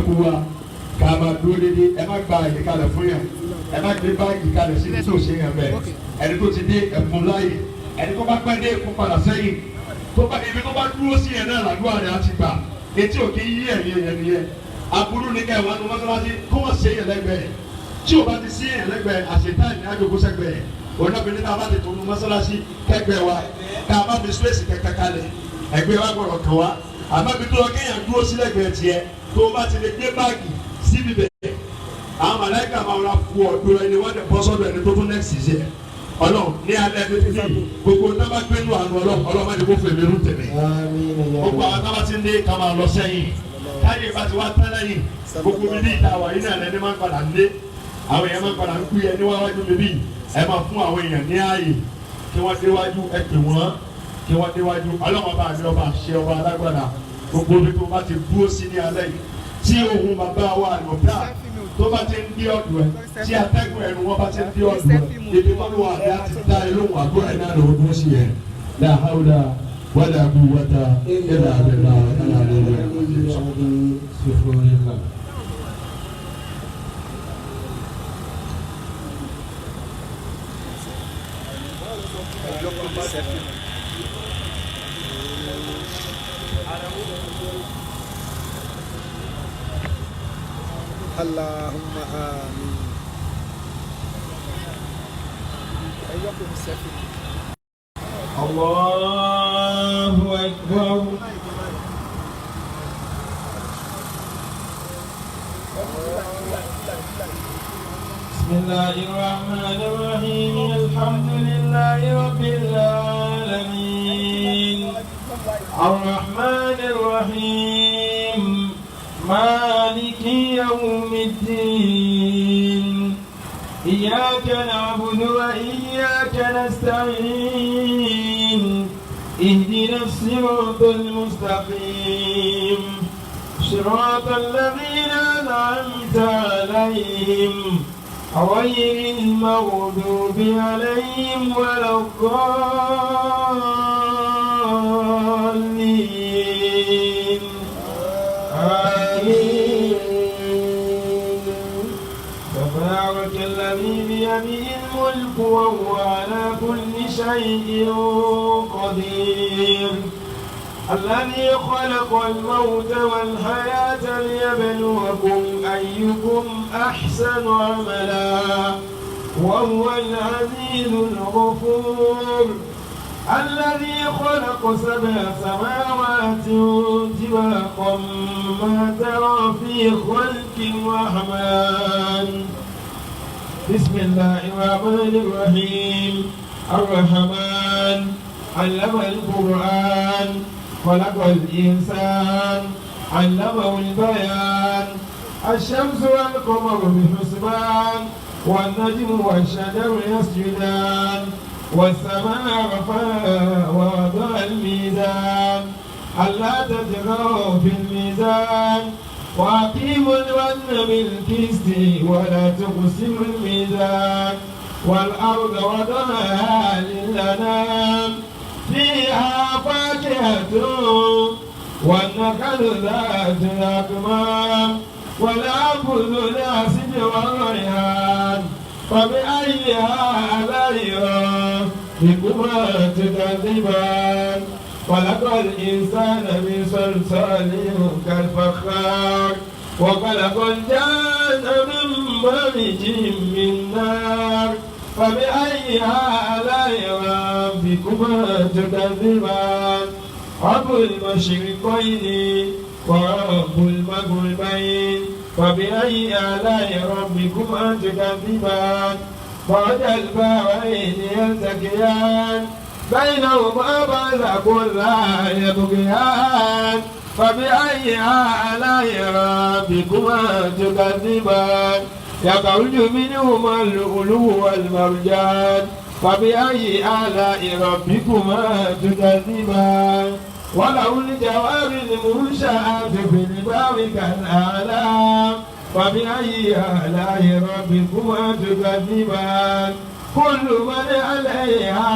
Kóníkàlùkù wa ká máa dúró dédé. Ẹ má gba àyè kalẹ̀ fún yàn, ẹ má gbé báàgì kalẹ̀ síbi tó ṣe yàn bẹ́ẹ̀. Ẹni tó ti dé, ẹ̀fún láàyè. Ẹni tó bá pẹ́ dé, kó padà sẹ́yìn. Tó bá ibi tó bá dúró sí yẹn náà làdúrà rẹ̀ á ti gbà. Etí òkè yí ẹ̀yẹ yẹn nìyẹn. Aburú ní ká ẹ̀wọ̀n mọ́sálásí kó wọ́n ṣe yẹn lẹ́gbẹ̀ẹ́. Tí o bá ti sí yẹn lẹ́gbẹ̀ẹ́, àṣetá ní àjòkó sẹ́gbẹ̀ẹ́ onábìnrin. Tá a bá ti tó nu mọ́sálásí, kẹgbẹ́ wa ká a bá fi space kẹkẹ kalẹ̀, ẹgbẹ́ wa gbọ́dọ̀ kàn wá. Àmọ́ ibi tó lọ kéèyàn dúró sí lẹ́gbẹ̀ẹ́ tiẹ̀, tó o bá ti lè gbé báàgì síbi bẹ̀, àwọn màláíkà máa ra fu ọ̀dọ̀ ẹni, wọ́n dẹ̀ bọ́ sọ́dọ̀ ẹni tó tún next sí ẹ̀. Ọlọ́run, ní alẹ́ fífi gbogbo tábà gbẹ́nu àánú Ọlọ́run, Ọlọ́run má jẹ́ kó fèmí rú tèmi. Gbogbo àwọn tábà ti ń dé, ká máa lọ sẹ́yìn. Káyé bá ti wá tán lẹ́yìn, gbogbo mi bí ìta wà yín náà lẹ́ni máa ń padà ń dé. Àwọn èèyàn máa ń padà ń kú yẹn níwájú mi bí. Ẹ máa fún àwọn èèyàn ní ààyè kí wọ́n déwájú. Ẹ pè wọ́n kí wọ́n déwájú. Ọlọ́run ọba àmì, ọba àṣẹ, ọba alágbára, gbogbo ibi tó bá ti dúró sí ní alẹ́ yìí, tí ohun bàbá wa àlùmọ́tà tó bá ti ń dé ọ̀dọ̀ ẹ, tí atẹ́gùn ẹnu wọn bá ti ń dé ọ̀dọ̀ ẹ, ibi tó lọ́wọ́ àbí àti dá ẹ lóhùn àdúrà ẹ náà lọ́wọ́ dúró sí yẹn. La hawla wala quwwata illa billah. Sufurila. اللهم آمين. الله أكبر. بسم الله الرحمن الرحيم. الحمد لله رب العالمين، الرحمن الرحيم، مالك يوم الدين. إياك نعبد وإياك نستعين. اهدنا الصراط المستقيم، صراط الذين أنعمت عليهم، غير المغضوب عليهم ولا الضالين. آمين. تبارك الذي بيده الملك وهو على كل شيء قدير، الذي خلق الموت والحياة ليبلوكم أيكم أحسن عملا، وهو العزيز الغفور. الذي خلق سبع سماوات طباقا، ما ترى في خلق الرحمن. بسم الله الرحمن الرحيم. الرحمن علم القرآن، خلق الإنسان، علمه البيان. الشمس والقمر بحسبان، والنجم والشجر يسجدان، والسماء رفعها ووضع الميزان، ألا تطغوا في الميزان، وأقيموا الوزن بالقسط ولا تخسروا الميزان، والأرض وضعها للأنام، فيها فاكهة والنخل ذات الأكمام، والحب ذو العصف والريحان. فبأي آلاء ربكما تكذبان؟ خلق الإنسان من صلصال كالفخار، وخلق الجان من مارج من نار. فبأي آلاء ربكما تكذبان؟ رب المشرقين ورب المغربين، فبأي آلاء ربكما تكذبان؟ مرج البحرين يلتقيان، بينهما برزخ لا يبغيان. فبأي آلاء ربكما تكذبان؟ يخرج منهما اللؤلؤ والمرجان. فبأي آلاء ربكما تكذبان؟ وله الجوار المنشآت في البحر كالأعلام. فبأي آلاء ربكما تكذبان؟ كل من عليها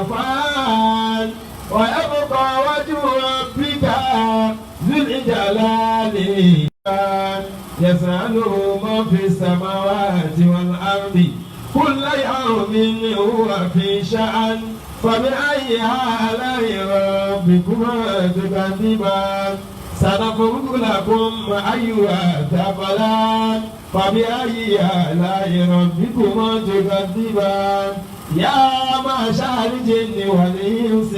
فان، ويبقى وجه ربك ذو الجلال. يسأله من في السماوات والأرض كل يوم هو في شأن فبأي آلاء ربكما تكذبان سنفرغ لكم أيها الثقلان فبأي آلاء ربكما تكذبان يا معشر الجن والإنس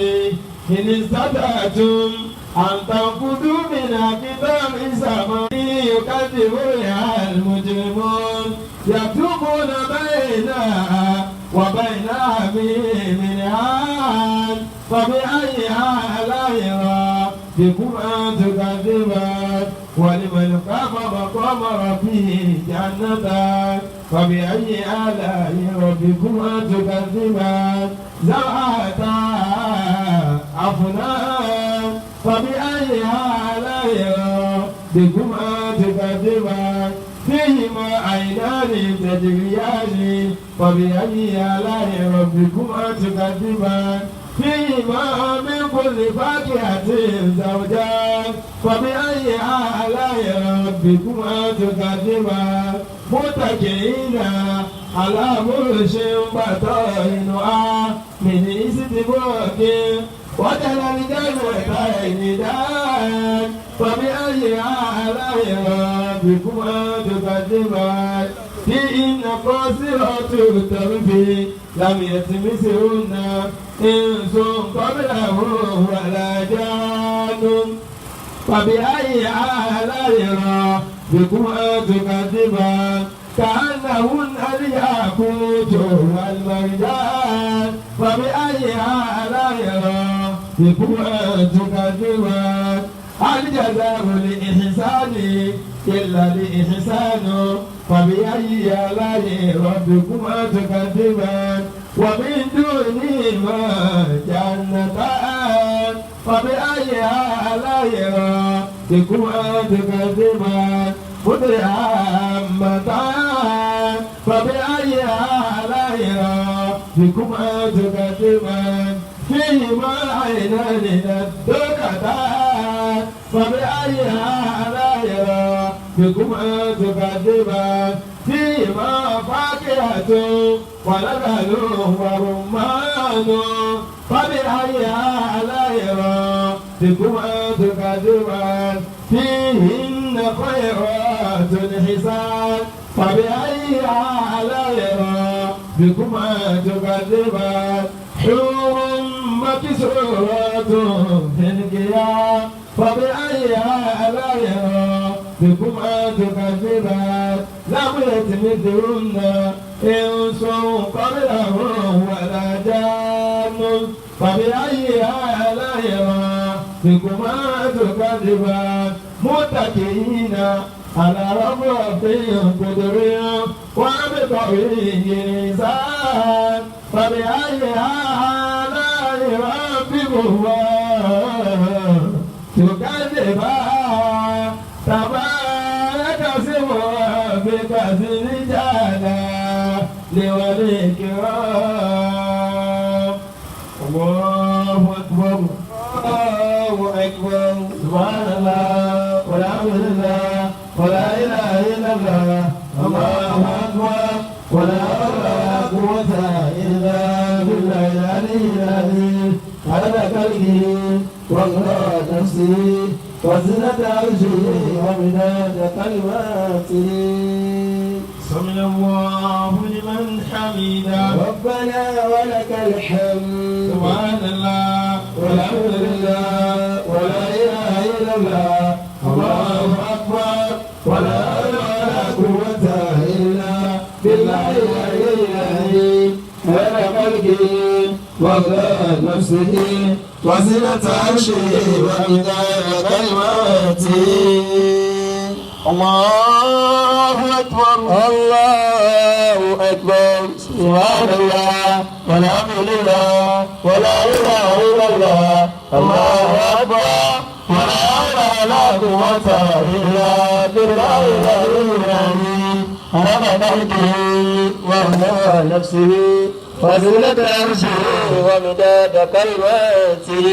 إن استطعتم أن تنفذوا من أقطار السماء يكذب بها المجرمون يطوفون بينها وبين حميم آن فبأي آلاء ربكما تكذبان ولمن خاف مقام ربه جنتان فبأي آلاء ربكما تكذبان ذواتا أفنان فبأي آلاء ربكما تكذبان فيهما عينان تجريان فبأي آلاء ربكما تكذبان فيهما من كل فاكهة زوجان فبأي آلاء ربكما تكذبان متكئين على فرش بطائنها من استبرق وجعل الجنتين دان فبأي آلاء ربكما تكذبان فيهن قاصرات الطرف لم يطمثهن إنس قبلهم ولا جان فبأي آلاء ربكما تكذبان كأنهن الياقوت والمرجان فبأي آلاء ربكما تكذبان هل جزاء الإحسان إلا الإحسان فبأي آلاء ربكما تكذبان ومن دونهما جنتان فبأي آلاء ربكما تكذبان مدهامتان فبأي آلاء ربكما تكذبان فيهما عينان نضاختان فبأي آلاء ربكما تكذبان فيهما فاكهة ونخل ورمان فبأي آلاء ربكما تكذبان فيهن خيرات حسان فبأي آلاء ربكما تكذبان حور مقصورات في الخيام فبأي آلاء ربكما تكذبان لم يطمثهن إنس قبلهم ولا جان فبأي آلاء ربكما تكذبان متكئين على رفرف خضر وعبقري حسان فبأي آلاء ربكما تكذبان تبارك اسم ربك ذي الجلال والإكرام الله أكبر الله أكبر سبحان الله والحمد لله ولا إله إلا الله الله أكبر ولا حول ولا قوة إلا بالله العلي العظيم عدد خلقه ورضا نفسه وزنة عرشه ومداد كلماته سمع الله لمن حمده ربنا ولك الحمد سبحان الله والحمد لله ولا إله إلا الله الله أكبر ولا حول ولا قوة إلا بالله العلي العظيم عدد خلقه ورضا نفسه وزنة عرشه ومداد كلماته الله أكبر الله أكبر سبحان الله والحمد لله ولا إله إلا الله الله أكبر ولا حول ولا قوة إلا بالله العلي العظيم عدد خلقه ورضا نفسه وزنة عرشه ومداد كلماته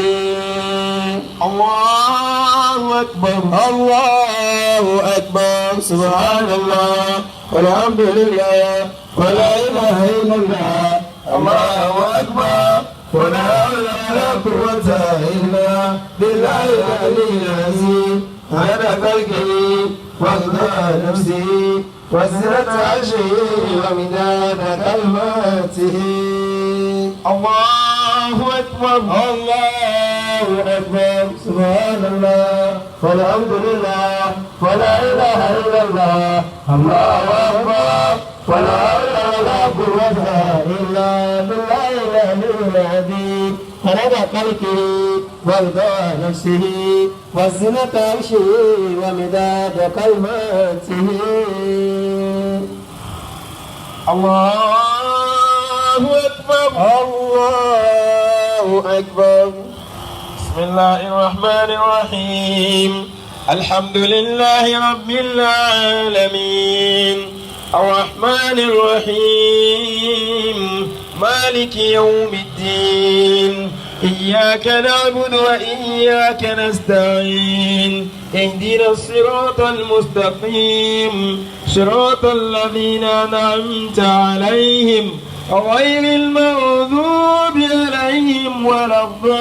الله الله أكبر. الله أكبر. سبحان الله والحمد لله ولا إله إلا الله الله أكبر ولا حول ولا قوة إلا بالله العلي العظيم. عدد خلقه ورضا نفسه وزنة عرشه ومداد كلماته. الله أكبر. الله أكبر. سبحان الله والحمد لله ولا إله إلا الله الله أكبر ولا حول ولا قوة إلا بالله العلي العظيم. عدد خلقه ورضا نفسه وزنة عرشه ومداد كلماته. الله أكبر. الله أكبر. بسم الله الرحمن الرحيم. الحمد لله رب العالمين. الرحمن الرحيم. مالك يوم الدين. إياك نعبد وإياك نستعين. اهدنا الصراط المستقيم. صراط الذين أنعمت عليهم غير المغضوب عليهم ولا الضالين.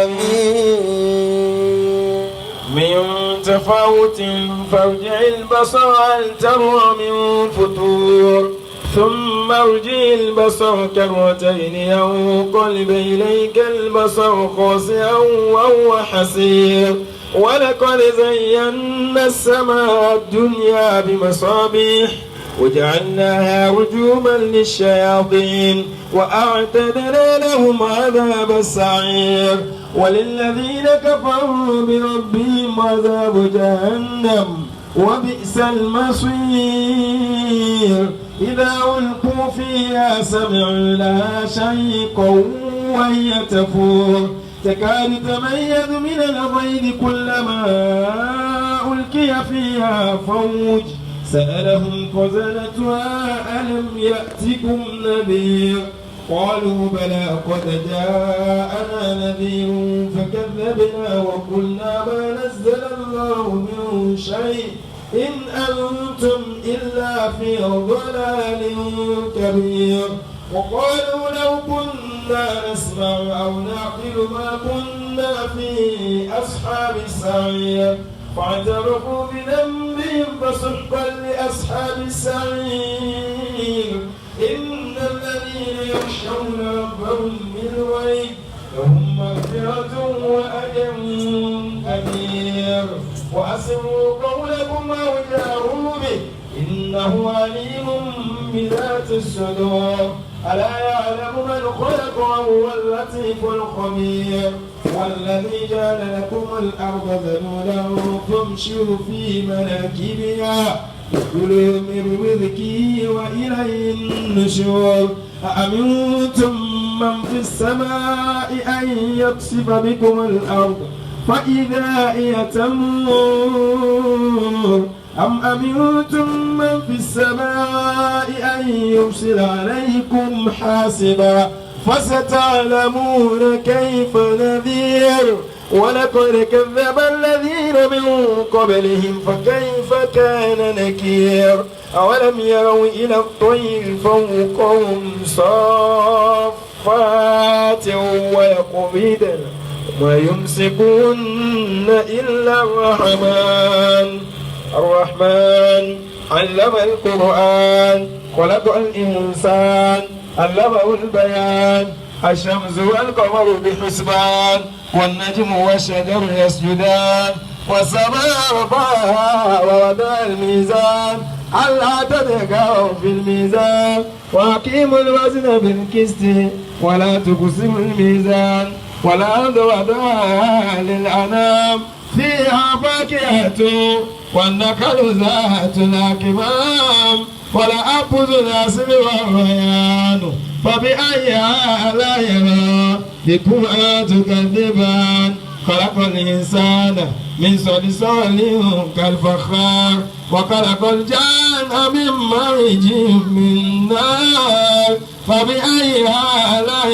آمين. من تفاوت فارجع البصر هل ترى من فطور. ثم ارجع البصر كرتين ينقلب إليك البصر خاسئا وهو حسير. ولقد زينا السماء الدنيا بمصابيح وجعلناها رجوما للشياطين وأعتدنا لهم عذاب السعير. وللذين كفروا بربهم عذاب جهنم وبئس المصير. إذا ألقوا فيها سمعوا لها شيقا وهي تفور. تكاد تميز من الغيظ كلما ألقي فيها فوج. سألهم خزنتها ألم يأتكم نذير؟ قالوا بلى قد جاءنا نذير فكذبنا وقلنا ما نزل الله من شيء إن أنتم إلا في ضلال كبير. وقالوا لو كنا نسمع أو نعقل ما كنا في أصحاب السعير. فاعترفوا بذنبهم فسحقا لأصحاب السعير. إن الذين يخشون ربهم بالغيب لهم مغفرة وأجر كبير. وأسروا قولكم أو جاهروا به إنه عليم بذات الصدور. ألا يعلم من خلق وهو اللطيف الخبير. والذي جعل لكم الأرض ذلولا فامشوا في مناكبها وكلوا من رزقه وإليه النشور. أأمنتم من في السماء أن يخسف بكم الأرض فإذا هي تمور؟ أم أمنتم من في السماء أن يرسل عليكم حاسبا فستعلمون كيف نذير. ولقد كذب الذين من قبلهم فكيف كان نكير. أولم يروا إلى الطير فوقهم صافات ويقبضن وما يمسكون إلا الرحمن. الرحمن علم القرآن خلق الإنسان علمه البيان. الشمس والقمر بحسبان والنجم والشجر يسجدان والسماء رفعها ووضع الميزان ألا تطغوا في الميزان وأقيموا الوزن بالقسط ولا تخسروا الميزان. والأرض وضعها للأنام فيها فاكهة والنخل ذات الأكمام والحب ذو العصف والريحان. فبأي آلاء ربكما تكذبان؟ خلق الإنسان من صلصال كالفخار وخلق الجان من مارج من نار. فبأي آلاء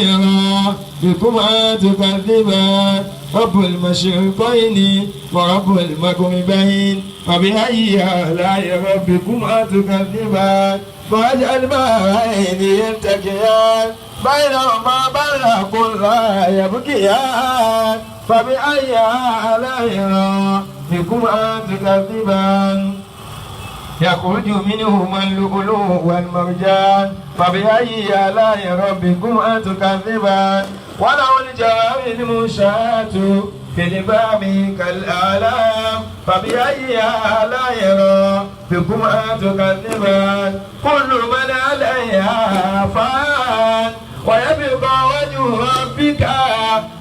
ربكما تكذبان رب المشرقين ورب المغربين فبأي آلاء ربكما تكذبان فرج البحرين يلتقيان بينهما برزخ لا يبغيان فبأي آلاء ربكما تكذبان يخرج منهما اللؤلؤ والمرجان فبأي آلاء ربكما تكذبان وله الجوار المنشآت في البحر كالأعلام فبأي آلاء ربكما تكذبان كل من عليها فان ويبقى وجه ربك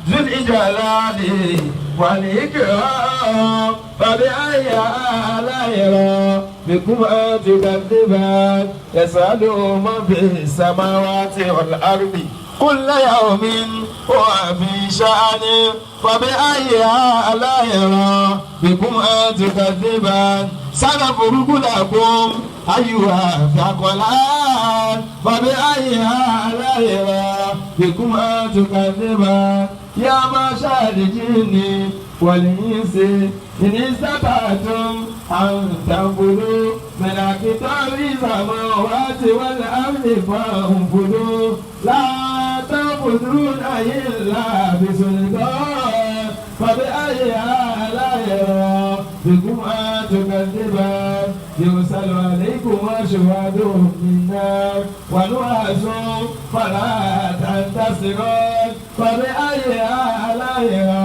ذو الجلال والإكرام فبأي آلاء ربكما تكذبان يسأله من في السماوات والأرض كل يوم هو في شأن فبأي آلاء ربكما تكذبان سنفرغ لكم أيها الثقلان فبأي آلاء ربكما تكذبان يا معشر الجن والإنس إن استطعتم أن تنفذوا من أقطار السماوات والأرض فانفذوا لا تنفذون إلا بسلطان فبأي آلاء ربكما تكذبان يرسل عليكما شواظ من نار ونعاس فلا تنتصران فبأي آلاء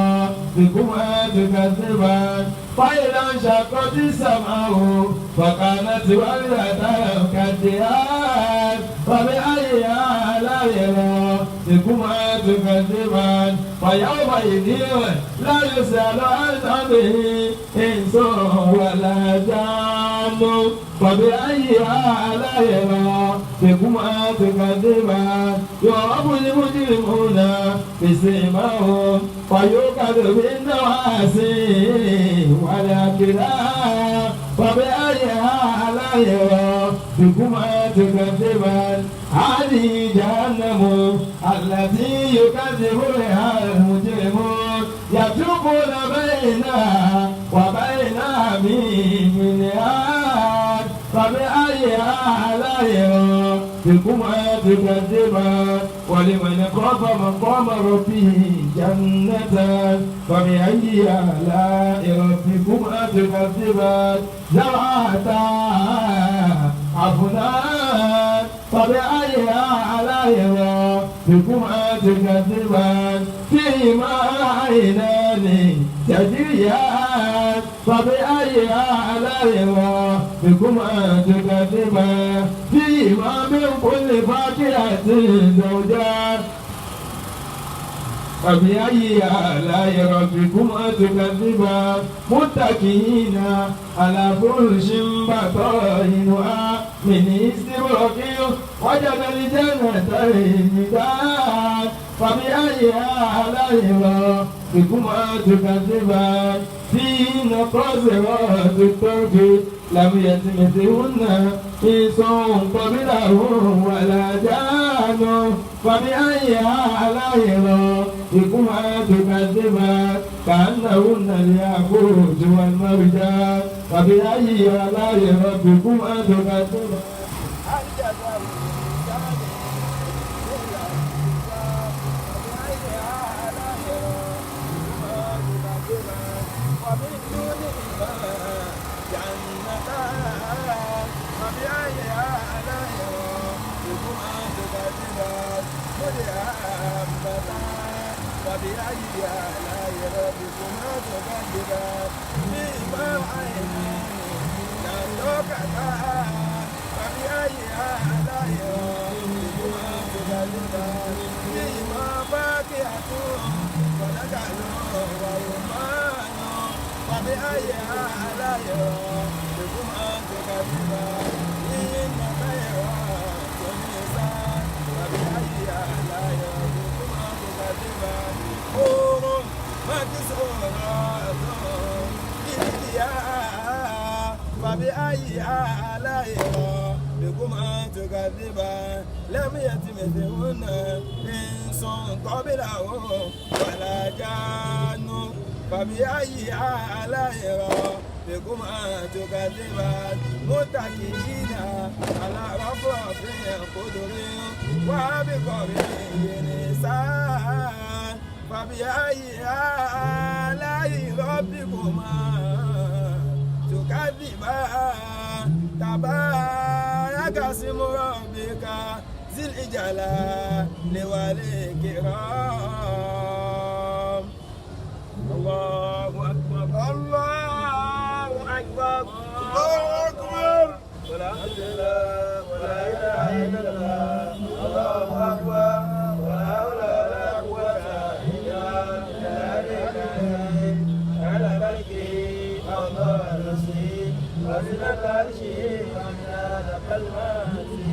ربكما تكذبان فإذا انشقت السماء فكانت وردة كالدهان فبأي آلاء ربكما تكذبان فيومئذ لا يسأل عن ذنبه إنس ولا جان فبأي آلاء ربكما تكذبان يعرف المجرمون بسيماهم فيؤخذ بالنواصي والأقدام فبأي آلاء ربكما تكذبان هذه جهنم التي يكذب بها المجرمون يطوفون بينها وبين حميم آن فبأي آلاء ربكما تكذبان ولمن خاف مقام ربه جنتان فبأي آلاء ربكما تكذبان ذواتا أفنان فبأي آلاء ربكما تكذبان فيهما عينان تجريان فبأي آلاء ربكما تكذبان فيهما من كل فاكهة زوجان فبأي آلاء ربكما تكذبان متكئين على فرش بطائنها من استبرق وجنى الجنتين دان فبأي آلاء ربكما تكذبان فيهن قاصرات الطرف لم يتمثهن إنس قبلهم ولا جان فبأي آلاء ربكما تكذبان كأنهن الياقوت والمرجان فبأي آلاء ربكما تكذبان ومن دونهما جنتان فبأي آلاء ربكما تكذبان مدهامتان فبأي آلاء ربكما تكذبان فيهما عينان نضختان فبأي آلاء ربكما تكذبان فيهما فاكهة ونخل ورمان فبأي آلاء ربكما تكذبان فيهن خيرات حسان فبأي آلاء ربكما تكذبان حور مقصورات في الخيام فبأي آلاء ربكما تكذبان لم يتمثهن إنس إنس قبلهم ولا جان فبأي آلاء ربكما تكذبان متكئين على رفرف خضر وعبقري حسان فبأي آلاء ربكما تكذبان تبارك اسم ربك ذي الجلال والإكرام. الله أكبر الله أكبر الله أكبر. والحمد لله ولا إله إلا الله الله أكبر ولا حول ولا قوة إلا بالله العلي على ملكه وضع نفسه وزنة عرشه ومداد كلماته.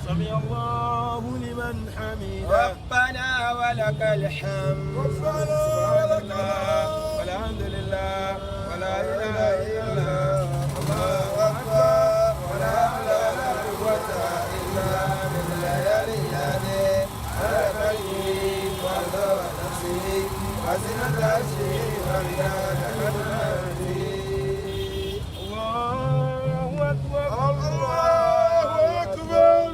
سمع الله لمن حمده. ربنا ولك الحمد. ربنا ولك الحمد. والحمد لله ولا إله إلا الله الله أكبر ولا حول ولا قوة إلا بالله العلي العظيم. على ملكه وضع نفسه وزنة عرشه ومداد كلماته. الله أكبر الله أكبر.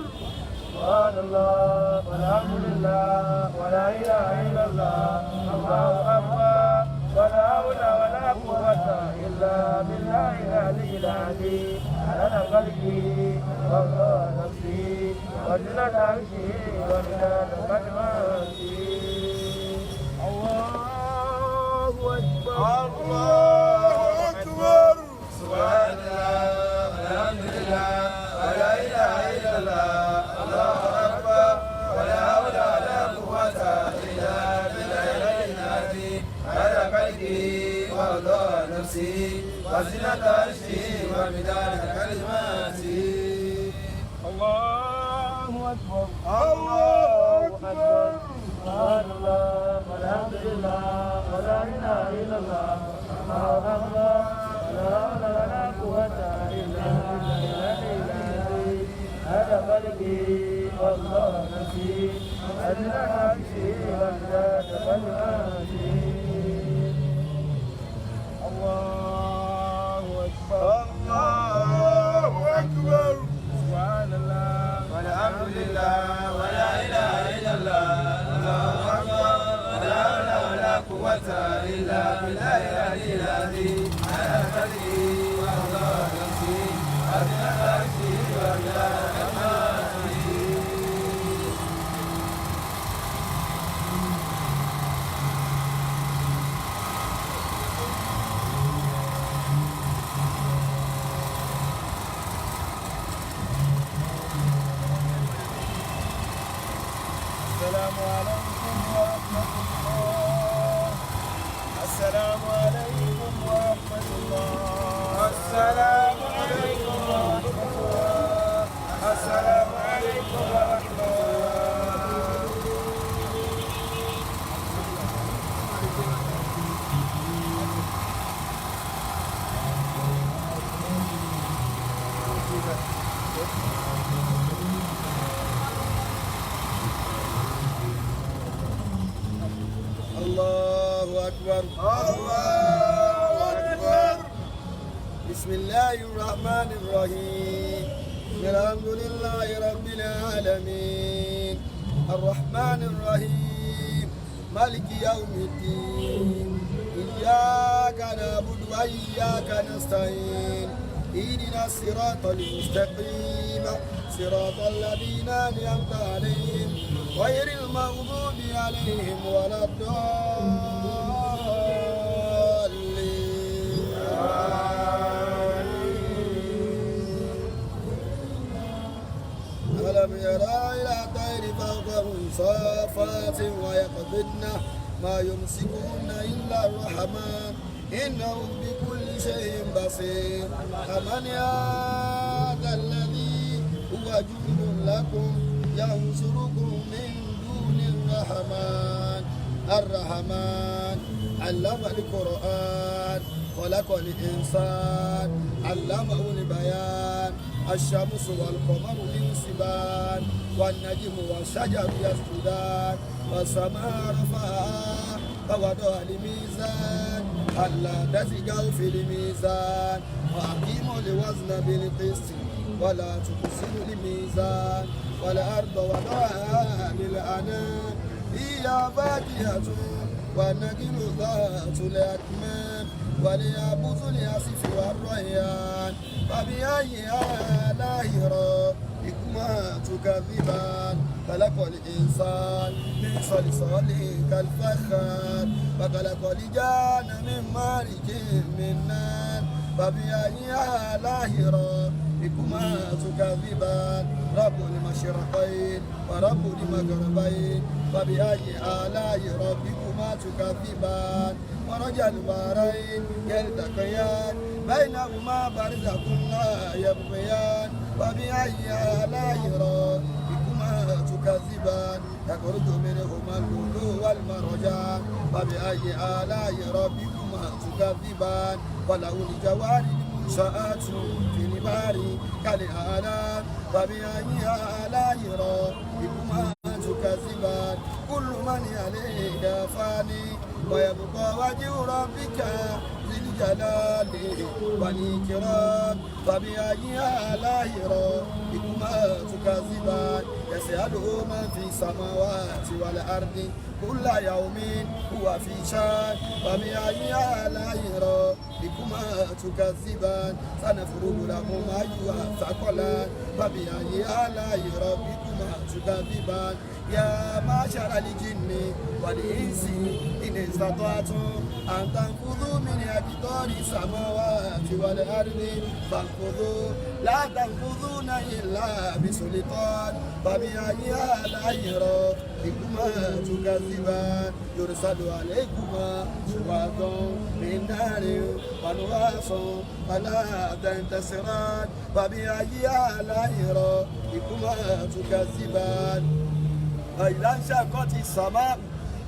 سبحان الله والحمد لله ولا إله إلا الله الله أكبر ولا حول ولا قوة إلا بالله العلي العظيم. على خلقه وضع نفسه وزنة عرشه ومداد كلماته. الله أكبر الله أكبر. سبحان الله والحمد لله ولا إله إلا الله الله أكبر ولا حول ولا قوة إلا بالله العلي العظيم. على خلقه وضع نفسه وزنة عرشه ومداد كلماته. الله أكبر الله أكبر. سبحان الله والحمد لله ولا إله إلا الله الله أكبر ولا حول ولا قوة إلا بالله العلي العظيم. على خلقه وضع نفسه وزنة عرشه ومداد كلماته. الله أكبر الله أكبر. سبحان الله والحمد لله ولا إله إلا الله الله أكبر ولا حول ولا قوة إلا بالله العلي العظيم. على خلقه وضع نفسه وزنة عرشه ومداد كلماته. السلام عليكم ورحمة الله. السلام عليكم ورحمة الله. السلام عليكم ورحمة الله. السلام عليكم ورحمة الله. الله أكبر الله أكبر. بسم الله الرحمن الرحيم. الحمد لله رب العالمين الرحمن الرحيم مالك يوم الدين إياك نعبد وإياك نستعين اهدنا الصراط المستقيم صراط الذين أنعمت عليهم غير المغضوب عليهم ولا الضالين. ألم يرى إلى الطير فوقهم صافات ويقبضن ما يمسكهن إلا الرحمن إنه بكل شيء بصير. أمن هذا الذي هو جند لكم ينصركم من دون الرحمن. الرحمن علم القرآن خلق الإنسان علمه البيان. الشمس والقمر بحسبان والنجم والشجر يسجدان والسماء رفعها ووضع الميزان ألا تطغوا في الميزان وأقيموا الوزن بالقسط ولا تخسروا الميزان والأرض وضعها للأنام فيها فاكهة والنخل ذات الأكمام واليابس الياسف والريان فبأي آلاء ربكما تكذبان خلق الإنسان من صلصال كالفخار وخلق الجان من مارج من نار فبأي آلاء ربكما تكذبان رب المشرقين ورب المغربين فبأي آلاء ربكما تكذبان مرج البحرين يلتقيان بينهما برزخ لا يبغيان فبأي آلاء ربكما تكذبان يخرج منهما اللؤلؤ والمرجان فبأي آلاء ربكما تكذبان وله الجوار المنشآت في البحر كالأعلام فبأي آلاء ربكما تكذبان كل من عليها فاني ويبقى وجه ربك ذي الجلال والإكرام فبأي آلاء ربكما تكذبان يسأله من في السماوات والأرض كل يوم هو في شان فبأي آلاء ربكما تكذبان سنفرغ لكم أيها الثقلان فبأي آلاء ربكما تكذبان يا معشر الجن والإنس إن استطعتم أن تنفذوا من أقطار السماوات والأرض فانفذوا لا تنفذون إلا بسلطان فبأي آلاء ربكما تكذبان يرسل عليكما شواظ من نار ونواس فلا تنتصران فبأي آلاء ربكما تكذبان وإذا انشقت السماء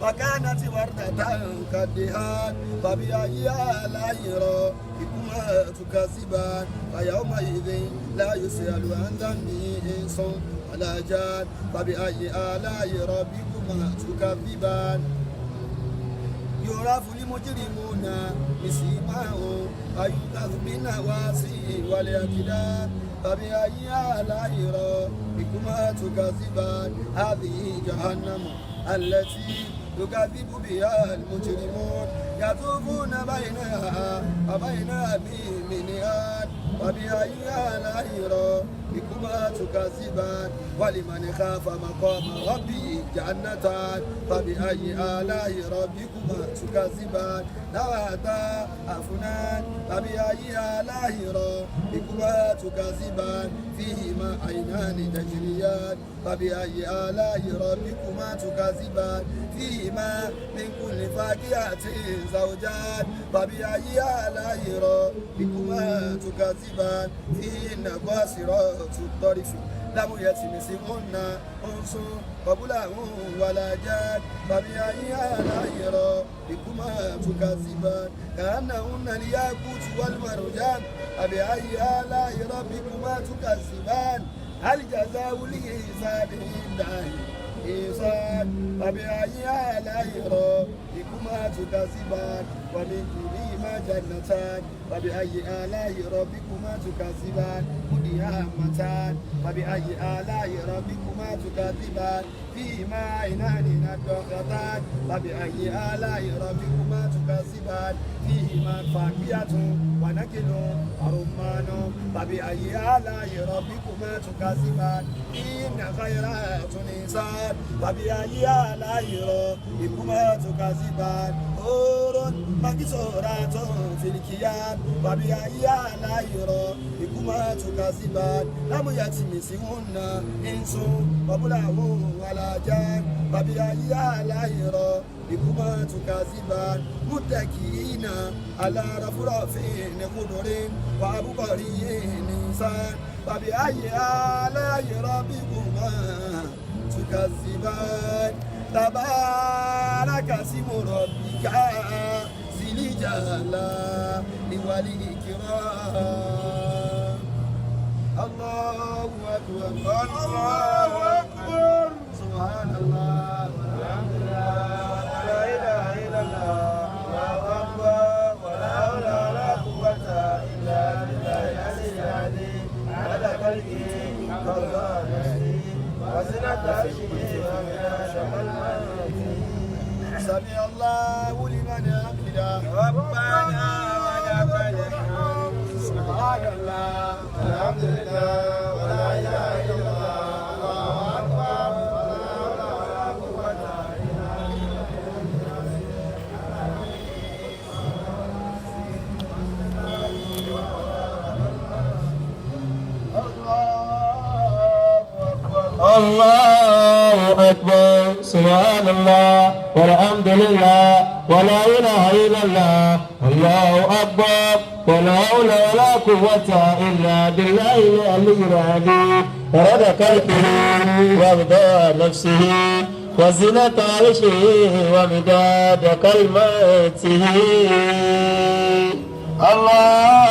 وكانت وردة كالدهان فبأي آلاء ربكما تكذبان فيومئذ لا يسأل عن ذنبه إنس ولا جان فبأي آلاء ربكما تكذبان يعرف المجرمون بسيماهم فيؤخذ بالنواصي والأقدام فبأي آلاء ربكما تكذبان هذه جهنم التي يكذب بها المجرمون يطوفون بينها وبين حميم آن فبأي آلاء ربكما تكذبان ولمن خاف مقام ربه جنتان فبأي آلاء ربكما تكذبان ذواتا أفنان فبأي آلاء ربكما تكذبان فيهما عينان تجريان فبأي آلاء ربكما تكذبان فيهما من كل فاكهة زوجان فبأي آلاء ربكما تكذبان فيهن قاصرات الطرف لم يتمسهن أنس قبلهم ولا جان فبأي آلاء ربكما تكذبان كأنهن الياقوت والمرجان فبأي آلاء ربكما تكذبان هل جزاء الإحسان إلا الإحسان فبأي آلاء ربكما تكذبان ومن دونهما جنتان فبأي آلاء ربكما تكذبان مدهامتان فبأي آلاء ربكما تكذبان فيهما عينان نضاختان فبأي آلاء ربكما تكذبان فيهما فاكهة ونخل ورمان فبأي آلاء ربكما تكذبان إن خيرات نسان فبأي آلاء ربكما تكذبان حور مقصورات في الخيام فبأي آلاء ربكما تكذبان لم يطمثهن إنس قبلهم ولا جان فبأي آلاء ربكما تكذبان متكئين على رفرف خضر وعبقري حسان فبأي آلاء ربكما تكذبان تبارك اسم ربك ذي الجلال والإكرام. الله أكبر الله أكبر سبحان الله والحمد لله ولا إله إلا الله الله أكبر ولا حول ولا قوة إلا بالله العلي العظيم عدد خلقه ورضا نفسه وزنة عرشه ومداد كلماته سمع الله لمن حمده ربنا ولك الحمد سبحان الله الحمد لله ولا إله إلا الله الله أكبر ولا حول ولا قوة إلا الله أكبر سبحان الله والحمد لله ولا إله إلا الله الله أكبر ولا حول ولا قوة إلا بالله العلي العظيم رد خلقه ورضا نفسه وزنة عرشه ومداد كلماته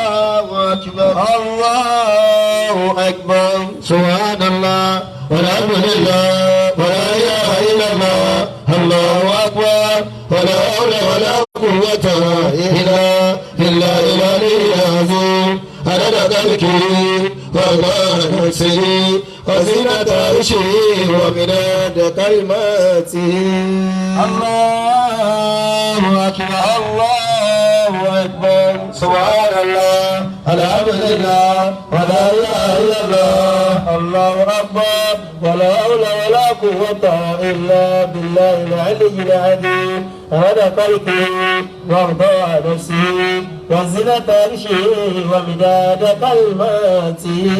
الله أكبر الله أكبر سبحان الله والحمد لله ولا إله إلا الله الله أكبر ولا حول ولا قوة إلا بالله العلي العظيم عدد خلقه ورضا نفسه وزنة عرشه ومداد كلماته الله أكبر الله أكبر سبحان الله الحمد لله ولا إله إلا الله الله أكبر ولا حول ولا قوة إلا بالله العلي العظيم عدد خلقه ورضا نفسه وزنة عرشه ومداد كلماته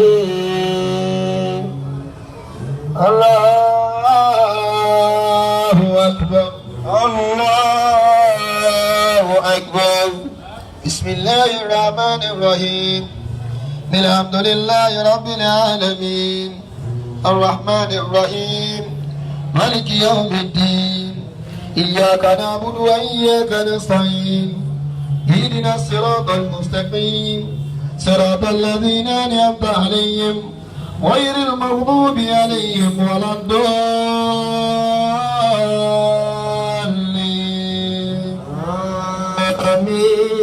الله أكبر الله أكبر بسم الله الرحمن الرحيم الحمد لله رب العالمين الرحمن الرحيم مالك يوم الدين إياك نعبد وإياك نستعين اهدنا الصراط المستقيم صراط الذين أنعمت عليهم غير المغضوب عليهم ولا الضالين آمين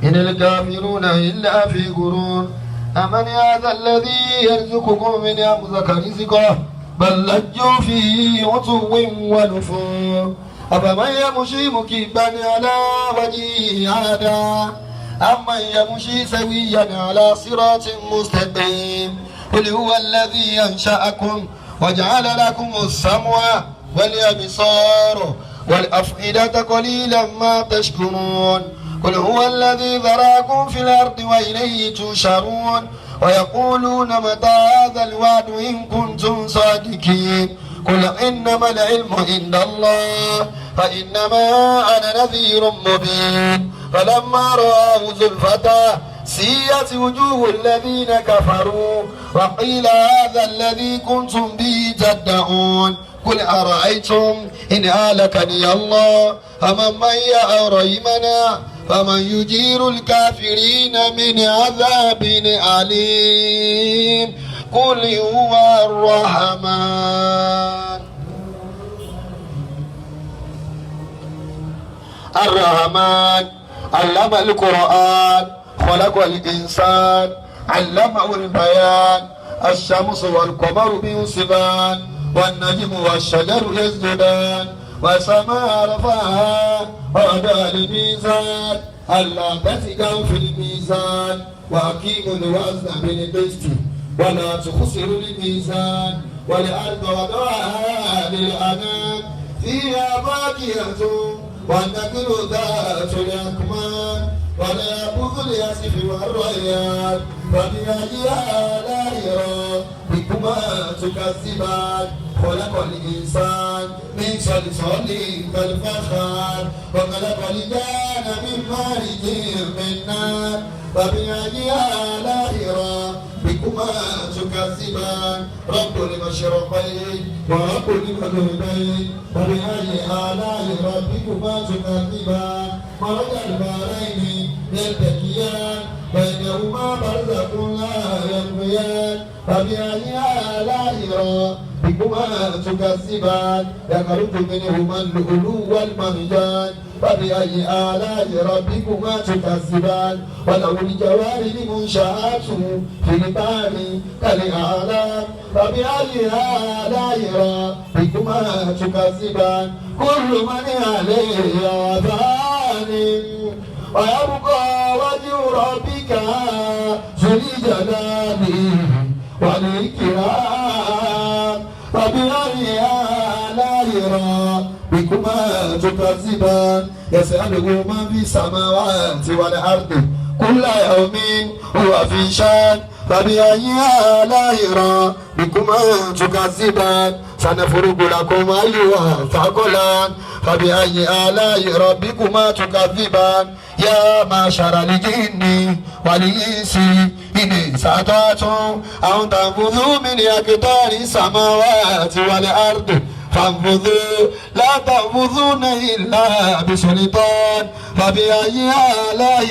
إن الكافرون إلا في غرور أمن هذا الذي يرزقكم من أمسك رزقه بل لجوا فيه عتو ونفور أفمن يمشي مكبا على وجهه هذا أمن يمشي سويا على صراط مستقيم قل هو الذي أنشأكم وجعل لكم السمع والأبصار والأفئدة قليلا ما تشكرون قل هو الذي ذراكم في الأرض وإليه تشرون ويقولون متى هذا الوعد إن كنتم صادقين قل إنما العلم عند الله فإنما أنا نذير مبين فلما رآه زلفة سيئت وجوه الذين كفروا وقيل هذا الذي كنتم به تدعون قل أرأيتم إن أهلكني الله فمن من يرحمنا فمن يجير الكافرين من عذاب أليم قل هو الرحمن الرحمن علم القرآن خلق الإنسان علمه البيان الشمس والقمر بحسبان والنجم والشجر يسجدان والسماء رفعها ووضع الميزان ألا تطغوا في الميزان وأقيموا الوزن بالقسط ولا تخسروا الميزان والأرض وضعها للأنام فيها فاكهة والنخل ذات الأكمام واليابس الياسف والريان فبأي آلاء ربكما تكذبان خلق الإنسان من صلصال كالفخار وخلق الجان من مارج من نار فبأي آلاء ربكما ربكما تكذبان رب المشرقين ورب المغربين فبأي آلاء ربكما تكذبان مرج البحرين يلتقيان بينهما برزخ لا يبغيان فبأي آلاء ربكما تكذبان يخرج منهما اللؤلؤ والمرجان فبأي آلاء ربكما تكذبان وله الجوار المنشآت في البحر كالأعلام فبأي آلاء ربكما تكذبان كل من عليها فان ويبقى وجه ربك ذو الجلال والإكرام فبأي آلاء ربكما تكذبان يسأله من في السماوات والأرض كل يوم هو في شأن فبأي آلاء ربكما تكذبان سنفرغ لكم أيها الثقلان فبأي آلاء ربكما تكذبان يا معشر الجن والإنس إن استطعتم أن تنفذوا من أقطار السماوات والأرض فانفذوا لا تنفذون إلا بسلطان فبأي آلاء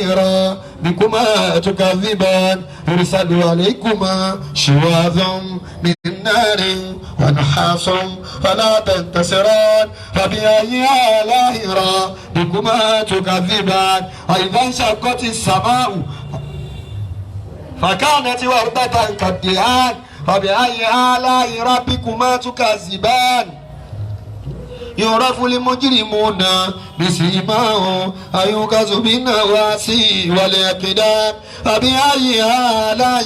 ربكما تكذبان يرسل عليكما شواظ من نار ونحاس فلا تنتصران فبأي آلاء ربكما تكذبان وإذا انشقت السماء فكانت وردة كالدهان فبأي آلاء ربكما تكذبان يعرف المجرمون بسيماهم أيؤخذ بالنواصي والأقدام فبأي آلاء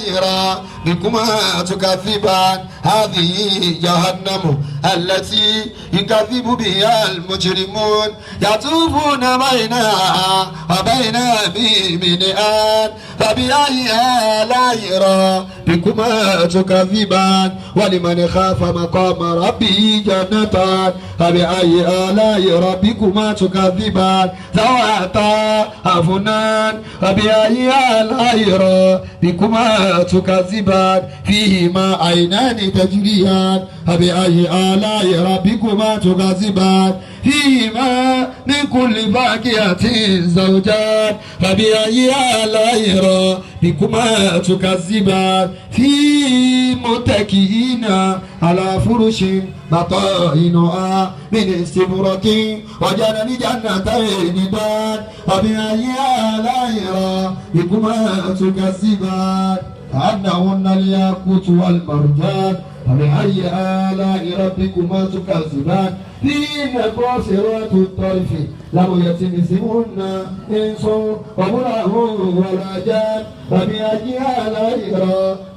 ربكما تكذبان هذه جهنم التي يكذب بها المجرمون يطوفون بينها وبين حميم آن فبأي آلاء ربكما تكذبان ولمن خاف مقام ربه جنتان فبأي آلاء ربكما تكذبان ذواتا أفنان فبأي آلاء ربكما تكذبان فيهما عينان تجريان فبأي آلاء ربكما تكذبان فيهما من كل فاكهة زوجان فبأي آلاء ربكما تكذبان في متكئين على فرش بطائنها من استبرق وجنى الجنتين دان فبأي آلاء ربكما تكذبان كأنهن الياقوت والمرجان فبأي آلاء ربكما تكذبان فيهن قاصرات الطرف لم يطمثهن إنس قبلهم ولا جان فبأي آلاء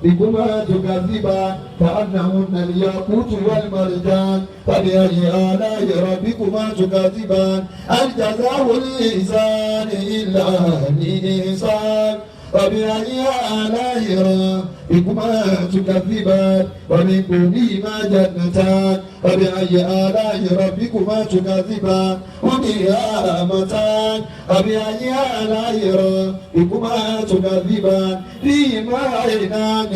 ربكما تكذبان كأنهن الياقوت والمرجان فبأي آلاء ربكما تكذبان هل جزاء الإحسان إلا الإحسان فبأي آلاء ربكما تكذبان ومن دونهما جنتان فبأي آلاء ربكما تكذبان مدهامتان فبأي آلاء ربكما تكذبان فيهما عينان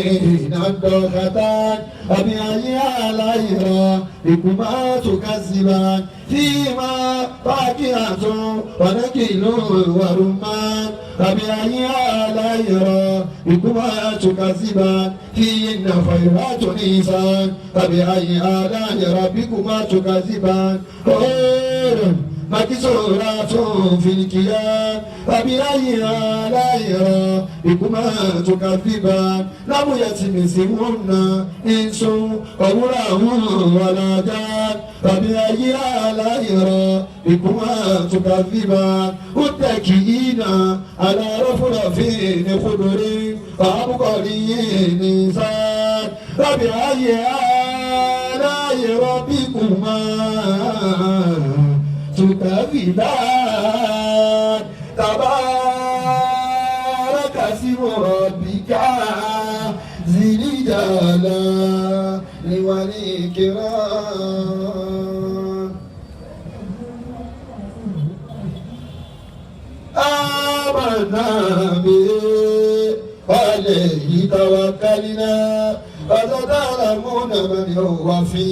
نضاختان فبأي آلاء ربكما تكذبان فيهما فاكهة ونخيل ورمان فبأي آلاء ربكما تكذبان فيهن خيرات حسان فبأي آلاء ربكما تكذبان حور مقصورات في الخيام فبأي آلاء ربكما تكذبان لم يطمثهن إنس قبلهم ولا جان فبأي آلاء ربكما تكذبان متكئين على رفرف خضر وعبقري حسان فبأي آلاء ربكما تكذبان تبارك اسم ربك ذي الجلال والإكرام آمنا به وعليه توكلنا. كلا فستعلمون من هو في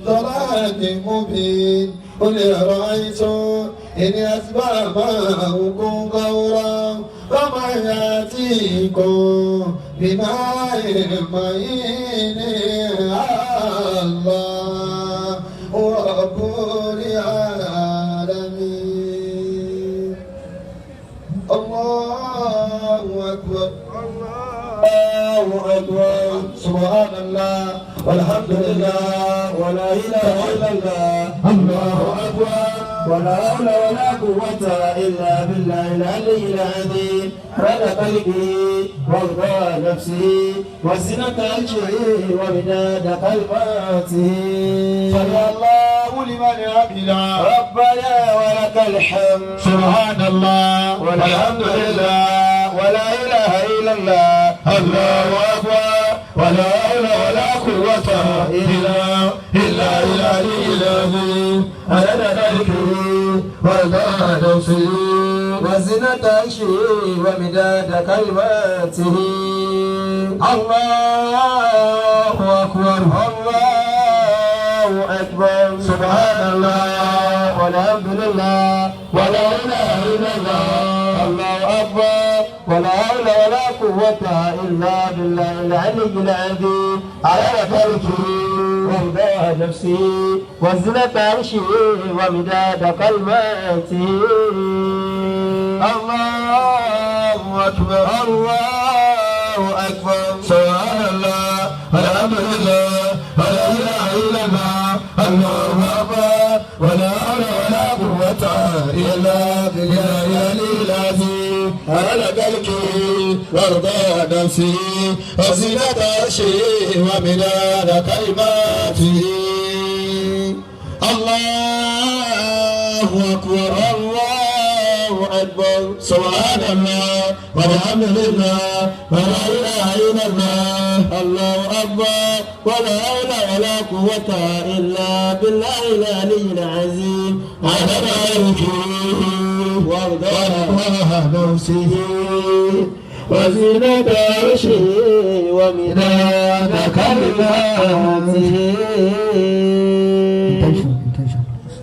ضلال مبين. قل أرأيتم إن أصبح ماؤكم غورا فمن يأتيكم بماء معين؟ الله رب العالمين. الله أكبر. الله أكبر. سبحان الله والحمد لله ولا إله إلا الله. الله أكبر ولا حول ولا قوة إلا بالله العلي العظيم. رد قلبي وارضى نفسي وزنة عرشه ومداد كلماته. صلى الله لمن حمده. ربنا ولك الحمد. سبحان الله والحمد لله ولا إله إلا الله. الله أكبر ولا حول ولا قوة إلا بالله العلي العظيم. عدد خلقه ورضا نفسه وزنة عرشه ومداد كلماته. الله أكبر. الله أكبر. سبحان الله والحمد لله ولا إله إلا الله. الله أكبر ولا حول ولا قوة إلا بالله العلي العظيم. على خلقه ورضا نفسه وزنة عرشه ومداد كلماته. الله أكبر. الله أكبر. سبحان الله والحمد لله ولا إله إلا الله. الله أكبر ولا حول ولا قوة إلا بالله العلي العظيم. على خلقه ورضا نفسه وزنة عرشه ومداد كلماته. الله أكبر. الله أكبر. سبحان الله والحمد لله ولا إله إلا الله. الله أكبر ولا حول ولا قوة إلا بالله العلي العظيم. على خلقه ورضا نفسه وزنة عرشه ومداد كلماته. Intention, intention, please.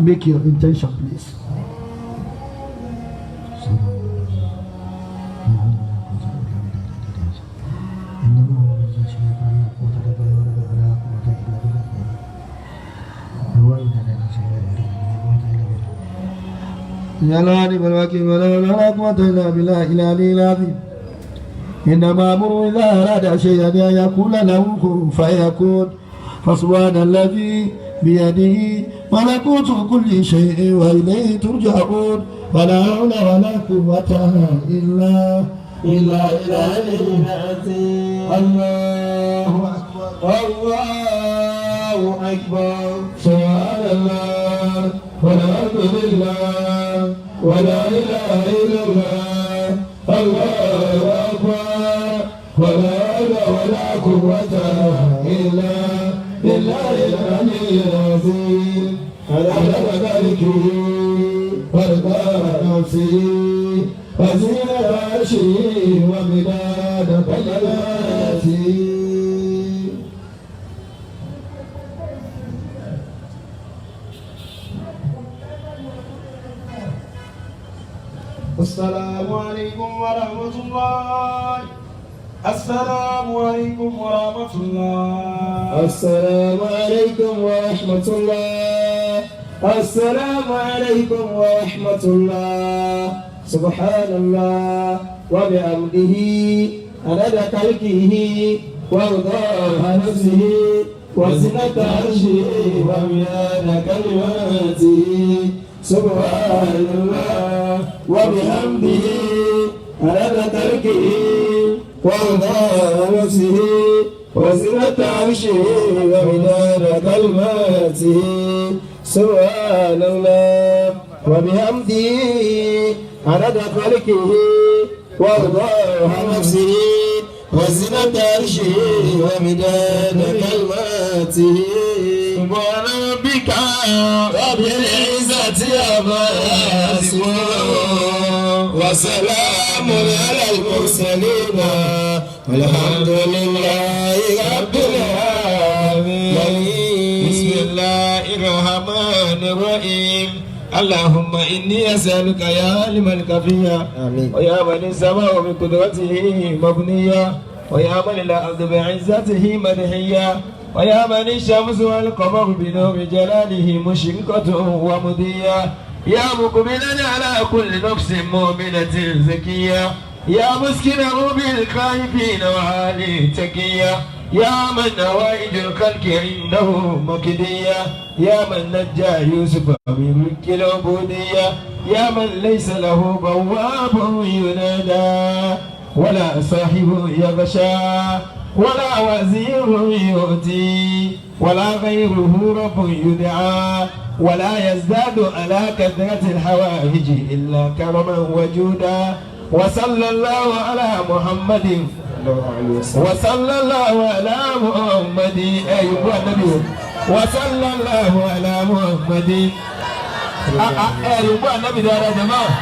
Make your intention, please. ولا قوة إلا بالله العلي العظيم. إنما أمره إذا أراد شيئا أن يقول له كن فيكون. فسبحان الذي بيده ملكوت كل شيء وإليه ترجعون. ولا حول ولا قوة إلا بالله العلي العظيم. الله أكبر. الله أكبر. سبحان الله والحمد لله ولا إله إلا الله. الله أكبر ولا حول ولا قوة إلا بالله العلي العظيم. على خلقه ورضا نفسه وزنة عرشه ومداد كلماته. السلام عليكم ورحمة الله. السلام عليكم ورحمة الله. السلام عليكم ورحمة الله. السلام عليكم ورحمة الله. سبحان الله وبحمده عدد خلقه ورضا نفسه وزنة عرشه ومداد كلماته. سبحان الله وبحمده عدد خلقه ورضا نفسه وزنة عرشه ومداد كلماته. سبحان الله وبحمده عدد خلقه ورضا نفسه وزنة عرشه ومداد كلماته. سبحان ربك رب العزة عما يصفون وسلام على المرسلين والحمد لله رب العالمين. بسم الله الرحمن الرحيم. اللهم إني أسألك يا عالم الكفية ويا من السماء بقدرته مبنية ويا من الأرض بعزته مدحية ويا من الشمس والقمر بنور جلاله مشرقة ومضية يا مقبلا على كل نفس مؤمنة زكية يا مسكنه بالخائفين وعالي تكية يا من نوائج الخلق عنده مكدية يا من نجى يوسف من ملك العبودية يا من ليس له بواب ينادى ولا صاحب يغشى ولا وزير يؤتي ولا غيره رب يدعى ولا يزداد على كثرة الحوائج إلا كرما وجودا. وصلى الله على محمد وصلى الله على محمد أيها النبي وصلى الله على محمد أيها النبي دار جماعة.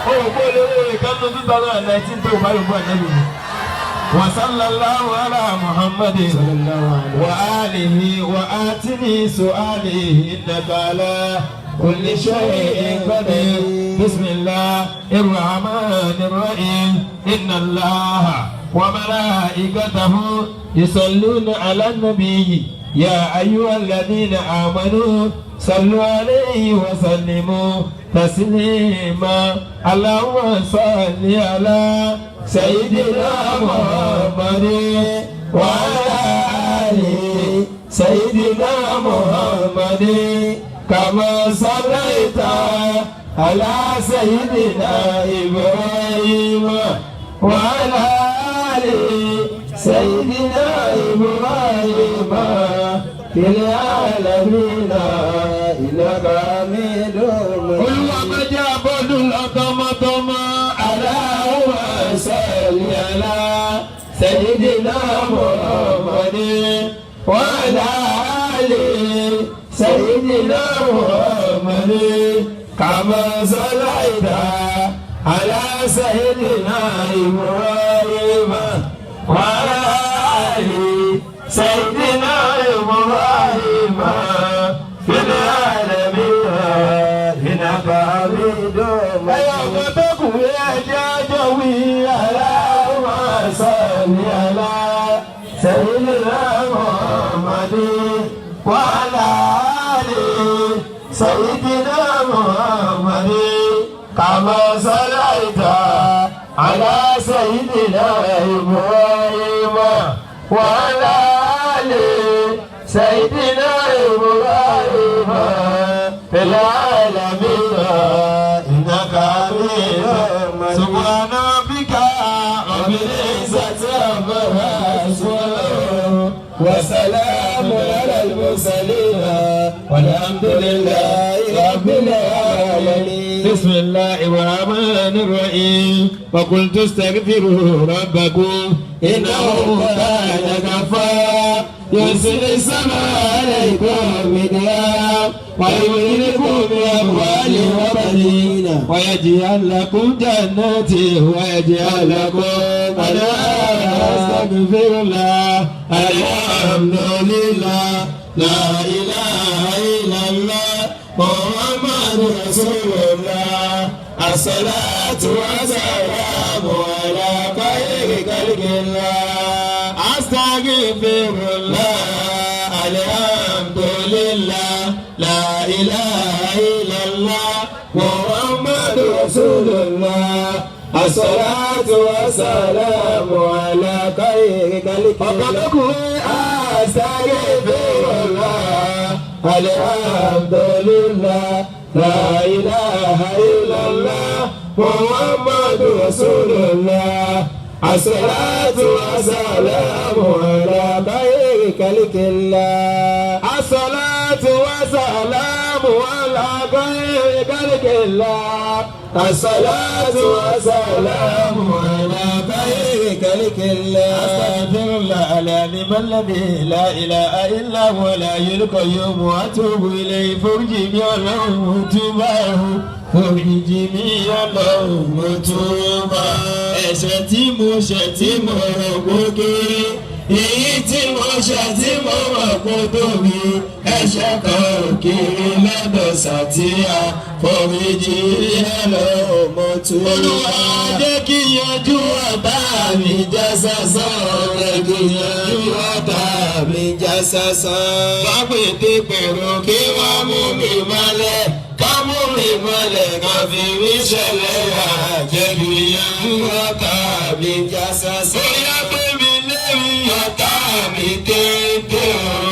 Ó kó lórí rẹ̀ kánú 2019 tó bá yóò bọ́ ànábì. وصلى الله على محمد وآله وآتني سؤالي إنك على كل شيء قدير. بسم الله الرحمن الرحيم. إن الله وملائكته يصلون على النبي يا أيها الذين آمنوا صلوا عليه وسلموا تسليما. اللهم صل على سيدنا محمد وعلى آله سيدنا محمد كما صليت على سيدنا إبراهيم وعلى آله سيدنا إبراهيم في العالمين إنك حميد مجيد. Olúwa má jẹ́ abọ́dún lọ tọmọtọmọ. اللهم صل على سيدنا محمد وعلى آله سيدنا محمد كما صليت على سيدنا إبراهيم وعلى آله سيدنا إبراهيم في العالمين إنك حميد مجيد. Ẹ̀yọ̀ kan tó kù ẹ̀jẹ̀ ọjọ́ wí. اللهم صل على سيدنا محمد وعلى آله سيدنا محمد كما صليت على سيدنا إبراهيم وعلى آله سيدنا إبراهيم في العالمين إنك حميد مجيد. سبحان ربك رب العزة عما يصفون وسلام على المرسلين والحمد لله رب العالمين. بسم الله الرحمن الرحيم. فقلت استغفروا ربكم إنه كان غفارا يرسل السماء عليكم مدرارا ويمددكم بأموال وبنين ويجعل لكم جنات ويجعل لكم أنهارا. أستغفر الله الحمد لله لا إله إلا الله محمد رسول الله الصلاة والسلام على خير خلق الله. أستغفر الله الحمد لله لا إله إلا الله محمد رسول الله الصلاة والسلام على خير خلق الله. أستغفر الله الحمد لله لا إله إلا الله محمد رسول الله الصلاة والسلام على خير خلق الله. الصلاة والسلام على خير خلق الله. الصلاة والسلام على خير خلق الله. أستغفر الله. الله العظيم الذي لا إله إلا هو الحي القيوم وأتوب إليه foríjì mi Ọlọ́run mo túbà o foríjì mi Ọlọ́run mo túbà ẹ̀ṣẹ̀ tí mo ṣẹ̀ tí mo rò kó kéré èyí tí mo ṣẹ̀ tí mo mọ̀ kó tóbi ẹ̀ṣẹ̀ kan ò kéré lọ́dọ̀ sàtìyà foríjì Ọlọ́run mo túbà. Olúwa jẹ́ kí yanjú ọ̀tá mi já sásán jẹ́ kí yanjú ọ̀tá mi já sásán. Bá pété pèrò kí wọ́n mú mi mọ́lẹ̀ ká mú mi mọ́lẹ̀ ká fi mí ṣẹlẹ̀ yà jẹ́ kí yanjú ọ̀tá mi já sásán. Bóyá pé mi lérí ọ̀tá mi téńté òun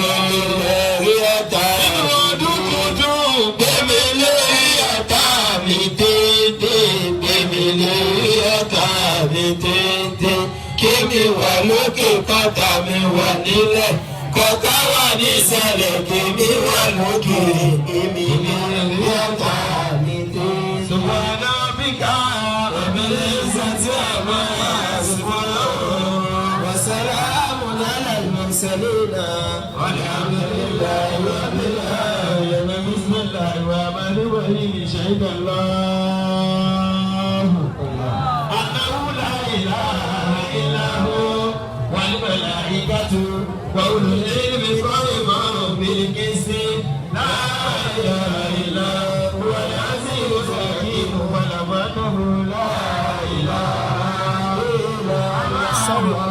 lérí ọ̀tá. Nínú ọdún tuntun pé mi lérí ọ̀tá mi téńté pé mi lérí ọ̀tá mi téńté. Kémi wà lókè kọ́tà mi wà nílẹ̀ kọ́tà wà nísàlẹ̀ kémi wà lókè kémi lérí ọ̀tá mi téńté. Subhana rabbika rabbil izzati amma yasifun wa salamun ala al-mursalin walhamdulillahi rabbil alamin. Bismillahir rahmanir rahim. Shahida Allahu annahu la ilaha illa hu wal malaikatu wa ulul ilmi qa'iman bil qisti la ilaha illa huwa al-azizul hakim wa lahu la ilaha illa huwa.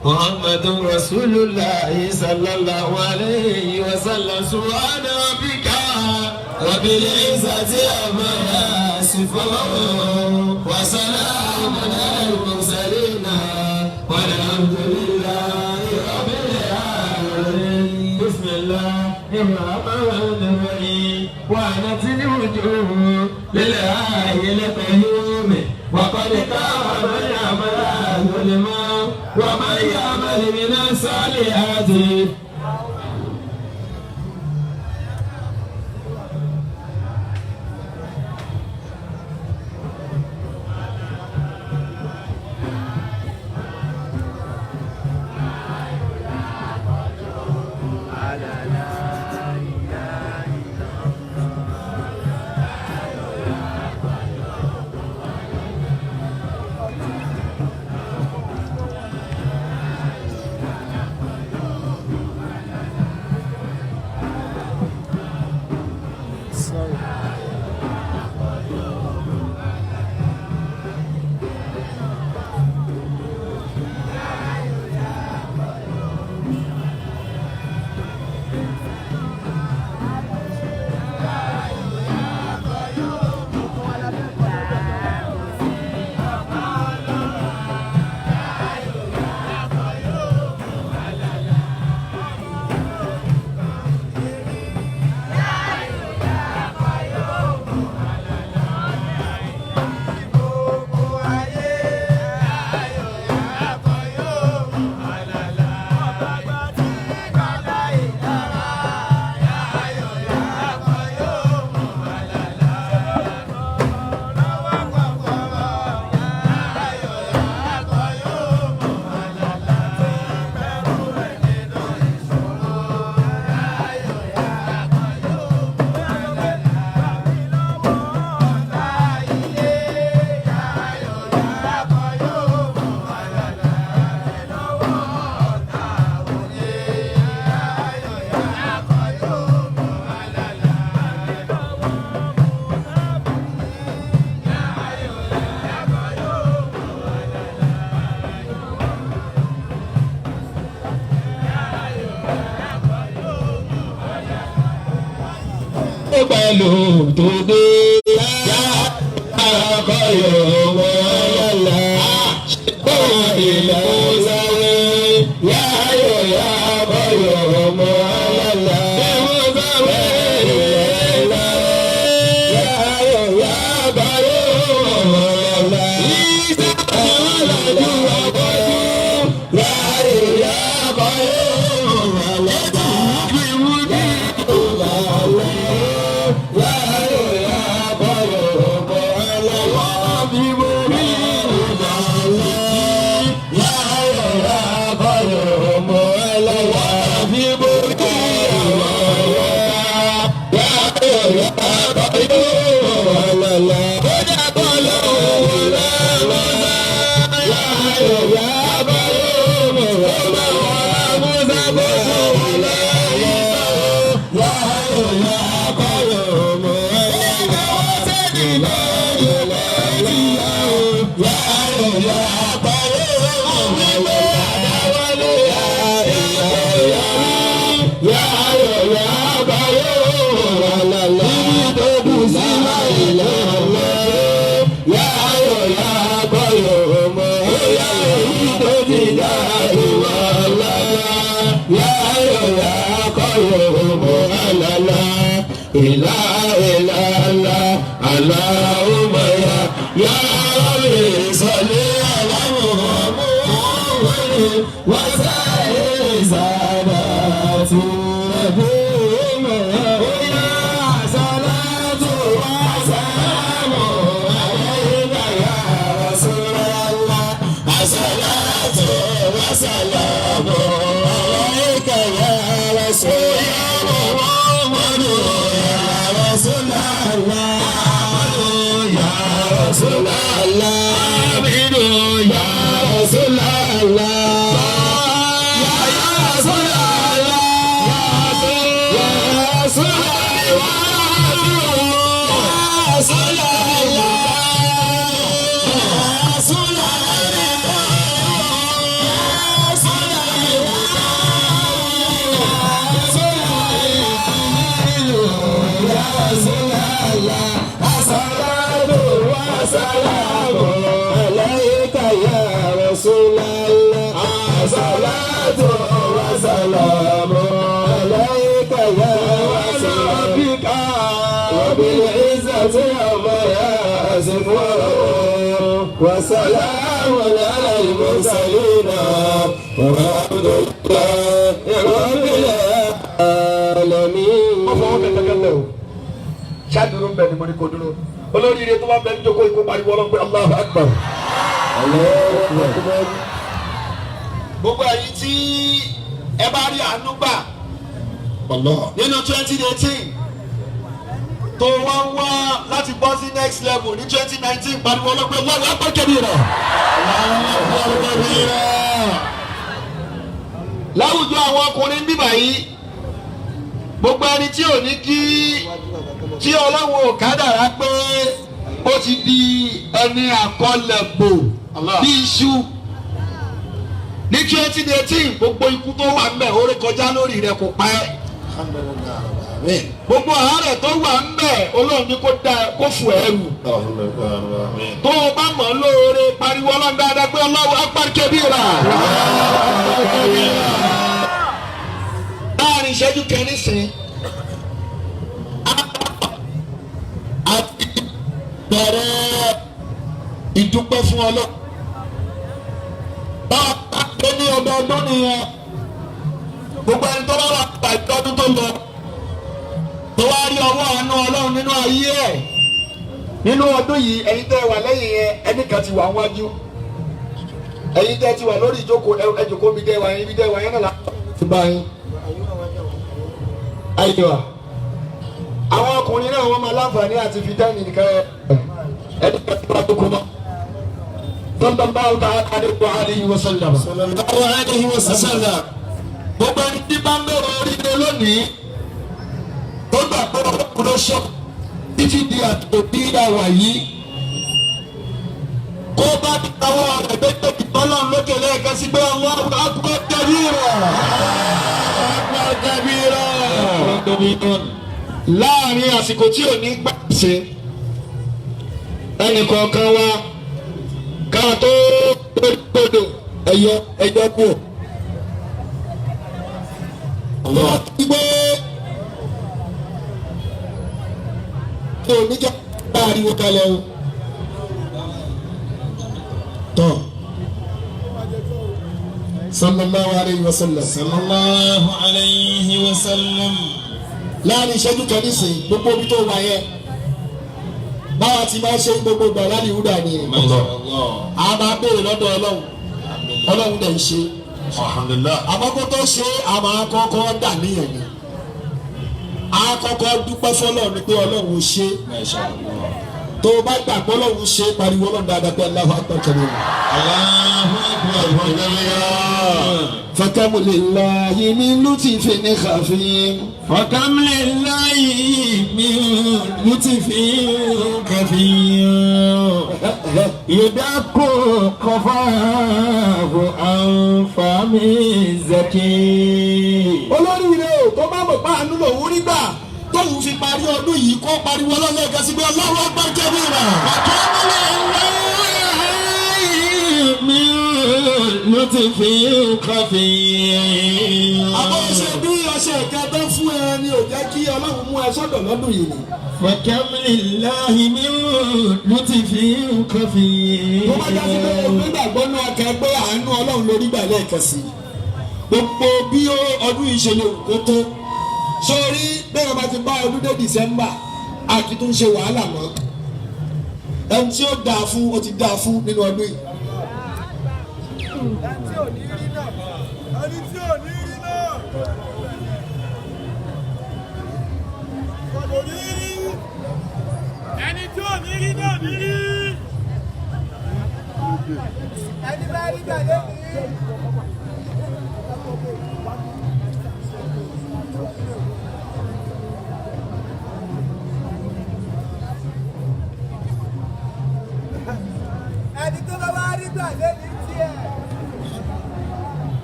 محمد رسول الله صلى الله عليه وسلم. سبحان ربك رب العزة عما يصفون وسلام على المرسلين والحمد لله رب العالمين. بسم الله الرحمن الرحيم. وعنت الوجوه لله القيوم وقد خاب من يعمل ظلما ومن يعمل من الصالحات. lò tó dé. Yá akọ̀yọ̀ wọ́lá. Bọ́ọ̀ ilẹ̀ sáré. Yá ayọ̀ yá akọ̀yọ̀ wọ́lá. Ẹ̀wọ̀n sáré ilẹ̀ sáré. Yá ayọ̀ yá akọ̀yọ̀ wọ́lá. Ìsá ìwọ́lájú ọkọ̀jú. Yá ayọ̀ yá akọ̀yọ̀ wọ́lá. وسلام على المرسلين والحمد لله رب العالمين. Wọ́n fọwọ́ kẹ̀kẹ́ lẹ̀ o. Ṣáàdúró ń bẹ ni mo ní kó dúró. Olóríire tó bá bẹ ní jókòó ikú pariwo ọlọ́run pé Allahu Akbar. Gbogbo ẹ̀yin tí ẹ bá rí àánú gbà nínú 2018 tó wá ń wá láti bọ́ sí next level ní 2019, pariwo ọlọ́run pé Allahu Akbar kabira. Allahu Akbar kabira. Láwùjọ àwọn ọkùnrin bíbà yìí, gbogbo ẹni tí ò ní kí tí Ọlọ́run ò kádàrá pé ó ti di ẹni àkọlẹ̀bò bí iṣu ní 2018, gbogbo ikú tó wà ńbẹ̀ ó rékọjá lórí rẹ, kò pa ẹ́. Gbogbo àárẹ̀ tó wà ńbẹ̀, Ọlọ́run ní kó dá kó fò ẹrù. Tó o bá mọ̀ lóore, pariwo Ọlọ́run dáadáa pé Allahu Akbar kabira. Láàrin ìṣẹ́jú kẹrin sìn àti bẹ̀rẹ̀ ìdúpẹ́ fún Ọlọ́run. Bá a pé ní ọdọọdún nìyẹn, gbogbo ẹni tó bá wà pàdé ọdún tó lọ, tó wá rí ọwọ́ àánú Ọlọ́run nínú ayé ẹ̀ nínú ọdún yìí, ẹ̀yin tẹ́ wà lẹ́yìn yẹn, ẹnìkan ti wà wájú. Ẹ̀yin tẹ́ ti wà lórí ìjókòó, ẹ jókòó bí tẹ́ wà yẹn, bí tẹ́ wà yẹn náà láti bá yín. Ayiwa, àwọn ọkùnrin náà, wọ́n máa láǹfààní àti fi tẹ́ẹ̀nì nìkan ẹni kan tí wọ́n tó kú mọ́. Sallallahu ta'ala alayhi wa sallam. Sallallahu alayhi wa sallam. Gbogbo ẹni tí bá ń bẹ̀rẹ̀ oríire lónìí, tó gbà pé ọlọ́run ló ṣọ́ títí di àtò bí àwà yìí, kó bá àwọn rẹ̀ méjèèjì tọ́lọ́run lókè lẹ́ẹ̀kan sí pé Allahu akbar kabira. Akbar kabira. Láàrin àsìkò tí ò ní gbà ṣe ẹnìkọ̀ọ̀kan wa ká tó gbọdọ̀ ẹyọ ẹyọ kú. Gbé tó níjà bá ariwo kalẹ̀ o. Tọ́ sallallahu alayhi wa sallam. Sallallahu alayhi wa sallam. Láàrin ìṣẹ́jú kan nísìnyí gbogbo omi tó wà yẹn báwa ti máa ń ṣe gbogbo ìgbà láti ìwúdà ni Masha Allah. a máa béèrè lọ́dọ̀ Ọlọ́run, Ọlọ́run dẹ̀ ń ṣe. Alhamdulillah. Àmọ́ kó tó ṣe, a máa kọ́kọ́ dà níyàn ni, a kọ́kọ́ dúpẹ́ fọlọ́run ni pé Ọlọ́run ò ṣe. Masha Allah. Tó o bá gbà pé Ọlọ́run ṣe, pariwo Ọlọ́run dáadáa pé Allahu Akbar kabira. Allahu akbar. فكم لله من لطف خفي. فكم لله من لطف كثير يدق قفاه عن فم الزكي. Olórí rẹ o tó bá mọ̀ pé àánú lòun rí gbà tóun fi parí ọdún yìí, kó pariwo ọlọ́lẹ́gàn sí pé Allahu Akbar kabira. فكم لله من لطف خفي. Àmọ́ ṣe bí ọṣẹ ìkẹtọ́ fún ẹ ni ò jẹ́ kí Ọlọ́run mú ẹ sọ́dọ̀ lọ́dún yìí ni. فكم لله من لطف خفي. Tó bá já sí pé onígbàgbọ́ náà kẹ pé àánú Ọlọ́run lórí gbà lẹ́ẹ̀kan sí i, gbogbo bí ọdún yìí ṣe lè wù kó tó sórí bẹ́ẹ̀ bá ti bá ọdún dé December, àti tó ń ṣe wàhálà mọ́, ẹni tí ó dáa fún ó ti dáa fún nínú ọdún yìí. Ẹni tí ò ní rí náà, ẹni tí ò ní rí náà kò ní rí, ẹni tí ò ní rí náà ní rí, ẹni bá rí gbà lónìí. Ẹni tó bá wá rí gbà lónìí tiẹ̀.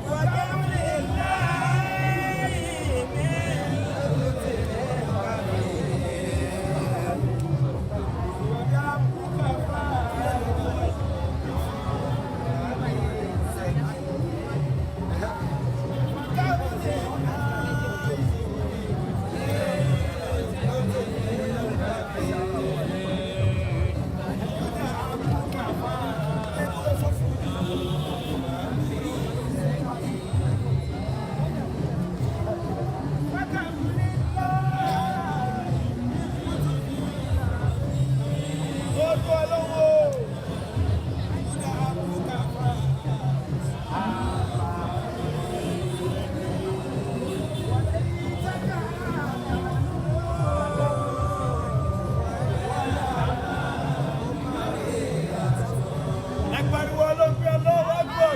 وكم لله من لطف خبير وربك Ẹ pariwo ọlọ́gbẹ́ ọlọ́wọ́ gbọ́.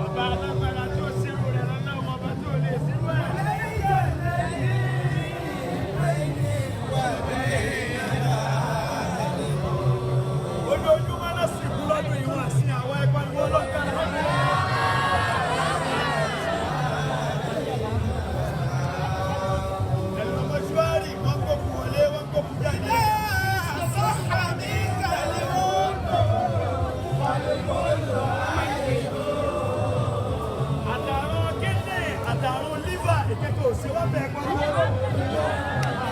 Ọba alágbára tó ṣírò rẹ̀ lọ́nà, ọba tó lè ṣírò ẹ̀. Ojoojúmọ́ náà sì kú lọ́dún yìí wá sí àwọn ẹ pariwo ọlọ́gbẹ́ ọlọ́gbẹ́. Ẹ̀rọ mọ́ṣúárì wọ́n gbókù wọlé, wọ́n gbókù jáde. Àtàrùn kídìní, àtàrùn lífà, ìkẹ́kọ̀ọ́ òsì wọ́n bẹ̀ pariwo ọlọ́gbẹ́.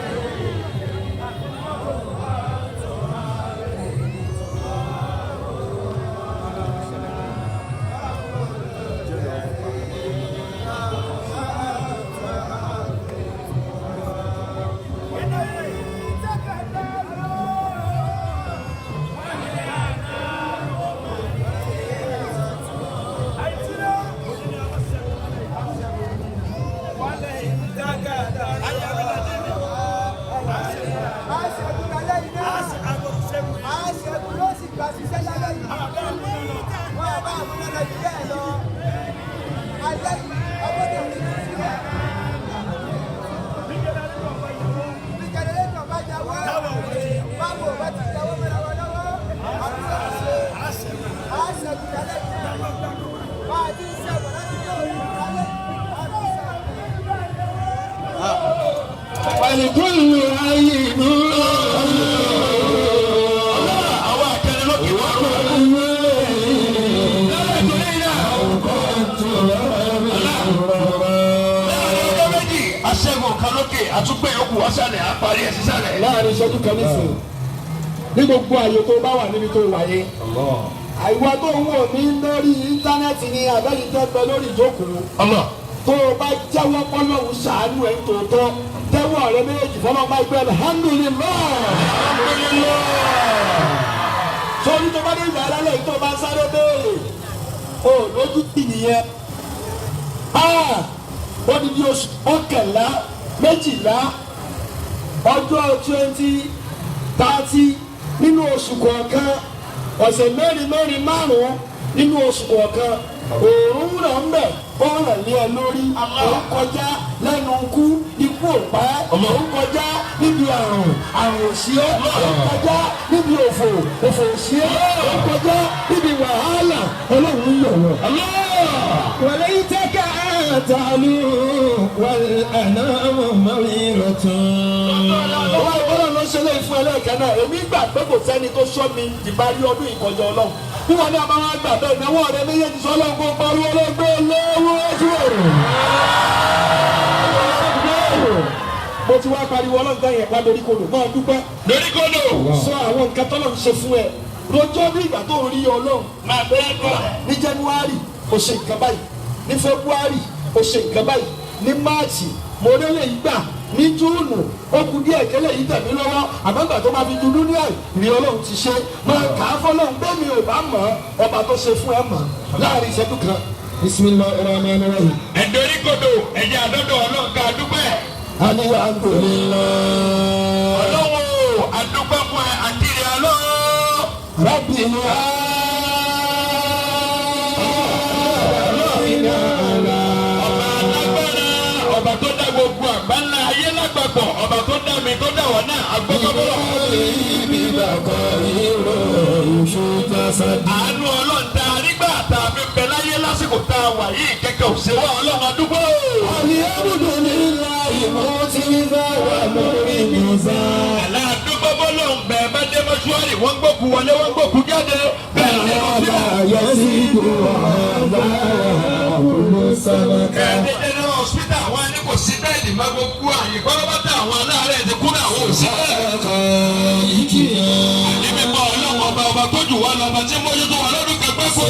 Wàlíkúlù ayé nù. Àwọn akẹ́lẹ́ lókè wá. Láàrin ọjọ́ méjì, aṣẹ́gun kan lókè, àtúgbò yòókù wá sálẹ̀, àparí ẹ̀ sísàlẹ̀. Láàrin ìṣẹ́jú kan nísìnyí, ní gbogbo àyè tó bá wà níbi tó wà yẹn, àìwá tó ń wò ní lórí íńtánẹ́ẹ̀tì ni àbẹ́yìn tẹ́ bẹ lórí ìjókòó, Allah. tó o bá jẹ́wọ́ pọ́lọ́hún ṣàánú ẹ̀ ń tòótọ́, tẹ́wọ́ rẹ méjèèjì fọlọ́ bá gbé alhamdulillah. Sórí tó bá dé ìgbà alálẹ̀ yìí tó bá sáré béèrè o lójú tì nìyẹn. Ó di di oṣù 11, 12, ọjọ́ 20, 30 nínú oṣù kọ̀ọ̀kan, ọ̀sẹ̀ mẹ́rin mẹ́rin márùn-ún nínú oṣù kọ̀ọ̀kan, òórùn rẹ̀ ń bẹ̀ bọ́ọ̀rọ̀ lé ẹ lórí. Òun kọjá lẹ́nu ikú, ikú ò pa ẹ́. Òun kọjá níbi àrùn, àrùn ò sí ẹ́. Òun kọjá níbi òfò, òfò ò sí ẹ́. Òun kọjá níbi wàhálà, Ọlọ́run yọ̀ wọ́n. وليتك تعلو والأنام مريرة. Ọwọ́ ìbọ́lọ̀ ló ṣe lè fún ẹlẹ́ẹ̀kẹ́ náà. Èmi gbà pé kò sẹ́ni tó sọ mi ìparí ọdún ìkọjọ Ọlọ́run. Bí wọn náà bá wá gbà bẹ́ẹ̀, ìnáwó rẹ méjèèjì sọ Ọlọ́run kó pariwo ọlọ́gbẹ́ lọ́wọ́ ojú ọ̀run. Mo ti wá pariwo Ọlọ́run tán yẹn, wá lórí kodò, máa dúpẹ́. Lórí kodò. Sọ àwọn nǹkan tọ́lọ́run ṣe fún ẹ. Rojọ́ bí ìgbà tó ń rí Ọlọ́run. Máa bẹ́ẹ̀ kọ́. Ní January, o ṣe nǹkan báyìí. Ní February, o ṣe nǹkan báyìí. Ní March, mo lélẹ̀ yìí gbà. Ní June, ó kù díẹ̀ kẹ́lẹ́ yìí tẹ̀mí lọ́wọ́. Àmọ́gbà tó máa fi ju dúníà ní Ọlọ́run ti ṣe. Máa kà á fọlọ́run bẹ́ẹ̀ mi ò bá mọ̀ ọ́, ọba tó ṣe fún ẹ mọ̀ láàrin ìṣẹ́jú kan. بسم الله الرحمن الرحيم. Ẹ̀dọ́rí kodò, ẹ̀jẹ̀ àdọ́dọ̀ Ọlọ́run ká dúpẹ́. الحمد لله. Ọlọ́run o, àdúpẹ́ fún ẹ àkiri Ọlọ́run. رب العالمين. Ọba alágbára, ọba tó dá gbogbo àgbáńlá ayé lápapọ̀, ọba tó dá mi tó dá wọ̀ náà, agbọ́gbọ́bọ́. Àánú Ọlọ́run tá a rí gbà tá a fi bẹ láyé lásìkò tá a wà yìí, kẹ́kẹ́ ò ṣe wá, Ọlọ́run àdúgbò. Àlá àdúgbò bọ́lọ̀ ń bẹ̀ bá dé mọ́ṣúárì, wọ́n gbókù wọlé, wọ́n gbókù jáde. Bẹ́ẹ̀ ni wọ́n fi Ẹ̀ẹ́dẹ́ general hospital, àwọn ẹni kò sí bẹ́ẹ̀dì má, gbogbo àyè kọ́lọ́bátà àwọn aláàárẹ̀ ti kú náà, àwọn ò sí bẹ́ẹ̀. Àní mímọ́ Ọlọ́run ọba, ọba tó jù wá lọ, ọba tí mójútó wà lọ́dún kẹgbẹ́ kó.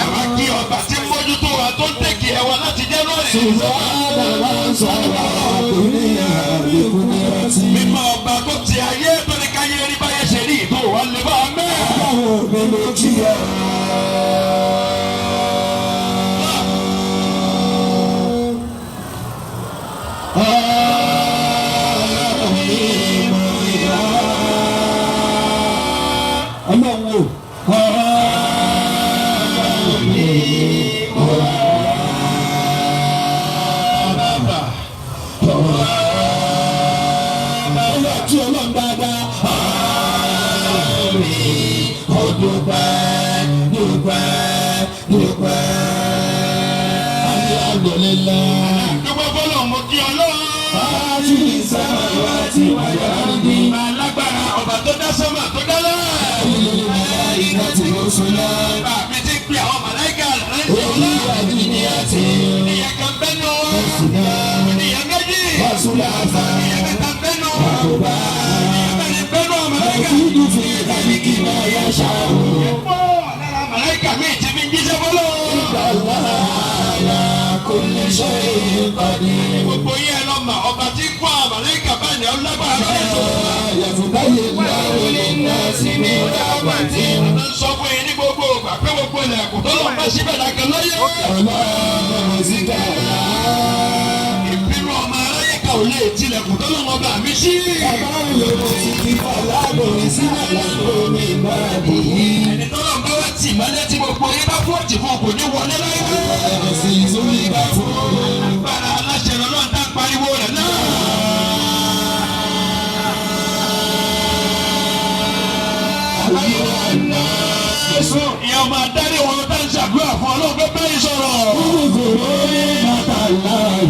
Ẹ̀wá kí ọba tí mójútó wa tó ń tẹ̀kì ẹ̀wà láti January. Mímọ́ ọba tó ti ayé tó ní káyé rí báyé ṣe rí ìtò wà lè bá a mẹ́. Ọlọ́run o. Ọlọ́run tí Ọlọ́run dáadáa. Dúpẹ́, dúpẹ́, dúpẹ́. Alhamdulillah. Dúpẹ́ fọlọ́, mo kí Ọlọ́run. Fáàtì sáwàtì wàyà rí. Ọba alágbára, ọba tó dá sánmà tó dá lẹ́. Ìlàtí oṣùlá. Bàbá mi ti ń pè àwọn màláìka rẹ̀ ń ṣe Orí ọlá. àdúnyàtì. Ìyẹn kan bẹ́nu. Ìyẹn méjì. Wàsúlàfà. Ìyẹn mẹ́ta bẹ́nu. Ìyẹn mẹ́rin bẹ́nu àwọn màláìka. Ìdú fi kàlíkì máa yá ṣáà. Pọ̀ lára màláìka mi ti fi ń jíṣẹ́ fọlọ́. Àlá kò lè ṣe ìpàdé. Gbogbo yẹn lọ mà, ọba tí kó àwọn màláìka báyìí ní ọlọ́gbàá lọ́yẹ̀ tó. Yàtúbáyé láwọn lè ná sí ní dábàtì. Àná ń sọ fún yín ní gbogbo ìgbà pé gbogbo ilẹ̀kùn tó lọ bá síbẹ̀ dàgbẹ́ lọ́yẹ̀. Ọlọ́run sí kàrá. Ìbínú ọmọ aráyé kan ò lè tilẹ̀kùn tó lọ́wọ́ bá mi sí. Bàbá yòówù ti fi fàlágùn sílẹ̀ lórí ìbàdí. Ẹni tó lọ́n bá wá tì mọ́lẹ̀ tí gbogbo yín bá fún ọ̀tì fún, kò ní wọlé láyé. Ẹ̀sìn ìzúlì bá fún. Agbára aláṣẹ lọ́lọ́run tá a pariwo rẹ̀ náà. Ìyá ọmọ adarí wọn tá ń ṣàdúrà fún Ọlọ́run pé báyìí sọ̀rọ̀. Kúrò ní bàtà láì.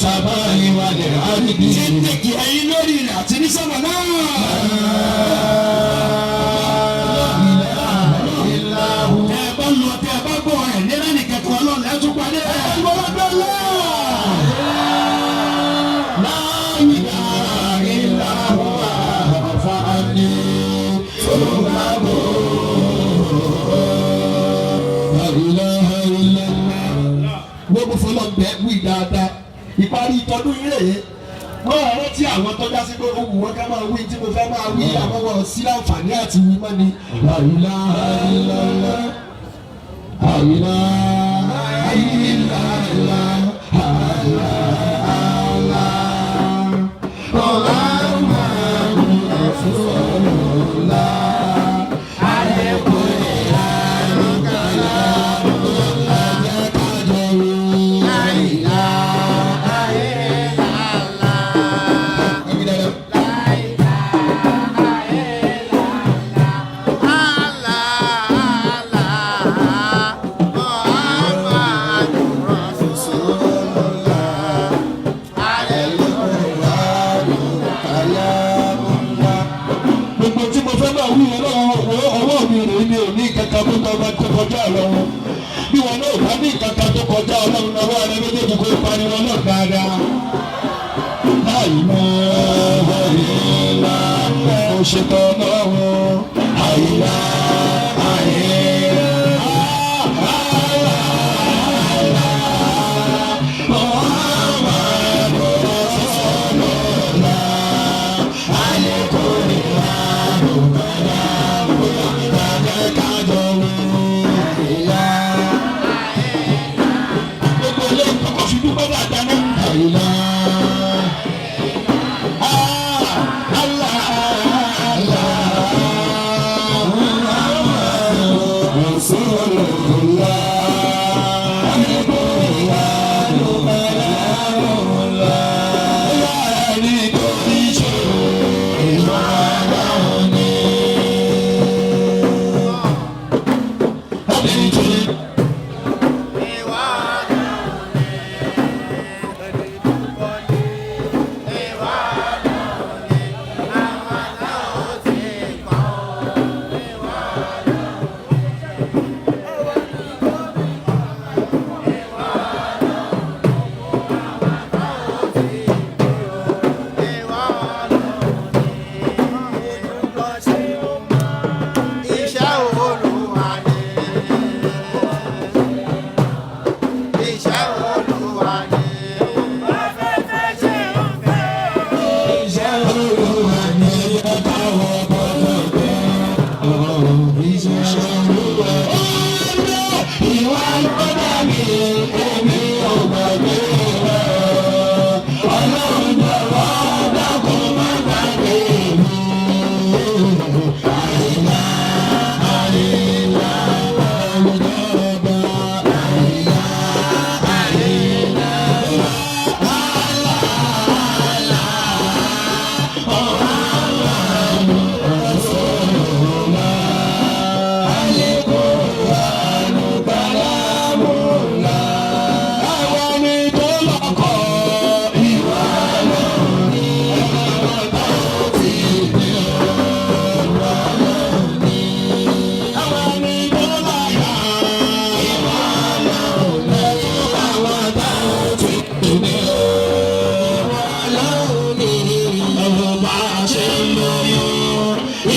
السماء والأرض Tí ń tẹ̀kì ẹyin lórí ilẹ̀ àti ní sánmà náà. إلا هو. Tẹ́ ẹ bá lọ, tẹ́ ẹ bá gbọ́ ẹ̀ ní ẹ̀rọ nìkẹ́kọ̀ọ́ ọlọ́run lẹ́tún padà. Ẹ gbọ́dọ̀ lọ. لا إله إلا هو فأني تؤفكون. لا إله إلا الله. Wọ́n mú fọlọ́ bẹ́ẹ̀ wí dáadáa. Ìparí ìtọ́dún yìí rèé. Wọ́n rántí àwọn tọ́já sí pé ó wù wọ́n ká máa wí tí mo fẹ́ máa wí àmọ́ wọn sí láǹfààní àti wí mọ́ ni. لا إله إلا الله. لا إله إلا الله. الله الله رسول الله. عليكم كلام الله لا إله Ẹ wí dáadáa. Gbogbo tí mo fẹ́ máa wí ọlọ́run ọwọ́ mi rèé, mi ò ní kankan tó tọ́ bá tó kọjá ọlọ́run. Bí wọn náà bá ní kankan tó kọjá ọlọ́run, ọwọ́ rẹ méjèèjì kó pariwo náà dáadáa. Láì mọ àìlá mo ṣe tọ́lọ́run àìlá àìlá Muhammadu Rasulullah alekun ìlànà kájọ wí àìlá Gbogbo ilé kọ́kọ́ fi dúpẹ́ dáadáa náà. àìlá. Iṣẹ́ Olúwa ni. Iṣẹ́ Olúwa ni. Iṣẹ́ Olúwa ni táwọn gbọ́dọ̀ gbé. Iṣẹ́ Olúwa. Ìwà gbọ́dọ̀ mi, èmi ò gbàgbé rẹ̀. Ọlọ́run jọ̀wọ́ dákun má gbàgbé mi. Àìlá, àìlá, olùdókòwò. Àìlá, àìlá, Àwọn ni tó lọ́kọ̀ ìwà àwọn ni tó láyà ìwà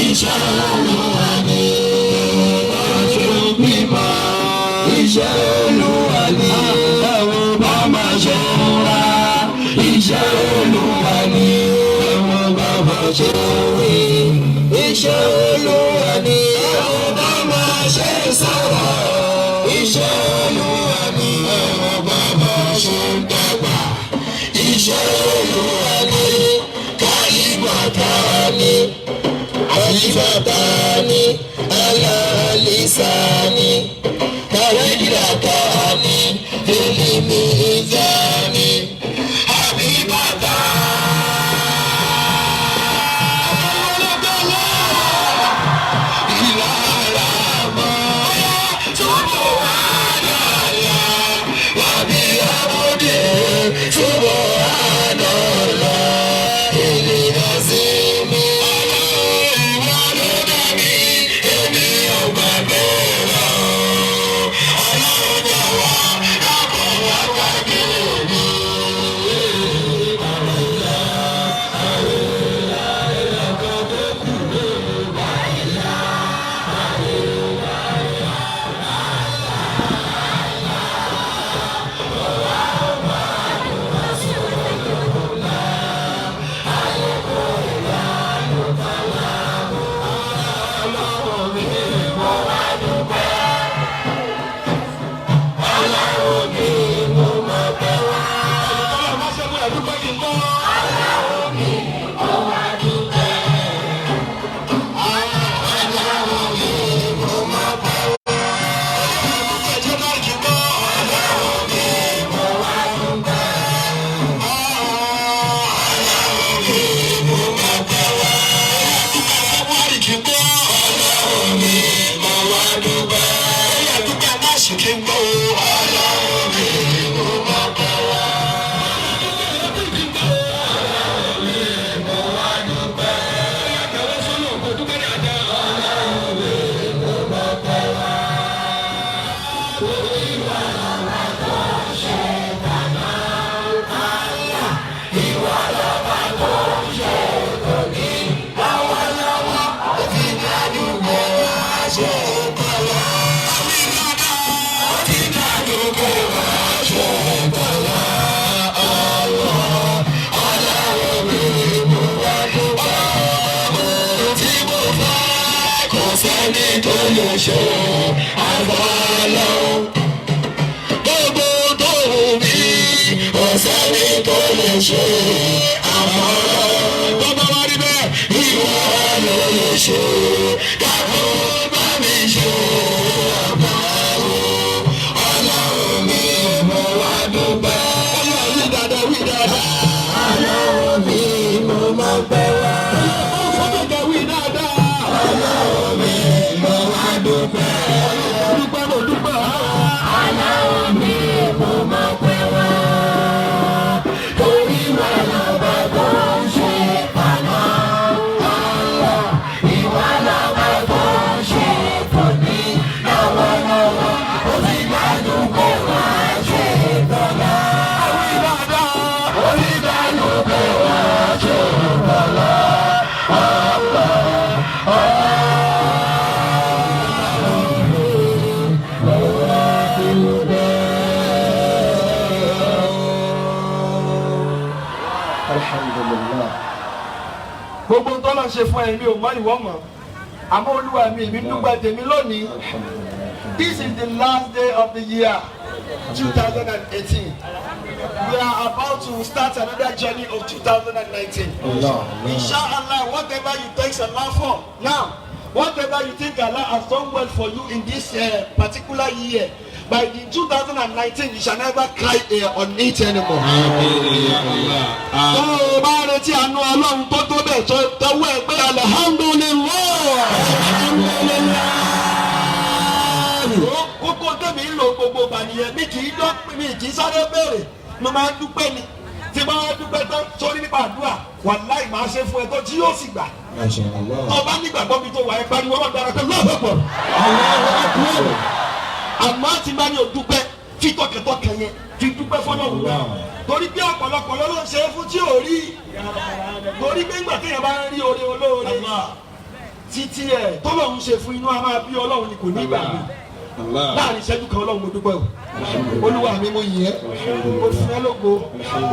Iṣẹ́ Olúwa ni ṣe bímọ. Iṣẹ́ Olúwa ni ẹ̀wọ̀n bá máa ṣe ń ra. Iṣẹ́ Olúwa ni ẹ̀wọ̀n bá máa ṣe wí. Iṣẹ́ Olúwa ni ẹ̀wọ̀n bá máa ṣe sọ̀rọ̀. Iṣẹ́ Olúwa ni ẹ̀wọ̀n bá máa ṣe dàgbà. Iṣẹ́ Olúwa ni kálíbàtà ni alifatani alalisani karajiratani elimizani habibata. Subhanallah. tó lè ṣe àfọlọ́hún. Gbogbo tó wù mí, kò sẹ́ni tó lè ṣe àfọlọ́hún. Tó bá wá rí bẹ́ẹ̀, ìwọ ló lè ṣe. Dákun bá mi ṣe àfọlọ́hún. Ọlọ́run mi, mo wá dúpẹ́. Ọlọ́run wí dáadáa, wí dáadáa. Ọlọ́run mi, mo máa pẹ́ wá. Ọlọ́run wí dáadáa. Ọlọ́run mi, mo wá dúpẹ́. Dúpẹ́ mo dúpẹ́. Ọlọ́run mi, mo máa pẹ́ wá. Torí wà lọ́ba tó ń ṣe pàmò. Allah, ìwà lọ́ba tó ń ṣe tòní. Lọ́wọ́lọ́wọ́, ó ti dájú pé wá ṣe tọ̀la. Wí dáadáa. Ó ti dájú pé wá ṣe tọ̀la. Allah, Ọlọ́run mi, mo wá dúpẹ́. Alhamdulillah. Gbogbo ń tọ́lọ̀ ṣe fún ẹ̀mí ò mọ́ ìwọ́ mọ́. Àmọ́ Olúwa mi, èmi dúpẹ́ tèmi lónìí. This is the last day of the year 2018. We are about to start another journey of 2019. Inshallah, whatever you thank Allah for now, whatever you think Allah has done well for you in this particular year, by the 2019, you shall never cry on it anymore. Tó o bá retí àánú Ọlọ́run tó tó bẹ̀ tó tọwọ́ ẹ pé alhamdulillah. Ó kókó tèmi ń lo gbogbo ìgbà nìyẹn. Mi kì í dán, mi kì í sáré béèrè, mo máa ń dúpẹ́ ni. Tí bá wá dúpẹ́ tán sórí nípa àdúrà, wàláì máa ṣe fún ẹ tó tí yóò sì gbà. Tó o bá nígbàgbọ́ mi tó wà ẹ pariwo ọmọ dára pé lọ́ọ̀pọ̀. Àmọ́ tí bá ní o dúpẹ́, fi tọkàntọkàn yẹn fi dúpẹ́ fọlọ́run náà, torí pé ọ̀pọ̀lọpọ̀ ló ń ṣe é fún tí ò rí, torí pé ńgbà téèyàn bá ń rí oore olóore títí ẹ̀ tọ́lọ́run ṣe fún, inú a máa bí Ọlọ́run ni kò ní ìgbàgbé láàrin ìṣẹ́jú kan. Ọlọ́run, mo dúpẹ́ o. Olúwa mi, mo yìn ẹ́, mo fún ẹ lógo,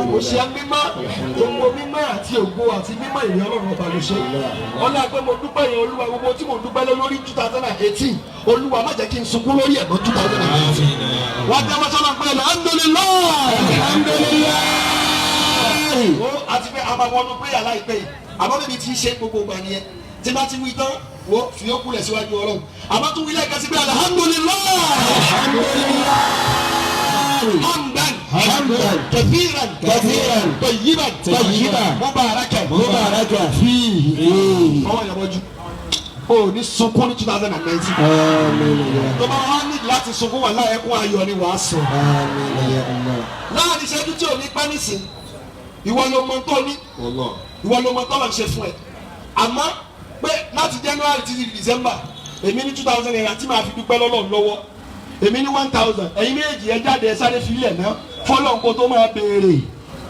mo ṣe ẹ́ mímọ́. Gbogbo mímọ́ àti ògo àti mímọ́ ìrìn Ọlọ́run ọba ló ṣe. Ọlá pé mo dúpẹ́ yẹn, Olúwa, gbogbo tí mo dúpẹ́ lé lórí 2018, Olúwa, má jẹ́ kí n sunkún lórí ẹ̀ mọ́ 2019. Wọ́n tẹ́ wọ́n sọ́nà pé alhamdulillah, alhamdulillah. Ó àti pé a máa wọnú prayer láìpẹ́ yìí, àmọ́ bíbi tí í ṣe gbogbo ìgbà nìyẹn. Tí bá ti wí tán, wo fi ó kúlẹ̀ síwájú Ọlọ́run. Àmọ́ tún wí lẹ́ẹ̀kan sí pé alhamdulillah, alhamdulillah, hamdan Hamdan kathiran kathiran tayyiban tayyiban mubarakan mubarakan fihi. Fihi. Ọwọ́ ìyàwó ju o ní sunkún ní 2019. Àmín ya. Tó bá wà ní láti sunkún, wà láyẹ̀kún ayọ̀ ni wàá sùn. Àmín ya Allah. Láàrin ìṣẹ́jú tí ò ní pẹ́ nísìn, ìwọ ló mọ tó ní, ìwọ ló mọ tọ́lọ̀ ń ṣe fún ẹ. Àmọ́ pé láti January títí di December, èmi ní ₦2,000 tí màá fi dúpẹ́ lọ́lọ́run lọ́wọ́. Èmi ní 1,000. Ẹ̀yin méjì ẹ jáde, ẹ sáré fi ilẹ̀ náà fọlọ́n kó tó máa béèrè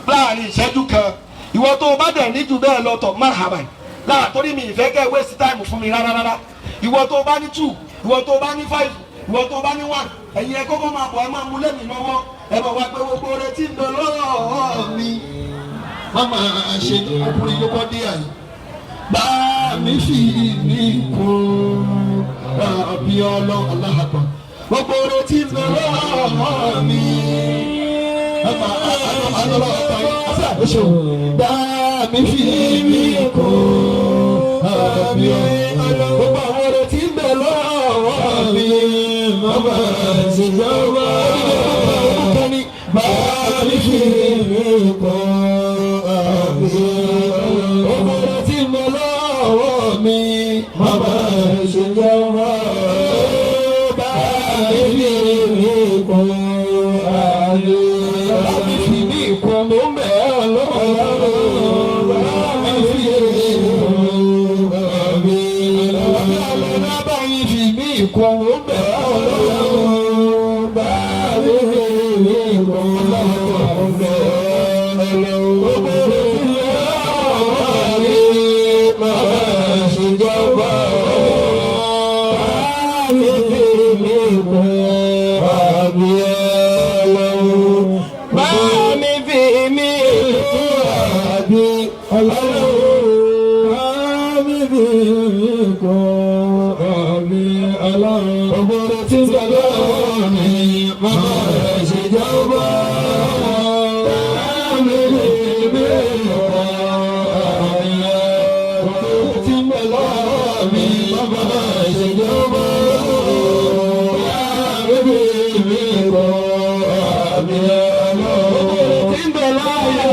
láàrin ìṣẹ́jú kan. Ìwọ tó o bá dẹ̀ ní jù bẹ́ẹ̀ lọ tọ̀, marhaban láà, torí mi ìfẹ́ kẹ́ waste time fún mi rárá rárá. Ìwọ tó o bá ní two, ìwọ tó o bá ní five, ìwọ tó o bá ní one, ẹ̀yin ẹ kọ́kọ́ máa bọ̀, ẹ máa mú lẹ́mìí lọ́wọ́, ẹ bọ̀ wá pé gbogbo rẹ tí ń bẹ lọ́wọ́ mi má máa ṣe. Ọkùnrin ló kọ́ dé àyè bá mi fi mí kún àbí ọlọ́ aláhàpọ̀ gbogbo rẹ tí ń bẹ lọ́wọ́ mi. Bá mi fi mí kún àbí ọlọ́ gbogbo àwọn rẹ tí ń bẹ lọ́wọ́ mi má máa ṣe jọ̀wọ́. Bá mi fi mí kún àbí ọlọ́ gbogbo tí ń bẹ lọ́wọ́ mi má máa ṣe jọ̀wọ́. Bá mi fi mí kún àbí bá mi fi mí kún, mo ń bẹ̀ ọ́ lọ́wọ́. Bá mi fi mí kún àbí bá mi fi mí kún, mo ń bẹ̀ ọ́ lọ́wọ́. Bá mi fi mí kún, mo ń bẹ̀ ọ́ lọ́wọ́. Gbogbo tí ń bẹ lọ́wọ́ mi má ṣe jọ̀wọ́. Bá mi fi mí kún àbí ọlọ́run. Bá mi fi mí kún àbí ọlọ́run. Bá mi fi mí kún àbí Ọlọ́run. Gbogbo oore tí ń bẹ lọ́wọ́ mi, màmá rẹ̀ ṣe jẹ́ ó bọ́. Mi lè bẹ̀rẹ̀ àmì. Gbogbo oore tí ń bẹ lọ́wọ́ mi, màmá rẹ̀ ṣe jẹ́ ó bọ́. Mi lè bẹ̀rẹ̀ àmì. Gbogbo oore tí ń bẹ lọ́wọ́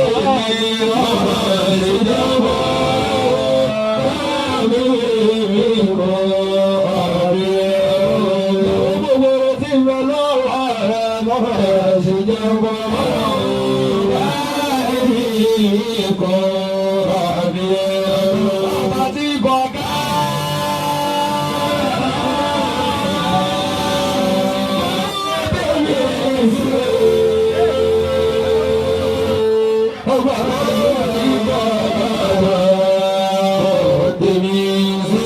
mi, màmá rẹ̀ ṣe jẹ́ ó bọ́. Mi lè bẹ̀rẹ̀ àmì. Gbogbo oore tí ń bẹ lọ́wọ́ rẹ̀, màmá rẹ̀ ṣe jẹ́ ó bọ́. Ọba tí bọ̀gá. Ọba tí bọ̀gá. Tèmi sí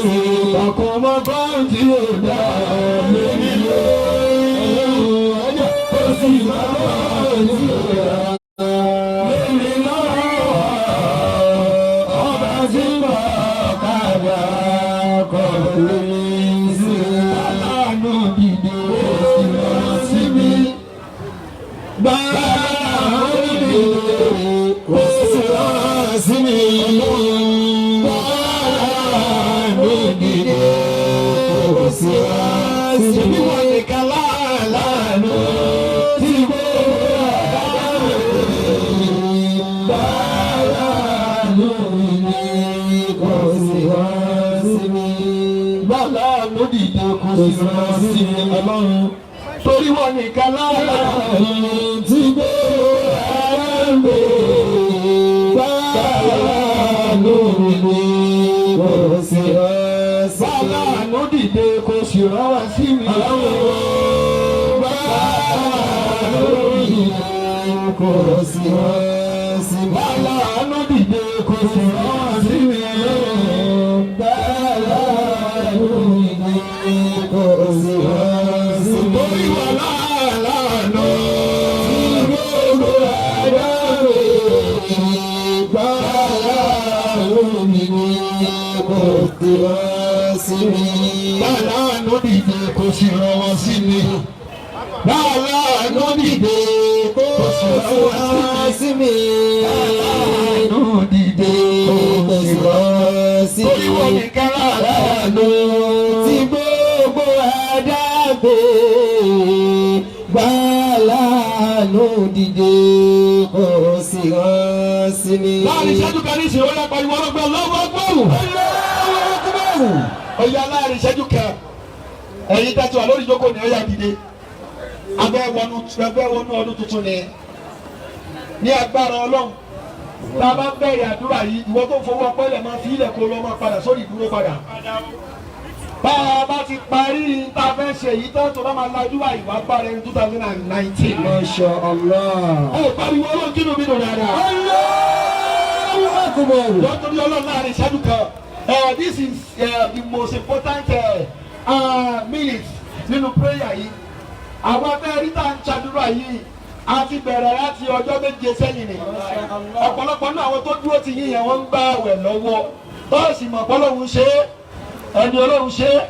ọkọ̀ tí ó dá lórí lórí. Ó sì máa ń tí ó dá lórí lọ́wọ́. Ọba tí bọ̀gá kọ̀ tèmi sí. Aláàánú dìde ó sì rán sí mi. Bàbá dìde ó sì rán sí mi. Bàbá dìde ó sì rán sí mi. Bí wọ́n nìkan láàánú tí gbogbo àdáwò bàbá mi kò sì rán sí mi. Bàbá ló dìde kò sì rán sí mi ọlọ́run. Torí wọn nìkan láàánú tí gbogbo àdáwò bàbá ló dìde kò sì rán sí mi. Bàbá ló dìde kò sì rán wá sí mi. Bàbá ló dìde kò sì rán sí mi. Bàbá ló dìde kò sì rán wá sí mi. Bàbá ló dìde kò sì rán sí mi. Torí wọn láàánú tí gbogbo àdáwò bàbá ló dìde kò sì rán sí mi. Bàbá ló dìde kò sì rán wá sí mi. Bàbá ló dìde kò sì rán sí mi. Bàbá ló dìde kò sì rán sí mi. Torí wọn nìkan láàánú tí gbogbo ẹ̀dá gbé. Bàbá ló dìde kò sì rán sí mi. Láàrin ìṣẹ́jú kan ní ìṣòro yẹn pariwo ọlọ́gbẹ́ lọ́wọ́ gbòòrò. Ọ̀yà láàrin ìṣẹ́jú kan ẹ̀yin tẹ́tí wà lórí ìjókòó ni ọ̀yà dìde. Abẹ́ wọnú ọdún tuntun ni ní agbára Ọlọ́run. Tá a bá ń bẹ̀rẹ̀ àdúrà yìí, ìwọ tó fowó ọpẹ́ lẹ̀ máa fi ilẹ̀ kó lọ máa padà sórí ìdúró padà. Bá a bá ti parí tá a fẹ́ ṣe èyí tó tó bá máa lajú báyìí wá bá rẹ̀ ní 2019. Masha Allah. Ó pariwo Ọlọ́run kí ló mi dùn dáadáa. Allahu Akbar. Lọ́tọ́rí Ọlọ́run láàrin ìṣẹ́jú kan. This is the most important minute nínú prayer yìí. Àwọn abẹ́rẹ́ tá à ń ṣàdúrà yìí a ti bẹ̀rẹ̀ láti ọjọ́ méje sẹ́yìn ni. Ọ̀pọ̀lọpọ̀ náà àwọn tó dúró ti yín yẹn wọ́n ń gbá àwẹ̀ lọ́wọ́. Tọ́ọ̀sì mọ̀ pé Ọlọ́run ṣe é, ẹni Ọlọ́run ṣe é.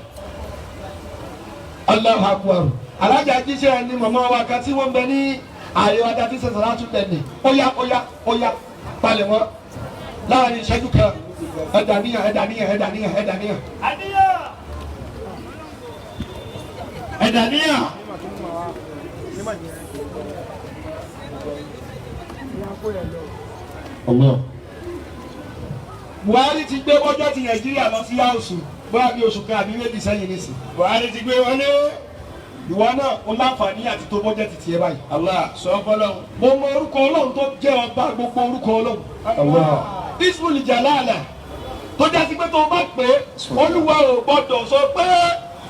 Allahu Akbar. Alájà jíṣẹ́ ẹni màmá wa kan tí wọ́n ń bẹ ní ààyè ọjà tí sẹ̀sẹ̀ látún bẹ̀ ní. Óyá óyá óyá palẹ̀ mọ́ láàrin ìṣẹ́jú kan ẹ̀dà níyàn ẹ̀dà níyàn ẹ̀dà níyàn ẹ̀dà níyàn. Ẹ̀dà níyàn. Allah. Buhari ti gbé bọ́jọ́tì Nàìjíríà lọ sí Áùsù bóyá bí oṣù kan àbí méjì sẹ́yìn nísìn. Buhari ti gbé wọlé. Ìwọ náà o láǹfààní àti tó bọ́jẹ́tì tiẹ̀ báyìí. Allah sọ fọlọ́hún. Mo mọ orúkọ Ọlọ́run tó jẹ́ ọba gbogbo orúkọ Ọlọ́run. Allah. Ismul Jalala tó jásí pé tó o bá pè é Olúwa ò gbọ́dọ̀ sọ pé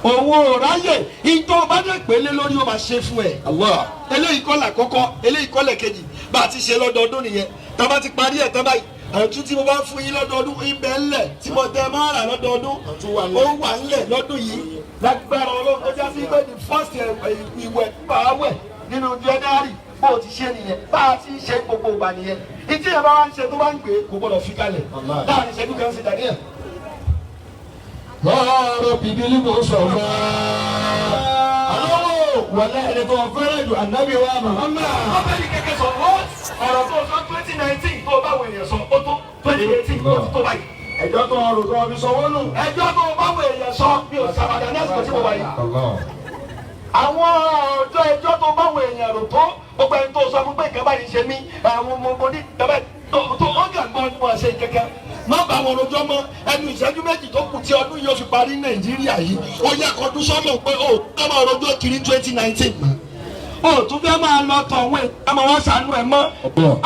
òun ò ráyè ìtọ́ bá dẹ̀ pé lé lórí ó máa ṣe fún ẹ. Allah. Eléyìí kọ́ làkọ́kọ́ eléyìí kọ́ lẹ̀kejì bá a ti ṣe lọ́dọọdún nìyẹn tá a bá ti parí ẹ̀ tán báyìí àtún tí mo bá fún yín lọ́dọọdún ibẹ̀ ńlẹ̀ tí mo tẹ máa rà lọ́dọọdún ó wà ńlẹ̀ lọ́dún yìí lágbára Ọlọ́run tó jásí pé the first ìwẹ̀ máa wẹ̀ nínú January bó o ti ṣe nìyẹn bá a ti ṣe gbogbo ìgbà nìyẹn ìtí yẹn bá wá ń ṣe tó bá ń gbé kò gbọdọ̀ fi kalẹ̀ láàrin ìṣẹ́jú kan ṣe dàníyàn. يا رب بالمصطفى. Àlọ́wọ́ wọlé ẹni tó fẹ́ràn jù ànábì wa Muhammad. Wọ́n fẹ́ ní kẹ́kẹ́ sọ wọ́n ọ̀rọ̀ tó sọ 2019 tó bá wọ èèyàn sọ ó tó 2018 ó ti tó báyìí. Ẹjọ́ tó ọrùn tó fi sọwọ́ nù. Ẹjọ́ tó bá wọ èèyàn sọ mi ò sàbàdà ní àsìkò tí mo wà yìí. Àwọn ọjọ́ ẹjọ́ tó bá wọ èèyàn rò tó gbogbo ẹni tó sọ fún pé nǹkan báyìí ṣe mí àwọn ọmọ ọmọ ní bàbá tó ó gàgbọ́n ní wọn ṣe kẹ́kẹ́. Má bá wọn rojọ́ mọ́ ẹnu ìṣẹ́jú méjì tó kù tí ọdún yóò fi parí Nàìjíríà yìí ó yẹ kọdún sọ́nà pé ó ká máa rojọ́ kiri 2019 mọ́. O tún fẹ́ máa lọ tọ̀ wọ́n ẹ̀ máa wá sànú ẹ̀ mọ́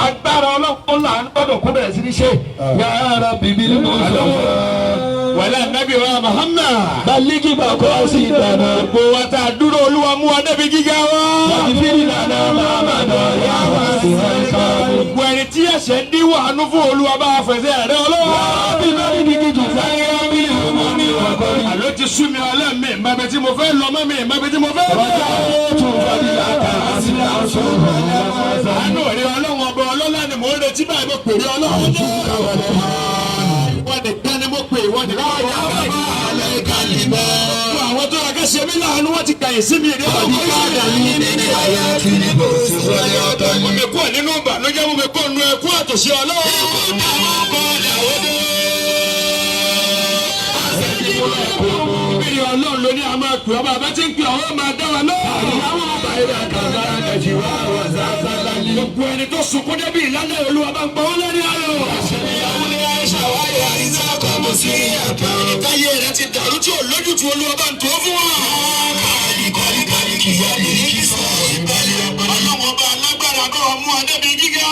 agbára ọlọ́run là ń gbọ́dọ̀ kó bẹ̀rẹ̀ sí ní ṣe. يا رب بالمصطفى. Wàlẹ́ ànábì wa Muhammad. بلغ مقاصدنا. Gbogbo wa tá a dúró Olúwa mú wa débi gíga wa. واغفر لنا ما مضى يا واسع الكرم. Gbogbo ẹni tí ẹ̀ṣẹ̀ ń dín wàánú fún Olúwa bá a fẹsẹ̀ rẹ Ọlọ́run. بمرضك تسير بالهموم والكرب. Àló ti sú mi ọlẹ́ mi ìmọ̀bi tí mo fẹ́ lọ mọ́ mi ìmọ̀bi tí mo fẹ́ lọ. رجوت فضلك أسرع سبل. Àánú rẹ Ọlọ́run ọba ọlọ́lá ni mò ń retí báyìí mo pèrè Ọlọ́run jẹ́. Ìwọ nìkan ni mo pè ìwọ nìkan ni mo pè. Gbogbo àwọn tó yẹ kí ṣe mí láàánú wọ́n ti kàyè sí mi ìrẹ́ ọ̀gbọ́n. Mo mi kúrò nínú ìbànújẹ́ mo mi kúrò nínú ẹkún àtòṣe Ọlọ́run. Ìbéèrè Ọlọ́run ló ní a máa pè ọ́ bàbá tí ń pè ọ́ máa dá wa lóhùn. Gbogbo ẹni tó sunkún débi ìlànà Olúwa bá ń gbọ́ wọ́n lórí ayọ̀. Táyé rẹ̀ ti dàrú tí ò lójútu Olúwa bá ń tó fún wa. Ọlọ́run ọba alágbára bá wa mú adébí gíga.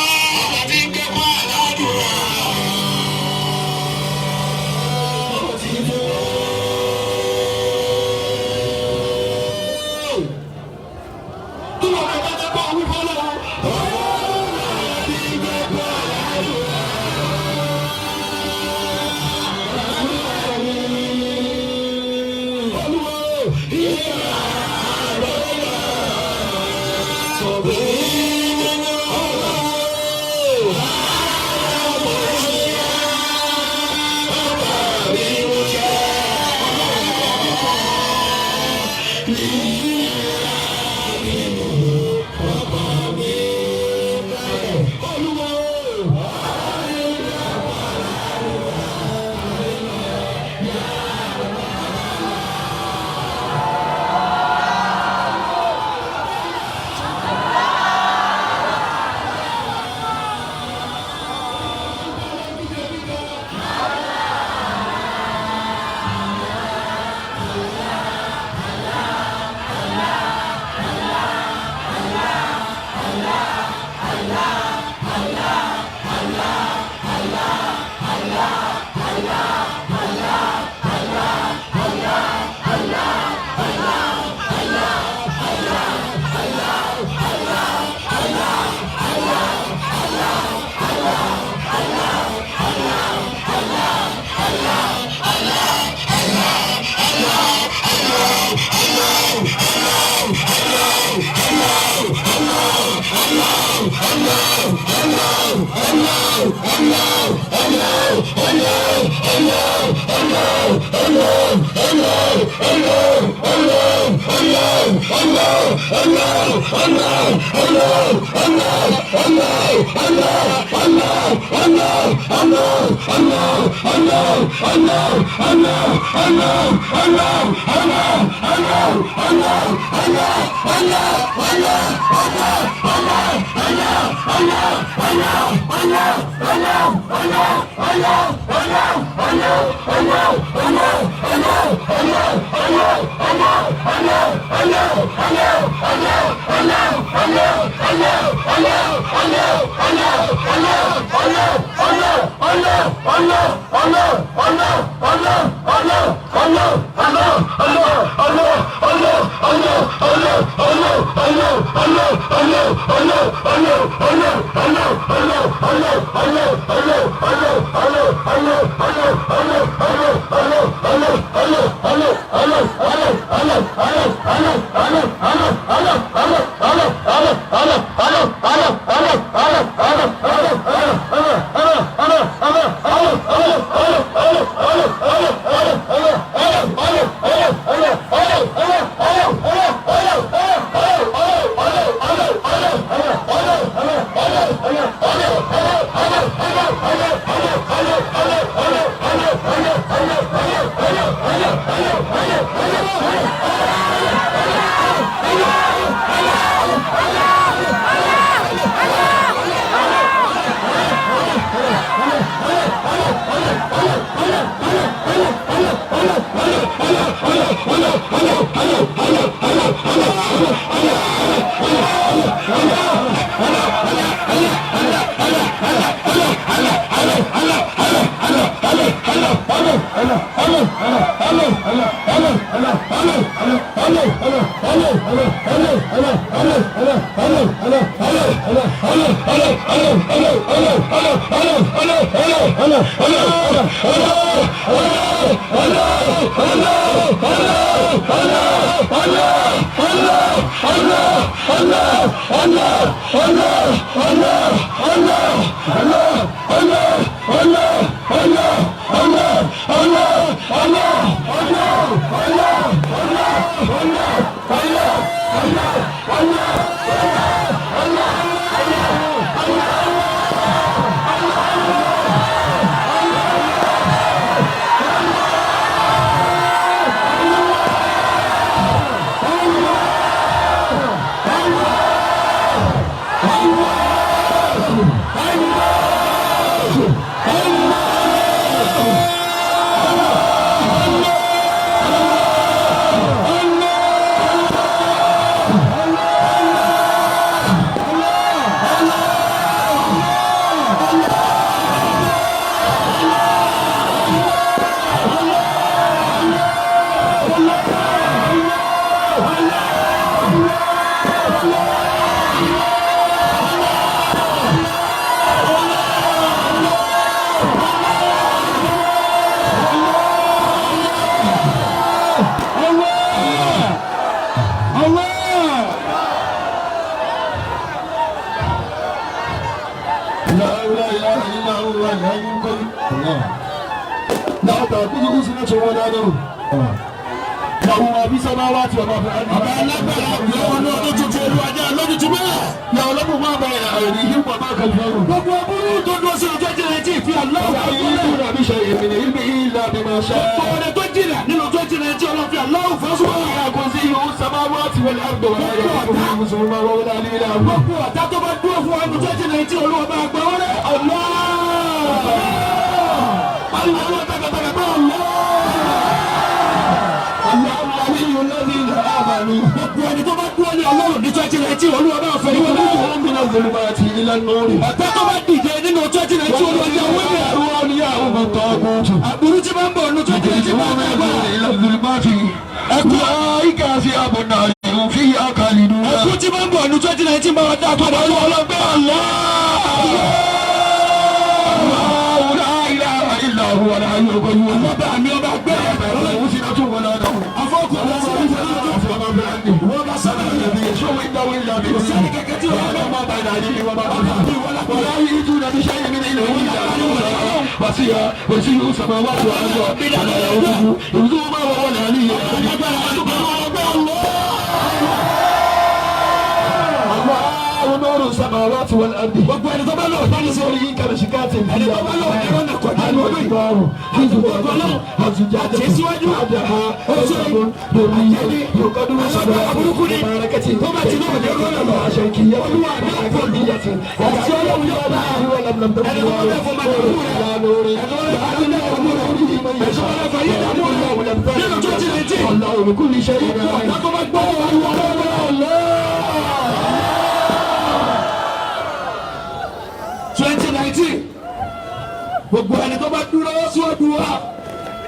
Gbogbo ẹni tó bá dúró síwájú wa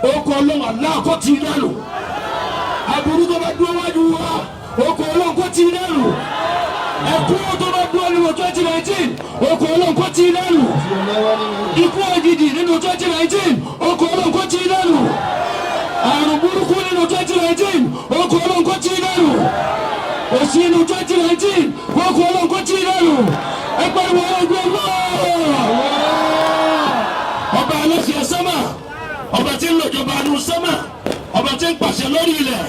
ó kọ Ọlọ́run Allah kó tì í dànù. Aburú tó bá dúró wájú wa ó kọ Ọlọ́run kó tì í dànù. Ẹkú tó bá dúró nínú 2019 ó kọ Ọlọ́run kó tì í dànù. Ikú òjijì nínú 2019 ó kọ Ọlọ́run kó tì í dànù. Àrùn burúkú nínú 2019 ó kọ Ọlọ́run kó tì í dànù. Òṣì nínú 2019 ó kọ Ọlọ́run kó tì í dànù. Ẹ pariwo ọgbẹ́ náà. Ọba aláṣẹ sánmà, ọba tí ń lòjọba anu sánmà, ọba tí ń pàṣẹ lórí ilẹ̀,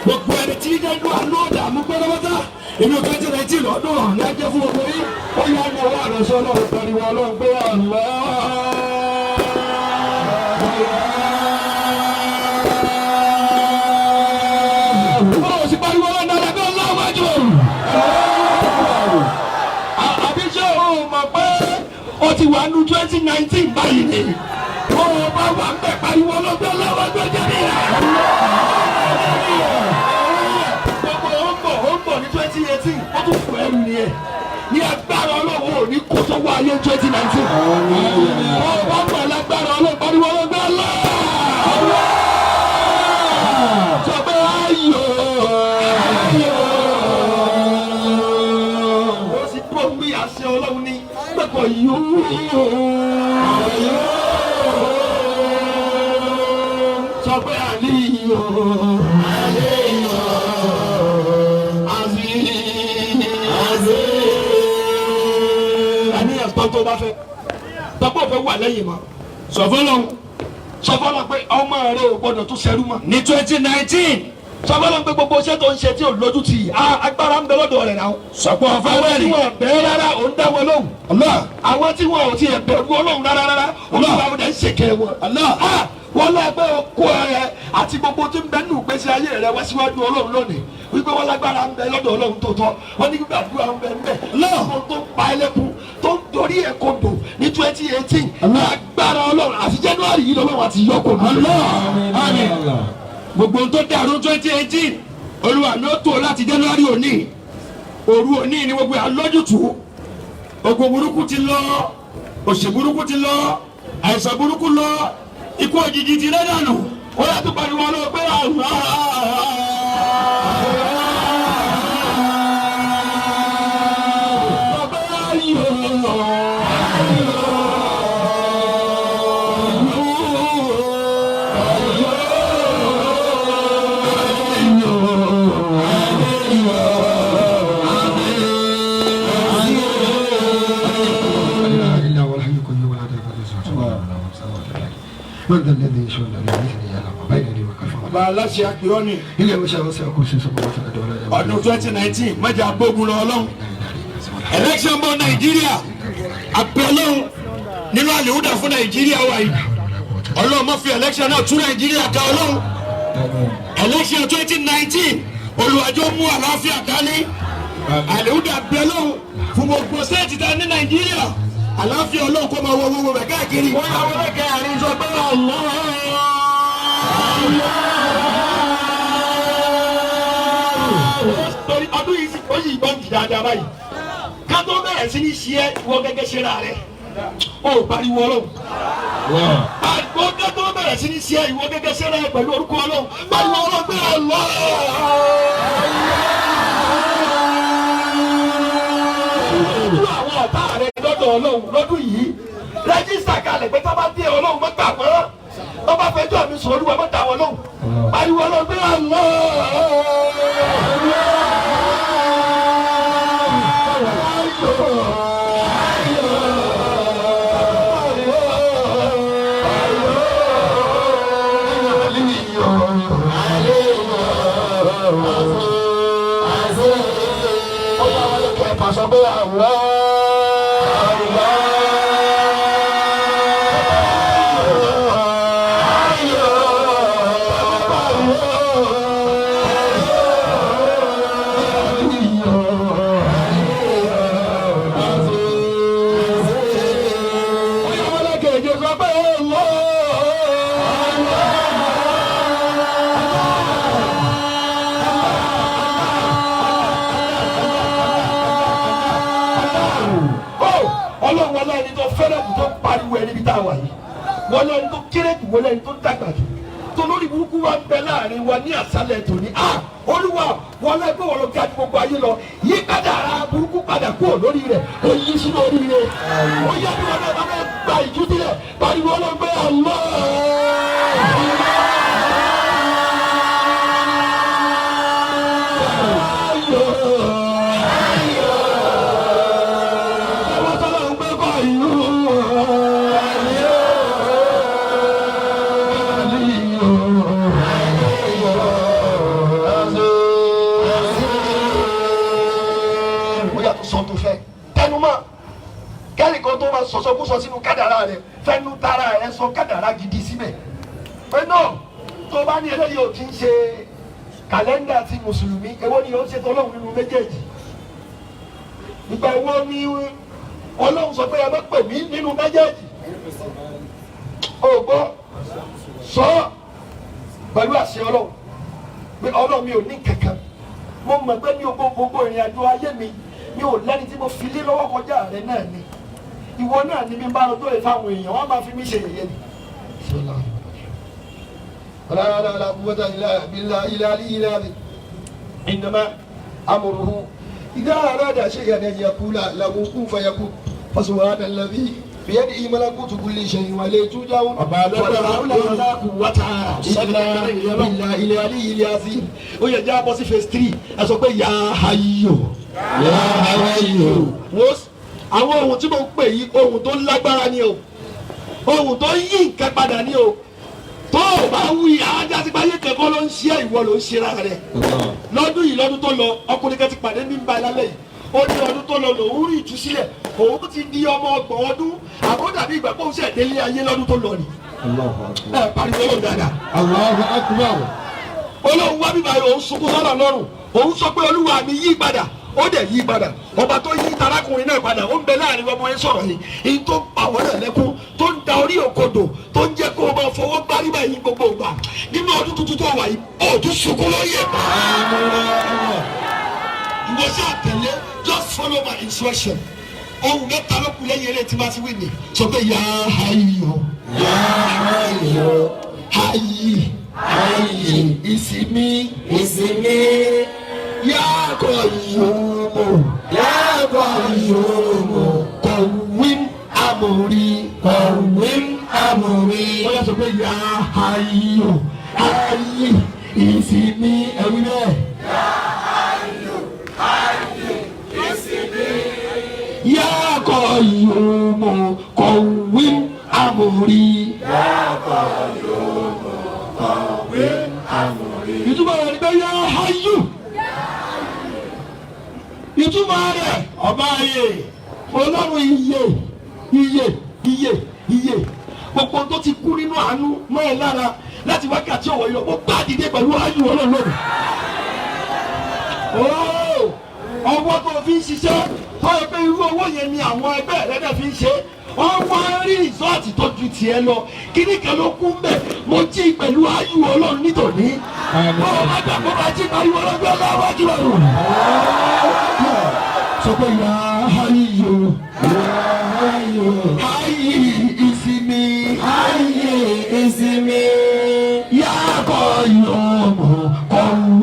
gbogbo ẹni tí ń dẹ́nu àánú ọ̀dààmú pátápátá Inú 2019 ọdún ọ̀hún lájẹ́ fún gbogbo yín. Ó yá ní ọwọ́ àránṣẹ́ Ọlọ́run pariwo Ọlọ́run pé Allah. Ó sì pariwo Ọlọ́run dáadáa pé Allahu Akbar. Àbí ṣé o mọ̀ pé o ti wà nù 2019 báyìí ni? Ó bá wà ń bẹ̀ pariwo Ọlọ́run pé Allahu Akbar jẹ́ nìyà. Gbogbo ó ń bọ̀ ní 2018, ó tún fún ẹrù nìyẹn. Ní agbára Ọlọ́run ò ní kó sọ́wọ́ ayé 2019. Ó bá mọ̀ lágbára Ọlọ́run pariwo Ọlọ́run pé Allah. Sọ pé ayọ̀ ayọ̀. Ó sì dúró wí àṣẹ Ọlọ́run ní pẹ̀kọ̀ yóò. Sọ pé àlíyò àlíyò àzí àzí. Àníyàn tó tó bá fẹ́ tọ́pọ̀ fẹ́ wà lẹ́yìn mọ́. Sọ fọlọ́n. Sọ fọlọ́ pé ọmọ rẹ ò gbọdọ̀ tún ṣerú mọ́. Ní 2019. Sọ fọlọ́ pé gbogbo iṣẹ́ tó ń ṣe tí ò lójú tì í agbára ń bẹ lọ́dọ̀ rẹ̀ náà. Sọ̀pọ̀ ọ̀fẹ́ Àwọn tí wẹ̀rì. wọn bẹ̀ẹ́ rárá ò ń dá wọn lóhùn. Allah. Àwọn tí wọn ò tiẹ̀ bẹ̀rù Ọlọ́run rárá rárá Olúwa wọn dẹ̀ ń ṣèkẹ́ wọn. Allah. Wọ́n lẹ́gbẹ́ okó ẹ àti gbogbo tí ń bẹ nínú ìgbésí ayé rẹ wá síwájú Ọlọ́run lónìí wípé wọ́n lágbára ń bẹ lọ́dọ̀ Ọlọ́run tó tọ́ wọ́n ní gbàdúrà ń bẹ ń bẹ lọ́wọ́ tó ń pa ẹlẹ́kùn tó ń dorí ẹ̀ kodò ní 2018 agbára Ọlọ́run àti January yìí lọ́wọ́ àti yọkò ní. Allah. Àmín. Gbogbo ohun tó dàrú 2018 Olúwa mi ó tó láti January òní. Òru òní ni gbogbo àlọ́jùtù. Ogun burúkú ti lọ, òṣì burúkú ti lọ, àìsàn burúkú lọ, ikú òjijì ti lẹ́dànù. Ó yà tó pariwo Ọlọ́run pé Allah. Bàbá ayọ̀. من ذا الذي يشاء بإذنه يعلم ما بين أيديهم وخلفهم Bàbá aláṣẹ àkìrọ́ ni إلا ما شاء وسع كرسي السماوات والأرض ولا ọdún 2019 mẹ́jà gbógun lọ Ọlọ́run. Election bọ̀ Nàìjíríà àpẹlọ́hún nínú àlèhùdà fún Nàìjíríà wa yìí. Ọlọ́run má fi election náà tú Nàìjíríà ká Ọlọ́run. Election 2019 olùwàjò mú àlàáfíà dání. Àlèhùdà àpẹlọ́hún fún gbogbo stéètì tá a ní Nàìjíríà. Àlàáfíà Ọlọ́run kó máa wọ gbogbo rẹ̀ káàkiri. Wọ́n yà wọlé kẹrin sọ pé Allah. Torí ọdún yìí ó sì gbọ́n jì dáadáa báyìí. Ká tó bẹ̀rẹ̀ sí ní ṣe é wọ gẹ́gẹ́ ṣe ra rẹ̀. Ó pariwo Ọlọ́run. Pariwo ká tó bẹ̀rẹ̀ sí ní ṣe é ìwọ gẹ́gẹ́ ṣe ra rẹ̀ pẹ̀lú orúkọ Ọlọ́run. Pariwo Ọlọ́run pé Allah. Ojú àwọn ọ̀tá rẹ̀ lọ́dọ̀ Ọlọ́run lọ́dún yìí. Rẹ́jísítà kalẹ̀ pé tá bá dé Ọlọ́run mọ́ gbà wọ́n. Tó bá fẹjọ́ mi sùn Olúwa mọ́ dá wọn lóhùn. Pariwo Ọlọ́run pé Allah. Ọlọ́run wọlé ẹni tó fẹ́rẹ̀ jù tó ń pariwo ẹni bí tá a wà yìí, wọlé ẹni tó kéré jù, wọlé ẹni tó dàgbà jù, tó lórí burúkú wa ń bẹ láàrin wa ní àṣálẹ́ tòní. A Olúwa wọlé ẹgbẹ́ wọn lọ ga ju gbogbo ayé lọ, yí padà ara burúkú padà kúrò lórí rẹ̀, ó yí sínú orí rẹ̀, ó yẹ kí wọn náà bá fẹ́ gba ìtúsílẹ̀, pariwo Ọlọ́run pé Allah. Kẹ́nìkan tó máa sọ̀sọ́kúsọ sínú kádàrá rẹ, fẹ́nu tara rẹ sọ kádàrá gidi síbẹ̀. Pé náà tó bá ní eléyìí ò kí ń ṣe kàlẹ́ndà ti mùsùlùmí, èwo ni yóò ṣe tọ́lọ́hún nínú méjèèjì? Ìgbà wo ni Ọlọ́run sọ pé ẹ má pè mí nínú méjèèjì? O gbọ́ sọ pẹ̀lú àṣẹ Ọlọ́run pé Ọlọ́run, mi ò ní kankan. Mo mọ̀ pé mi ò gbogbo ìrìn àjò ayé mi, mi ò lẹ́ni tí mo fi lé lọ́wọ́ kọjá rẹ náà ni. Ìwọ náà ni mi bá rọjò lè fáwọn èèyàn, wọ́n máa fi mí ṣe yẹ̀yẹ́ ni. ولا حول ولا قوة إلا بالله العلي العظيم. إنما أمره إذا أراد شيئا أن يقول له كن فيكون. فسبحان الذي بيده ملكوت كل شيء وإليه ترجعون. ولا حول ولا قوة إلا بالله العلي العظيم. Ó yẹ já bọ́ sí phase 3. Ẹ sọ pé يا حي. يا حي. Wọ́n àwọn ohun tí mo ń pè yí, ohun tó lágbára ni o, ohun tó yí nǹkan padà ni o. Tó o bá wí ajá sí báyé kankan ló ń ṣe, ìwọ ló ń ṣe ra rẹ. Lọ́dún yìí, lọ́dún tó lọ, ọkùnrin kan ti pàdé ní bá lálẹ́ yìí. Ó ní ọdún tó lọ lòún rí ìtúsílẹ̀. Òun ti di ọmọ 30 ọdún, àmọ́ dàbí ìgbà pé òun ṣẹ̀ délé ayé lọ́dún tó lọ ni. Ẹ pariwo lóun dáadáa. الله أكبر. Olóhùn wá bíbá yìí, òun sunkún sọ́nà lọ́rùn, òun sọ pé Olúwa mi, yí padà. Ó dẹ̀ yí padà. Ọba tó yí tarákùnrin náà padà, ó ń bẹ láàrin ọmọ yẹn sọ̀rọ̀ yìí. Èyí tó ń pa àwọn náà lẹ́kún, tó ń da orí òkodò, tó ń jẹ́ kó o máa fọwọ́ gbárí báyìí gbogbo ìgbà nínú ọdún tuntun tó wà yìí, ó tún sunkún lórí ẹ̀. Ìwọ ṣáà tẹ̀lé, just follow my instruction. Ohun mẹ́ta ló kù lẹ́yìn eré tí wọ́n ti wí ni. Sọ pé يا حي. يا حي. حي. حي. اسمي. اسمي. يا قيوم. يا قيوم. قوم أمري. قوم أمري. Wọ́n yà sọ pé يا حي حي اسمي, ẹ̀wí bẹ́ẹ̀. يا حي اسمي. يا قيوم قوم أمري. يا قيوم قوم أمري. Ìtumọ̀ rẹ̀ ni pé يا حي, ìtumọ̀ rẹ̀, ọba ayé, Ọlọ́run iye iye iye iye, gbogbo tó ti kú nínú àánú mọ́ ẹ lára láti wákàtí ọ̀wọ̀ yìí lọ, mo gbá dìde pẹ̀lú ayé Ọlọ́run lónìí. Ooo, ọwọ́ tó fi ń ṣiṣẹ́ tó yẹ pé irú owó yẹn ni àwọn ẹgbẹ́ rẹ náà fi ń ṣe, wọ́n wá rí result tó ju tiẹ̀ lọ. Kíní kan ló kú mbẹ̀? Mo jí pẹ̀lú ayé Ọlọ́run nítòní. Bó o bá gbà kó bá jí pariwo ọlọ́gbẹ́ ọlọ́wọ́ jù lọ́rùn. Sọ pé يا حي. يا حي. حي اسمي. حي اسمي. يا قيوم قوم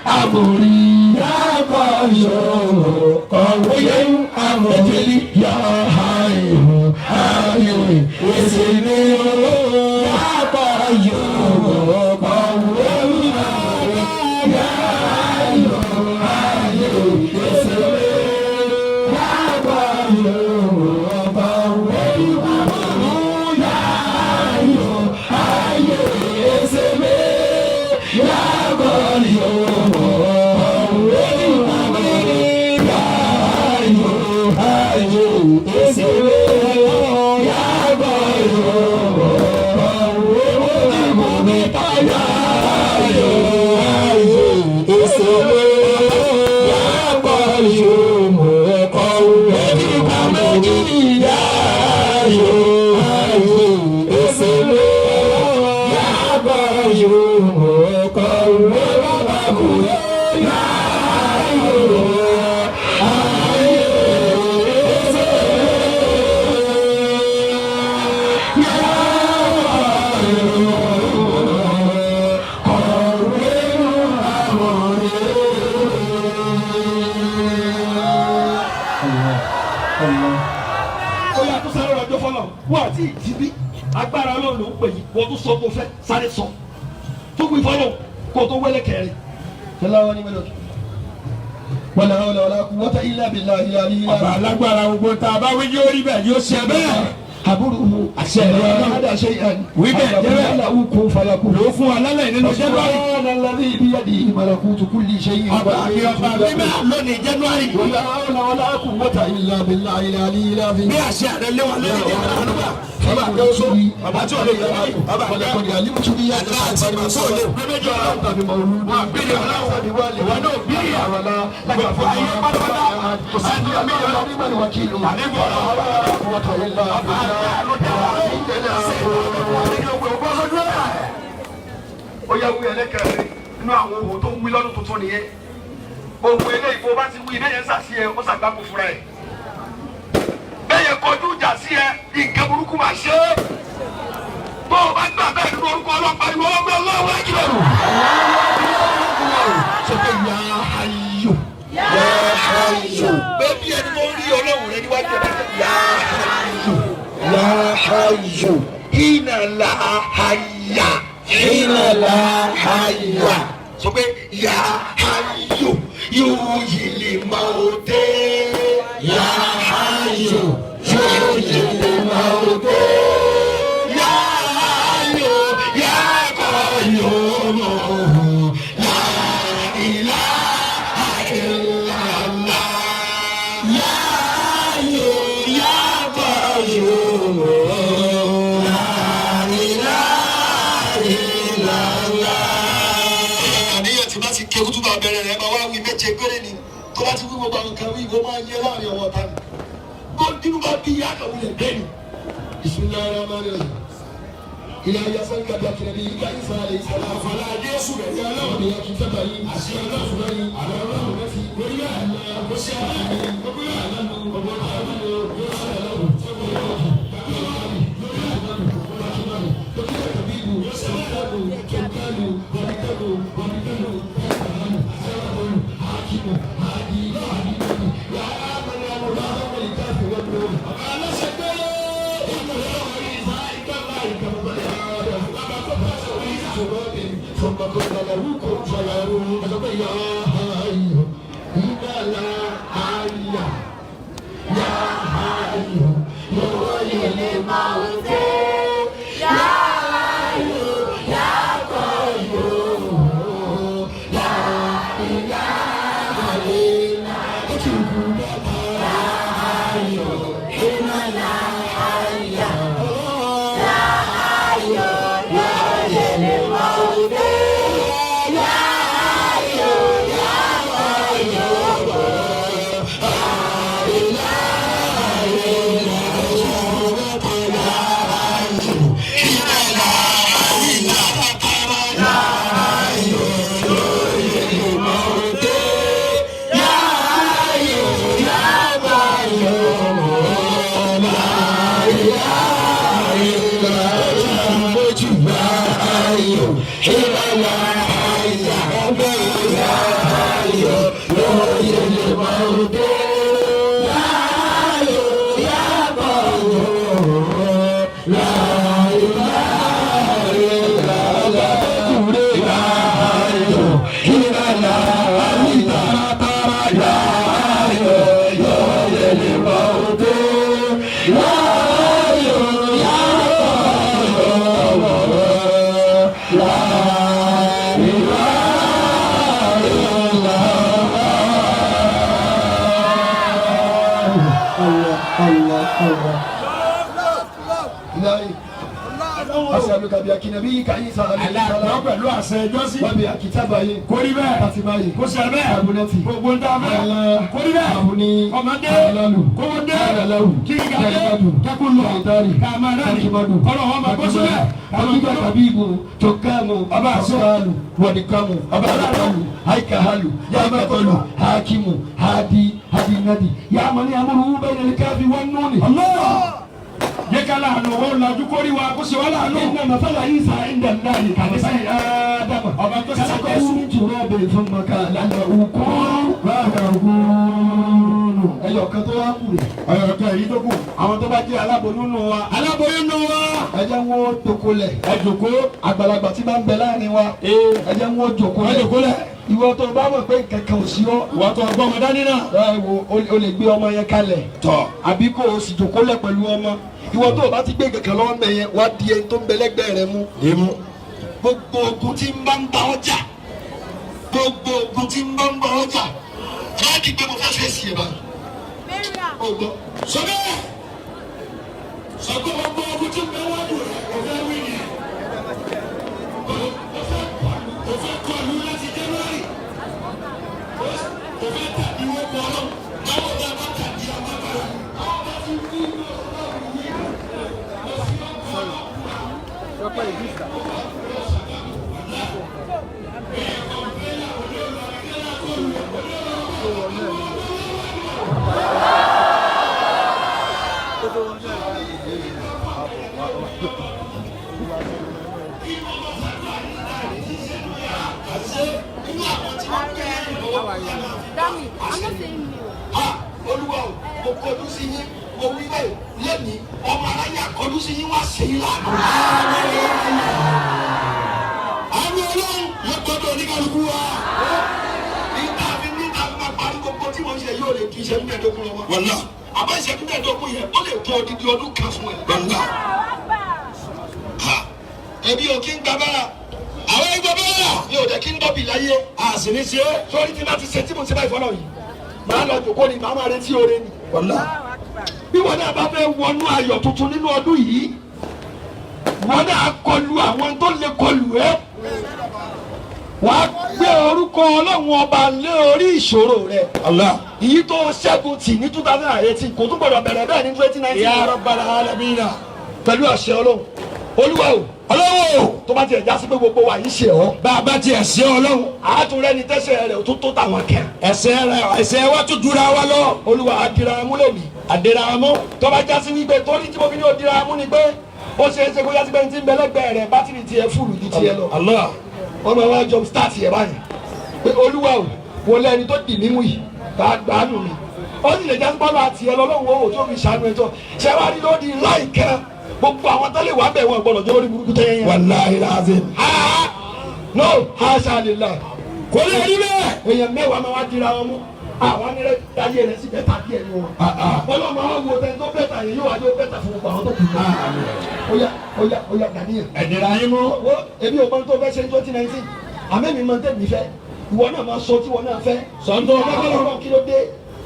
أمري. يا قيوم قوم أمري. يا حي حي اسمي. يا قيوم قوم أمري. يا حي حي اسمي. يا قيوم قوم أمري. يا حي حي اسمي. يا قيوم قوم أمري. يا حي حي اسمي. يا قيوم قوم أمري. يا حي حي اسمي. يا قيوم قوم أمري. يا حي حي اسمي. يا قيوم قوم أمري. يا حي حي اسمي. يا قيوم قوم أمري. Ó yà tó sáré ọjọ́ fọlọ́ wọ́n àti ìdíbí agbára Ọlọ́run ló ń pè yìí. Wọ́n tún sọ tó fẹ́ sáré sọ tó kù ìfọlọ́ kó tó wẹ́lẹ̀ kẹrin. Sọlá ní mélòó. ولا حول ولا قوة إلا بالله العلي Ọba العظيم. alágbára, gbogbo tá a bá wí yóò rí bẹ́ẹ̀, yóò ṣe bẹ́ẹ̀. Àbúrò Àṣẹ rẹ Ọlọ́run. Ada shay'an. Wí bẹ́ẹ̀, jẹ́ bẹ́ẹ̀. Lahu kun fayakun. Lò ó fún wa lálẹ́ nínú January. Subhana alladhi biyadihi malakutu kulli shay'in. Ọba mi ọba mímọ́ lónìí January. Wala hawla wala quwwata illa billahi al-aliyyil azim. Bí àṣẹ rẹ lé wa lórí ìdí àdúgbà. Bàbá àgbẹ̀wòsó. Bàbá tí ò lè yẹ wáyé. Bàbá àgbẹ̀. Walaqad alimtu bi Àti àti ò lè pé méjì ọlọ́run. Wọ́n bí ní ọlọ́run. Ìwọ náà bí ìyá. Gbogbo ayé pátápátá. Kò sí ní ọmọ ìyá ọlọ́run. Àníbọ̀ ọlọ́run. Ọba àgbẹ̀ ló dá wa. Ó yẹ wí ẹlẹ́kẹ̀rin nínú àwọn ohun tó ń wí lọ́dún tuntun nìyẹn. Ohun eléyìí bó bá ti wí bẹ́ẹ̀ yẹn ń sàṣì ẹ, ó ṣàgbákò fúnra ẹ̀. Bẹ́ẹ̀ yẹn kọjú ìjà sí ẹ, nǹkan burúkú máa ṣe é. Bó o bá gbà bẹ́ẹ̀ nínú orúkọ ọlọ́pàá ni wọ́n gbé ọlọ́wọ́ ẹ̀jẹ̀ rù. Sọ pé ya hayyu. Ya hayyu. Bẹ́ẹ̀ bí ẹni tó ń rí ọlọ́run rẹ níwájú ẹ̀ bá ṣe ya hayyu. Ya hayyu. Hina la hayya. Hina la hayya. Sọ pé ya hayyu yuhyil mauta. Ya hayyu yuhyil mauta. Ya hayyu ya qayyum. La ilaha illallah. Ya hayyu ya qayyum. La ilaha illallah. Àníyàn tí bá ti ké kútúbà bẹ̀rẹ̀ rẹ̀ máa wá wí méje péré ni tó bá ti wí gbogbo àwọn kan wí ìwọ máa yẹ láàrin ọwọ́ ta ni. Bó dínú bá bí ìyá kan wulẹ̀ bẹ́ẹ̀ ni. Bismillahir rahmanir rahim. Ilahi yasalka bi akinabi ka Isa alayhi salam. Àfàlà Jésù rẹ̀ ní ọlọ́run. Bi akitabayi. Àṣẹ ọlọ́run. Àlọ́ ọlọ́run mẹ́sì. Lórí bẹ́ẹ̀. Kò sí ọlọ́run. Gbogbo yẹn. ثم قال له كن فيكون. يا حي إن لا حي يا حي يحيي الموتى يا حي يا قيوم لا إله إلا أنت يا حي إن لا حي يا حي يحيي الموتى يا حي يا قيوم. Allah Allah Allah. Ilahi asaluka bi akinabi ka Isa alayhi Aláàbọ̀ salam. pẹ̀lú àṣẹ ìjọsìn. Wa bi akitabayi. Kò rí bẹ́ẹ̀. Katibayi. Kò ṣe bẹ́ẹ̀. Abunati. Gbogbo ń dá bẹ́ẹ̀. Ala. Kò rí bẹ́ẹ̀. Abuni. Ọmọdé. Alalu. Kówódé. Alalahu. Kí gàdé. Yalibadu. Kẹ́kùn lọ. Yalitari. Kàmá náà ni. Kakimadu. Kọ́lọ̀ wọn máa gbósùn bẹ́ẹ̀. Kakiba kabibu. Tokamu. Ọba àṣẹ. Tokalu. Wadikamu. Ọba aláàánú. Alakalu. Haikahalu. Yamakolu. Hakimu. Hadi. Hadinadi. Yamani amuru bayna alkafi wan nuni. Allah. Yẹ ká láàánú wọn lajú kórìí wa kó ṣe wá láàánú. Inna mathala Isa inda Allahi kamathali Adama. Ọba tó ṣe Khalaqahu Jésù. min turabin thumma qala lahu kun fayakun. Ẹyọ kan tó wá kù rè. Ọ̀yọ̀ kan èyí tó kù. Àwọn tó bá jẹ́ aláboyún nù wa. Aláboyún nù wa. Ẹ jẹ́ wọn ó jókòó lẹ̀. Ẹ jòkó. Àgbàlagbà tí bá ń bẹ láàrin wa. Ee. Ẹ jẹ́ wọn ó jókòó Ẹ lẹ̀. jòkó lẹ̀. Ìwọ tó bá mọ̀ pé nǹkan kan ò sí ọ. Ìwọ tó gbọ́ ọmọ dání náà. Ẹ wo, o lè gbé ọmọ yẹn kalẹ̀. Tọ̀. Àbí kó o sì jòkó lẹ̀ pẹ̀lú ọmọ. Ìwọ tó o bá ti gbé nǹkan kan lọ́wọ́ mẹ́ yẹn, wá di ẹni tó ń bẹ lẹ́gbẹ̀ẹ́ rẹ mú. Dìímú. Gbogbo ogun tí ń bá ń bá ọ jà. Gbogbo ogun tí ń bá ń bá ọ jà. Láti gbé mo fẹ́ fẹ́ sí ẹ báyìí. O gbọ́. Sọ bẹ́ẹ̀. Sọ pé gbogbo ogun tí ń bẹ wájú rẹ̀ kò fẹ́ wí ni. O fẹ́ kọlu láti January. O fẹ́ tàbí wọ́n pọ̀ ọ́. Báwo ni a bá tàbí agbára? Àwọn bá ti wí ní ọ̀sán yìí. Dami, I'm not saying you. Ha! Olúwa o, mo kọjú sí yín, mo wí bẹ́ẹ̀ lẹ́nìí, ọmọ aráyé àkọjú sí yín wá sí yín lánàá. Àánú Ọlọ́run ló gbọ́dọ̀ oníkálukú wa. Níta fi níta fi máa parí gbogbo tí mo ń ṣe yóò lè ju ìṣẹ́jú mẹ́ẹ̀ẹ́dógún lọ. Wàlá. Àbá ìṣẹ́jú mẹ́ẹ̀ẹ́dógún yẹn, ó lè tó odidi ọdún kan fún ẹ. Wàlá. Ẹbí o kí ń gba bára, Àwọn ẹgbẹ́ bẹ́ẹ̀. mi ò dẹ̀ kí ń dọ́bì láyé. A sì ní ṣe é. Sórí tí bá ti ṣe tí mo ṣe báyìí fọlọ́ yìí, màá lọ jòkó ni màá máa retí oore ni. Wàlá. Bí wọn náà bá fẹ́ wọnú ayọ̀ tuntun nínú ọdún yìí, wọn náà kọlu àwọn tó lè kọlu ẹ. Wàá gbé orúkọ Ọlọ́run ọba lé orí ìṣòro rẹ. Allah. Èyí tó ṣẹ́gun tì ní 2018 kò tún gbọdọ̀ bẹ̀rẹ̀ bẹ́ẹ̀ ní 2019. Ya Rabbal Alamina. Pẹ̀lú àṣẹ Ọlọ́run. Olúwa o, Ọlọ́run o. tó bá tiẹ̀ já sí pé gbogbo wa yìí ṣe ọ́. Bá a bá tiẹ̀ ṣe Ọlọ́run. Àátúrẹ́ ni tẹ́sẹ̀ rẹ̀ ò tún tó tàwọn kẹ́. Ẹ̀ṣẹ̀ rẹ̀ ẹ̀ṣẹ̀ wa tún jura wa lọ. Olúwa àdìrà múlẹ̀ mi. Àdèrà mọ́. Tó bá já sí wípé torí tí mo fi ní òdìrà mú ni pé ó ṣe é ṣe kó já sí pé ní ti ń bẹ lẹ́gbẹ̀ẹ́ rẹ̀ bátìrì tiẹ̀ fúlù ju tiẹ̀ lọ. Allah. Wọ́n máa wá jump start yẹ báyìí pé Olúwa o, wọlé ẹni tó dì mí mú yìí bá a gbà á nù mí. Ó sì lè já sí bọ́lá àti ẹ lọ́lọ́run owó tó fi ṣàánú ẹ tó ṣe wá rí lóde láìkẹ́ gbogbo àwọn tó lè wà bẹ̀ wọ́n gbọ́dọ̀ jẹ́ lórí burúkú tẹ́yẹ yẹn. Wàláhi lazim. Ha! No, haṣa lillah. Kò lè rí bẹ́ẹ̀. Èèyàn mẹ́wàá máa wá dira wọn mú. Àwọn anírẹ̀ ayé rẹ̀ sì bẹ́tà díẹ̀ ni wọn. Ọlọ́run máa wá wo tẹ́ni tó bẹ́tà yẹn yóò wá yóò bẹ́tà fún gbogbo àwọn tó kù. Óyá óyá óyá Daniel. Ẹ̀dẹ̀rẹ̀ ayé mú. Wo èmi ò mọ tó fẹ́ ṣe ní 2019. Àmọ́ èmi máa ń tẹ̀mí fẹ́. Ìwọ náà máa sọ tí ìwọ náà fẹ́. Sọ̀tọ̀ ọ̀fẹ́ kọ́lọ́. Ọlọ́run kí ló dé?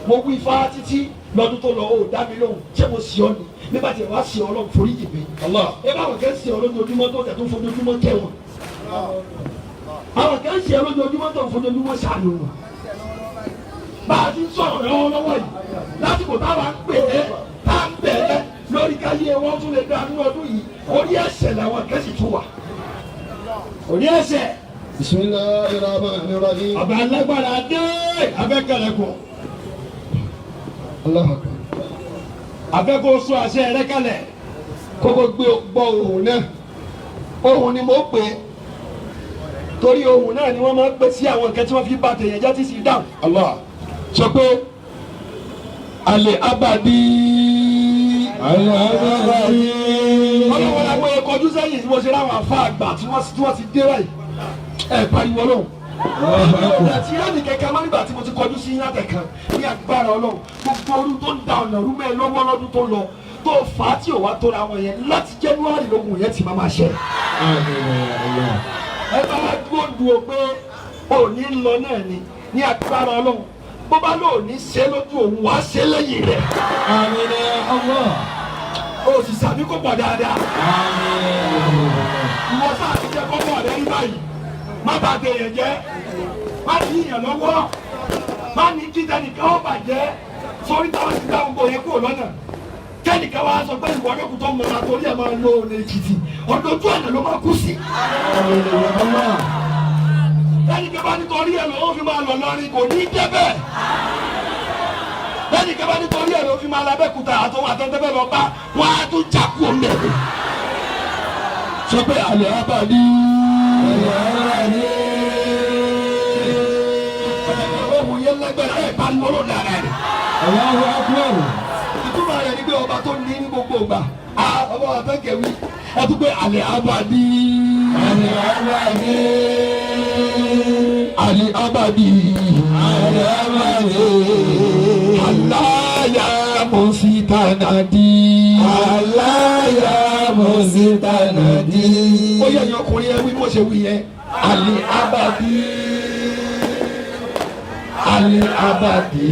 Mo wí ifá títí lọ́dún tó lọ, ó dá mi lóhùn. Ṣé mo sì ọ́ ni? Nígbà tí wàá sì ọ́ Ọlọ́run foríjì mi. Allah. Ẹ bá àwọn kan sì ọ́ lójoojúmọ́ tó tẹ̀ tó fojoojúmọ́ kẹ́ wọn. Àwọn kan sì ọ́ lójoojúmọ́ tó fojoojúmọ́ ṣàánú wọn. Bá a ti ń sọ̀rọ̀ lọ́wọ́lọ́wọ́ yìí, lásìkò táwa ń pè é, tá ń bẹ̀ ẹ́ lórí káyé wọn tún lè dá nínú ọdún yìí, orí ẹ̀ṣẹ̀ làwọn kan sì tún wà. Orí ẹ̀ṣẹ̀. Bismillahir Rahmanir Rahim. Ọba alágbára dé. Abẹ́kẹ̀lẹ̀kùn. Allahu Akbar. Abẹ́kọ̀ sọ àṣẹ rẹ kalẹ̀. Kókó gbé gbọ́ ohùn náà, ohùn ni mo pè é, torí ohùn náà ni wọ́n máa ń pè sí àwọn nǹkan tí wọ́n fi bá tèèyàn jẹ́ tí sì dáhùn. Allah. Sọ pé alẹ́ abadi. Al-Abadi. Ọlọ́wọ́n la gbọ́dọ̀ kọjú sẹ́yìn tí mo ṣe láwọn afá àgbà tí wọ́n ti dé báyìí. Ẹ pariwo Ọlọ́run. Àti ìrẹ́nì kẹ̀kẹ́ máa nígbà tí mo ti kọjú sí yín látẹ̀kan ní agbára Ọlọ́run. Gbogbo orú tó ń da ọ̀nà rú mẹ́ lọ́wọ́ lọ́dún tó lọ tó fà á tí ò wá tóra wọn yẹn láti January lógun yẹn ti máa máa ṣẹ. Ẹ bá wá dúró dúró pé òní ń lọ náà ni ní agbára Ọlọ́run. Bó bá lóò ní ṣe lójú òun wàá ṣe lẹ́yìn rẹ̀. Àmín ya Allah. O sì sàmí kó pọ̀ dáadáa. Àmín. Ìwọ sáà ti jẹ kọ́kọ́ rẹ rí báyìí. Má bàa tèèyàn jẹ́. Má ní ìyàn lọ́wọ́. Má ní kí tẹnìkan ó bàjẹ́. Sórí táwọn ti dá gbogbo yẹn kúrò lọ́nà. Kẹ́nìkan wá sọ pé ìwọ lókun tó mọ̀ra torí ẹ̀ máa lo ọ̀nà Èkìtì. Ọ̀nà ojú ọ̀nà ló máa kú sí. Kẹ́nìkan bá nítorí ẹ̀ lọ́wọ́ fi máa lọ lọ́rin kò ní í débẹ̀. Kẹ́nìkan bá nítorí ẹ̀ ló fi máa labẹ́kúta àtọwọ́ àtẹ́tẹ́fẹ́ lọ bá wọ́n á tún jà kú omi ẹ̀. Sọ pé àlẹ́ abàdí. Ohun yẹn lágbára ẹ̀ pariwo ló dára rẹ̀. Allahu Akbar. Ìtumọ̀ rẹ̀ ni pé ọba tó ní ní gbogbo ìgbà. Ọba wa fẹ́ kẹ̀wé. Ẹ tún pé àlẹ́ abàdí. Al-Abadi. Ali abadi. Ali abadi. Allah ya musitanadi. Allah ya musitanadi. Ó yẹ ẹ̀yin ọkùnrin ẹ wí bó ṣe wí yẹn. Ali abadi. Ali abadi.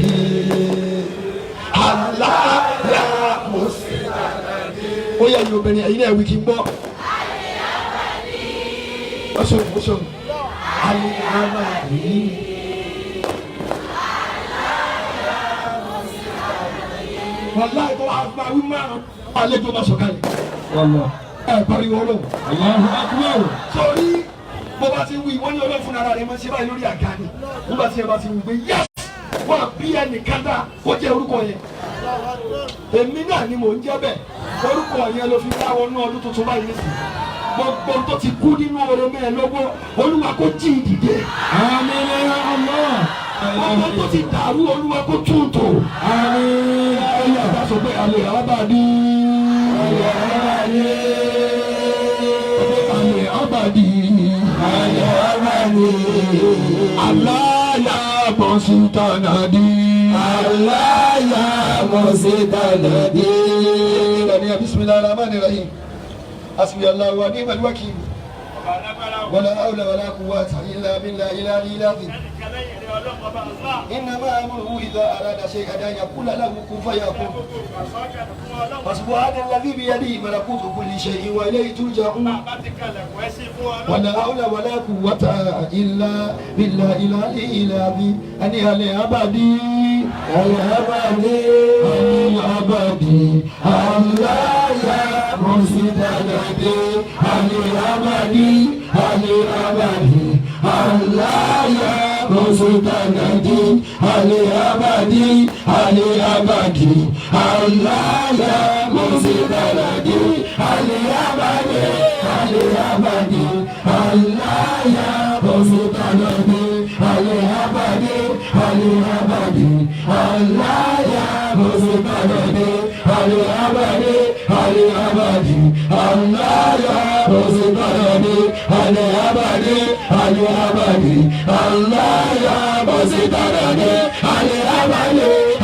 Allah ya musitanadi. Ó yẹ ẹ̀yin obìnrin ẹ̀yin náà wí kí n gbọ́. Ó ṣeun ó ṣeun. Ali abadi. Wàláì tó wàá gba wí márùn-ún. Àlejò máa sọ̀kalẹ̀. Ẹ pariwo Ọlọ́run. Allahu akbar. Sọrí bó bá ti wí wọ́n ní Ọlọ́run fúnra rẹ̀ máa ṣe báyìí lórí àga ni. Nígbà tí ẹ bá ti wí pé yẹ́s wọ́n bí ẹnìkan dá kó jẹ́ orúkọ yẹn. Èmi náà ni mò ń jẹ́ bẹ́ẹ̀. Orúkọ yẹn ló fi dáwọ́ ní ọdún tuntun báyìí nísìnyí. Gbogbo tó ti kú nínú oore mẹ́ẹ̀ lọ́wọ́ Olúwa kó jí ìdìde. Àmín ya Allah. Gbogbo tó ti dàrú Olúwa kó tún tò. Àmín. Ẹyà bá sọ pé alẹ́ abàdí. Alẹ́ abàdí. Alẹ́ abàdí. Alẹ́ abadi. Aláya bọ̀sítànàdí. Allah ya musitanadi. Ìlànà bisimilahi rahman rahim. Hasbiyallahu wa ni'mal wakil. Wala hawla wala quwwata illa billahi al-aliyyil azim. إنما أمره إذا أراد شيئا أن يقول له كن فيكون. فسبحان الذي بيده ملكوت كل شيء وإليه ترجعون. ولا حول ولا قوة إلا بالله العلي العظيم. أني الأبدي الأبدي. الأبدي Allah ya musitanadi. Al-abadi. Al-abadi. Allah ya musitanadi. Al-abadi. Al-abadi. Allah ya musitanadi. Al-abadi. Al-abadi. Allah ya musitanadi. Al-abadi. Al-abadi. Allah ya musitanadi. Al-abadi. Al-abadi. Allah ya musitanadi. Al-abadi. Al-abadi. Allah ya musitanadi. Al-abadi.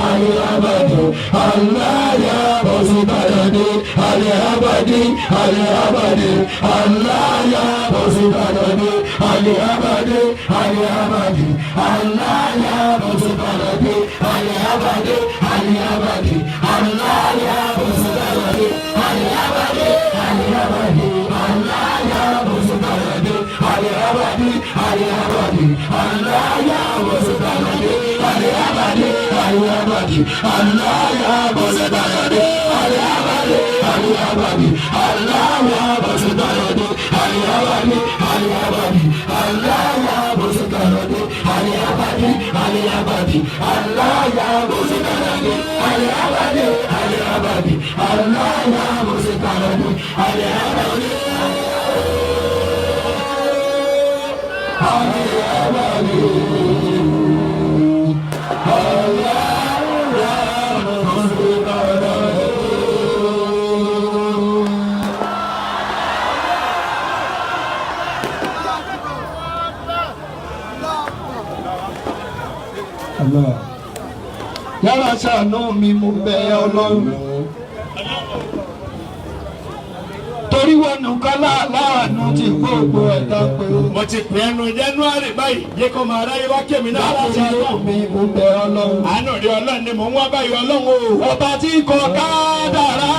Al-abadi. Allah ya musitanadi. Al-abadi. Al-abadi. Allah ya musitanadi. Al-abadi. Al-abadi. Allah ya musitanadi. Al-abadi. Al-abadi. Allah ya musitanadi. Al-abadi. Al-abadi. Allah ya musitanadi. Al-abadi. Al-abadi. Allah ya musitanadi. Al-abadi. Al-abadi. Allah ya musitanadi. Al-abadi. Al-abadi. Allah ya musitanadi. Al-abadi. Al-abadi. Allah ya musitanadi. Al-abadi. Al-abadi. Allah ya musitanadi. Al-abadi. Al-abadi. Allah ya musitanadi. Al-abadi. Al-abadi. Allah ya musitanadi. Yàrá ṣàánú mi mo bẹ̀ ẹ́ Ọlọ́run. Torí wọn nìkan láàánú ti gbogbo ẹ̀dá pé ó. Mo ti pè ẹnu January báyìí, jẹ́ kó máa ráyé wá kémi náà. Yàrá ṣàánú mi mo bẹ̀ ẹ́ Ọlọ́run. Àánú rí Ọlọ́run ni mò ń wá báyìí Ọlọ́run o. Ọba tí kò kádàrá.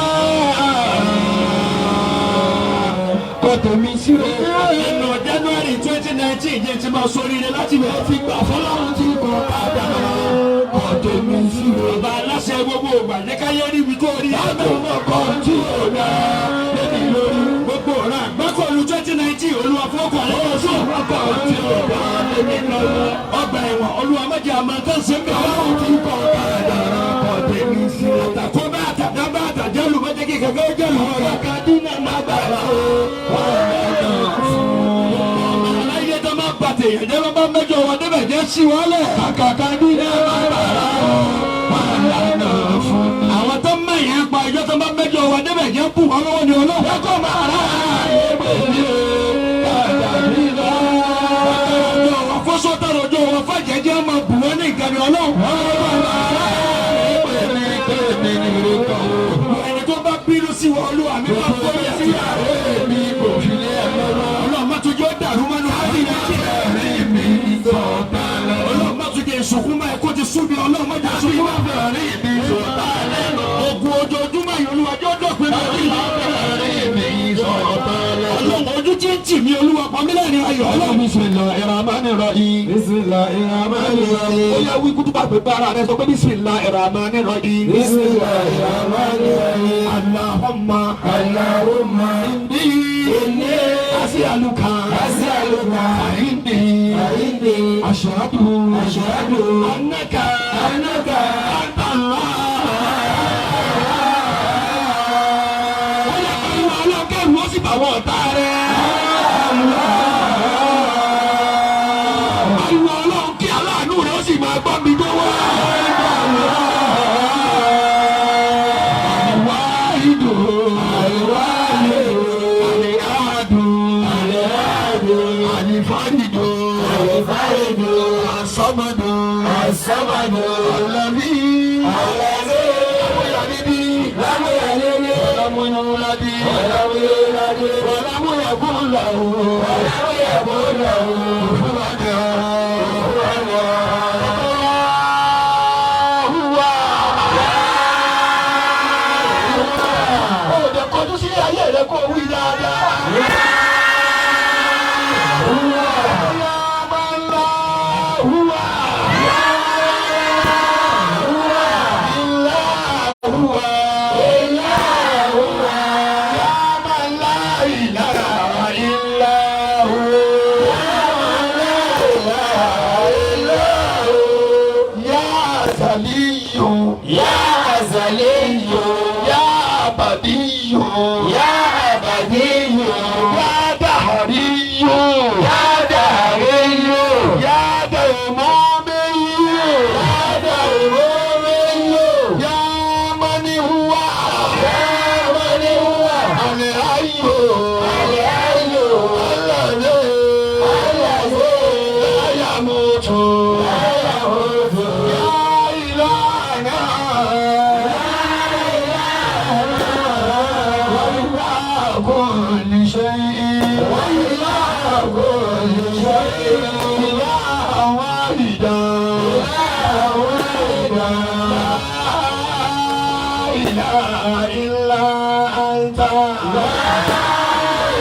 Kò tèmi sí o. Nínú January 2019 jẹ́ ti máa sóríire láti bẹ̀rẹ̀. Ti gbà fọlọ́run tí kò kádàrá. Kò tèmi sí o. Ọba aláṣẹ gbogbo ògbà jẹ́ káyé rí ibi tó rí. Lábẹ́ ọkọ̀ tí ò dá lébi lórí. Gbogbo ọ̀rọ̀ àgbákòlù 2019 Olúwa fọ́kọ̀ rẹ̀ lọ sí. Ọkọ̀ tí ò dá lébi lórí. Ọgbà ẹ̀wọ̀n Olúwa má jẹ́ àmọ́ tó ń ṣe ń bẹ̀. Ọlọ́run tí kò kádàrá. Kò tèmi sí o. Àtàkó bá àtàdá bá àtàjálù má jẹ́ kí kẹ̀kẹ́ ó jẹ́lu. Ọ̀rọ̀ kadínà má bàrà o. Aláyé tó máa bàtẹ̀ èèyàn jẹ́ bá mẹ́jọ wọn débẹ̀ jẹ́ sí wọn lẹ̀. Kàkà kadínà má bàrà o. Wàhálà fún mi. Àwọn tó mẹ̀yìn pa ìjọ tó bá mẹ́jọ wọn débẹ̀ jẹ́ bù wọn lọ́wọ́ ni Ọlọ́run. Kókó máa rà égbè mi o. Kàdà mi lọ. Ọjọ́ wọn fọ́sọ́ tọrọ Ọlọ́run sí àárẹ̀ mi kò fi lé ẹ lọ́wọ́. Ọlọ́run má tún jẹ́ ó dàrú mọ́nú ábí mi sọ̀tà lẹ́nu. Ọlọ́run má tún jẹ́ ìsunkún máa kó ti sú mi. Ọlọ́run má jẹ́ sunkún máa bẹ̀rẹ̀ mi sọ̀tà lẹ́nu. Ogun ojoojúmọ́ yìí Olúwa jẹ́ ó dópin lórí mi sọ̀tà lẹ́nu. Ọlọ́run ojú tí ń tì mí Olúwa pa mí lẹ́rìn ayọ̀. Ọlọ́run bismillahirrahmanirrahim. Bismillahirrahmanirrahim. Ó yá wí kútúbà pé bára rẹ sọ pé bismillahirrahmanirrahim. Bismillahirrahmanirrahim. Allahumma Allahumma inni inni as'aluka as'aluka inni inni ashhadu ashhadu annaka annaka anta Allah. Ó yá pariwo Ọlọ́run kẹ́rù ó sì bà wọ́n ọ̀tá rẹ̀. Pariwo Ọlọ́run kí aláàánú rẹ̀ ó sì máa gbọ́ mi tó wá. Àlùwáìdù. Àlìhádù. Àlìfáàdù. Àlìfáàdù. Àsọ́mọdù. Àsọ́mọdù. Àlàbí. Àlàbí. Lámúyàbíbí. Lámúyàbíbí. Lámúyàbí. Lámúyàbí. Wàlámúyàkún làwù. Lámúyàkún làwù. Fúlàdà. Ó dẹ̀ kọjú sí ayé rẹ̀ kó wí dáadáa. Ya Azaliyu. Ya Abadiyu. Ya Abadiyu. Ya Dahariyu. Ya Dahariyu. Ya Daimumiyu. Ya Daimumiyu. Ya Mani huwa. Ya Mani huwa. Al-Hayyu. Al-Hayyu. Alladhi. Alladhi. La yamutu. La yamutu. Ya Ilahana. Wa ilaha kulli shay'in. Wa ilaha kulli shay'in. Ilaha wahida. Ilaha wahida. La ilaha illa anta. La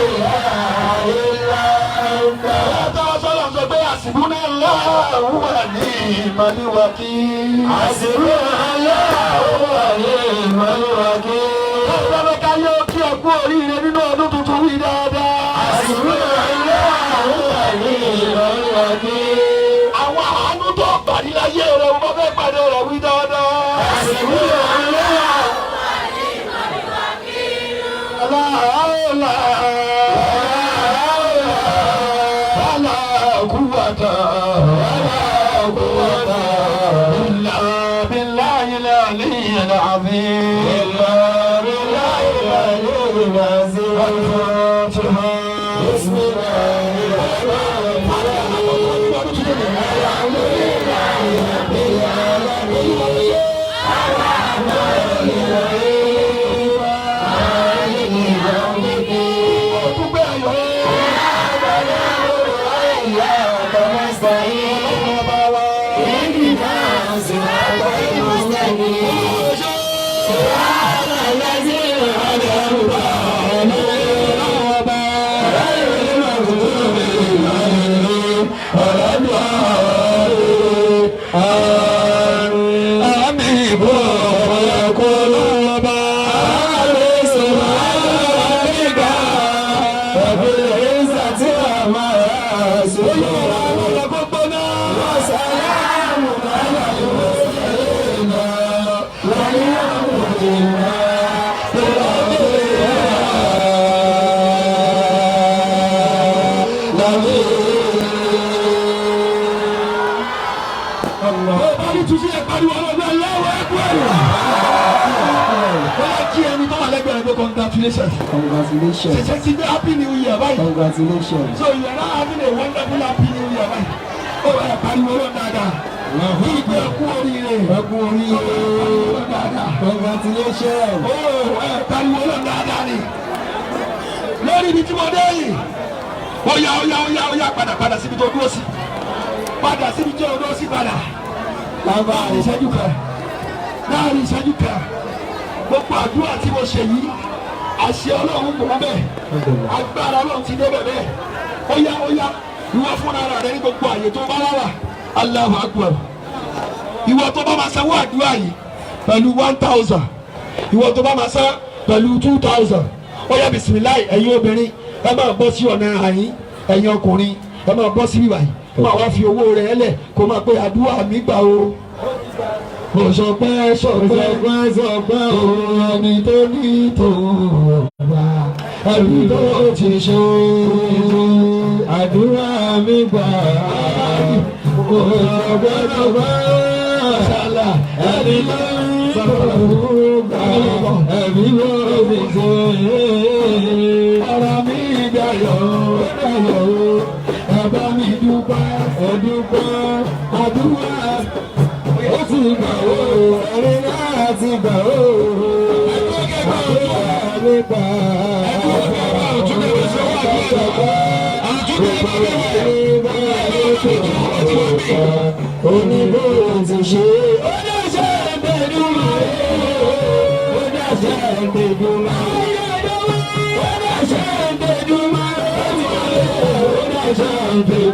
ilaha illa anta. Tọ́wọ́ sọ pé àsìbúná Allahu wa ni'mal wakil. Hasbunallahu wa ni'mal wakil. Ọlọ́run ká yóò kí ẹ kú oríire nínú ọdún tuntun wí dáadáa. Hasbunallahu wa ni'mal wakil. Àwọn àánú tó pàdé láyé rẹ̀ wọ́n fẹ́ pàdé rẹ̀ wí dáadáa. Hasbunallahu. La hawla wala quwwata Wala quwwata illa billahil aliyyil azim. illa billahil aliyyil azim. Al-Fatiha. Bismillahir rahmanir rahim. Alhamdulillahi rabbil alamin. Arrahmanir rahim. Maliki yawmiddin. Dúpẹ́ ayọ̀. Iyyaka na'budu wa iyyaka nasta'in. Ọba wa. Ihdina siratal mustaqim. Siratal ladzina an'amta 'alayhim. Ghayril maghdubi 'alayhim waladdallin. Àmín. Àmín. Ọba. Àmín. Subhana rabbika rabbil izzati amma yasifun. Wa salamun 'alal mursalin. Walhamdulillahi rabbil alamin. Ọba ní túnṣe ẹ̀ pariwo ọlọ́run Allahu Akbar. Bọ́lá kí ẹni tó wà lẹ́gbẹ̀ẹ́ rẹ̀ pé congratulations. Congratulations. Ṣẹ̀ṣẹ̀ ti gbé happy new year báyìí. Congratulations. So you are now having a wonderful happy new year báyìí. Ó wà pariwo ọlọ́run dáadáa. Ìgbẹ́ kú oríire. Ẹ kú oríire. Pariwo ọlọ́run dáadáa. Congratulations. Ó ẹ pariwo ọlọ́run dáadáa ni. Sẹ́ni ibi tí mo dé yìí. Ó yá ó yá ó yá ó yá padà padà síbi tó dúró sí. Padà síbi tó dúró sí padà. Láàrin ìṣẹ́jú kan. Láàrin ìṣẹ́jú kan. Gbogbo àdúrà tí mo ṣe yìí, àṣẹ Ọlọ́run kò mọ́ bẹ́ẹ̀. Agbára Ọlọ́run ti dé bẹ́ẹ̀. Ó yá ó yá ìwọ fúnra rẹ ní gbogbo àyè tó bá wà. Allahu Akbar. Ìwọ tó bá máa sanwó àdúrà yìí pẹ̀lú 1,000. Ìwọ tó bá máa san pẹ̀lú 2,000. Ó yá bisimilayi ẹ̀yin obìnrin ẹ máa bọ́ sí ọ̀nà àyín, ẹ̀yin ọkùnrin ẹ máa bọ́ sí bíbáyìí. Máa wá fi owó rẹ̀ lẹ̀ kó máa pé àdúrà mi gbà o. Mo sọpẹ́ sọpẹ́ Sọpẹ́ sọpẹ́ òun ẹni tó ní tòun ọ̀gbà ẹbí tó ti ṣe àdúrà mi gbà. Mo sọpẹ́ sọpẹ́ Sálà ẹni tó ní tòun ọ̀gbà ẹbí tó ti ṣe. Ọ̀rọ̀ mi dayọ̀ Dayọ̀ o, ẹ bá mi dúpẹ́ ẹ dúpẹ́ àdúrà. Ó ti gbà ó, ẹni náà ti gbà ó. Àdúrà mi gbà. Oníbòrò ti ṣe ó dáṣẹ́ ìbẹ̀dùmọ̀ ó dáṣẹ́ ìbẹ̀dùmọ̀ ó dáṣẹ́ ìbẹ̀dùmọ̀ ó dáṣẹ́ ìbẹ̀dùmọ̀.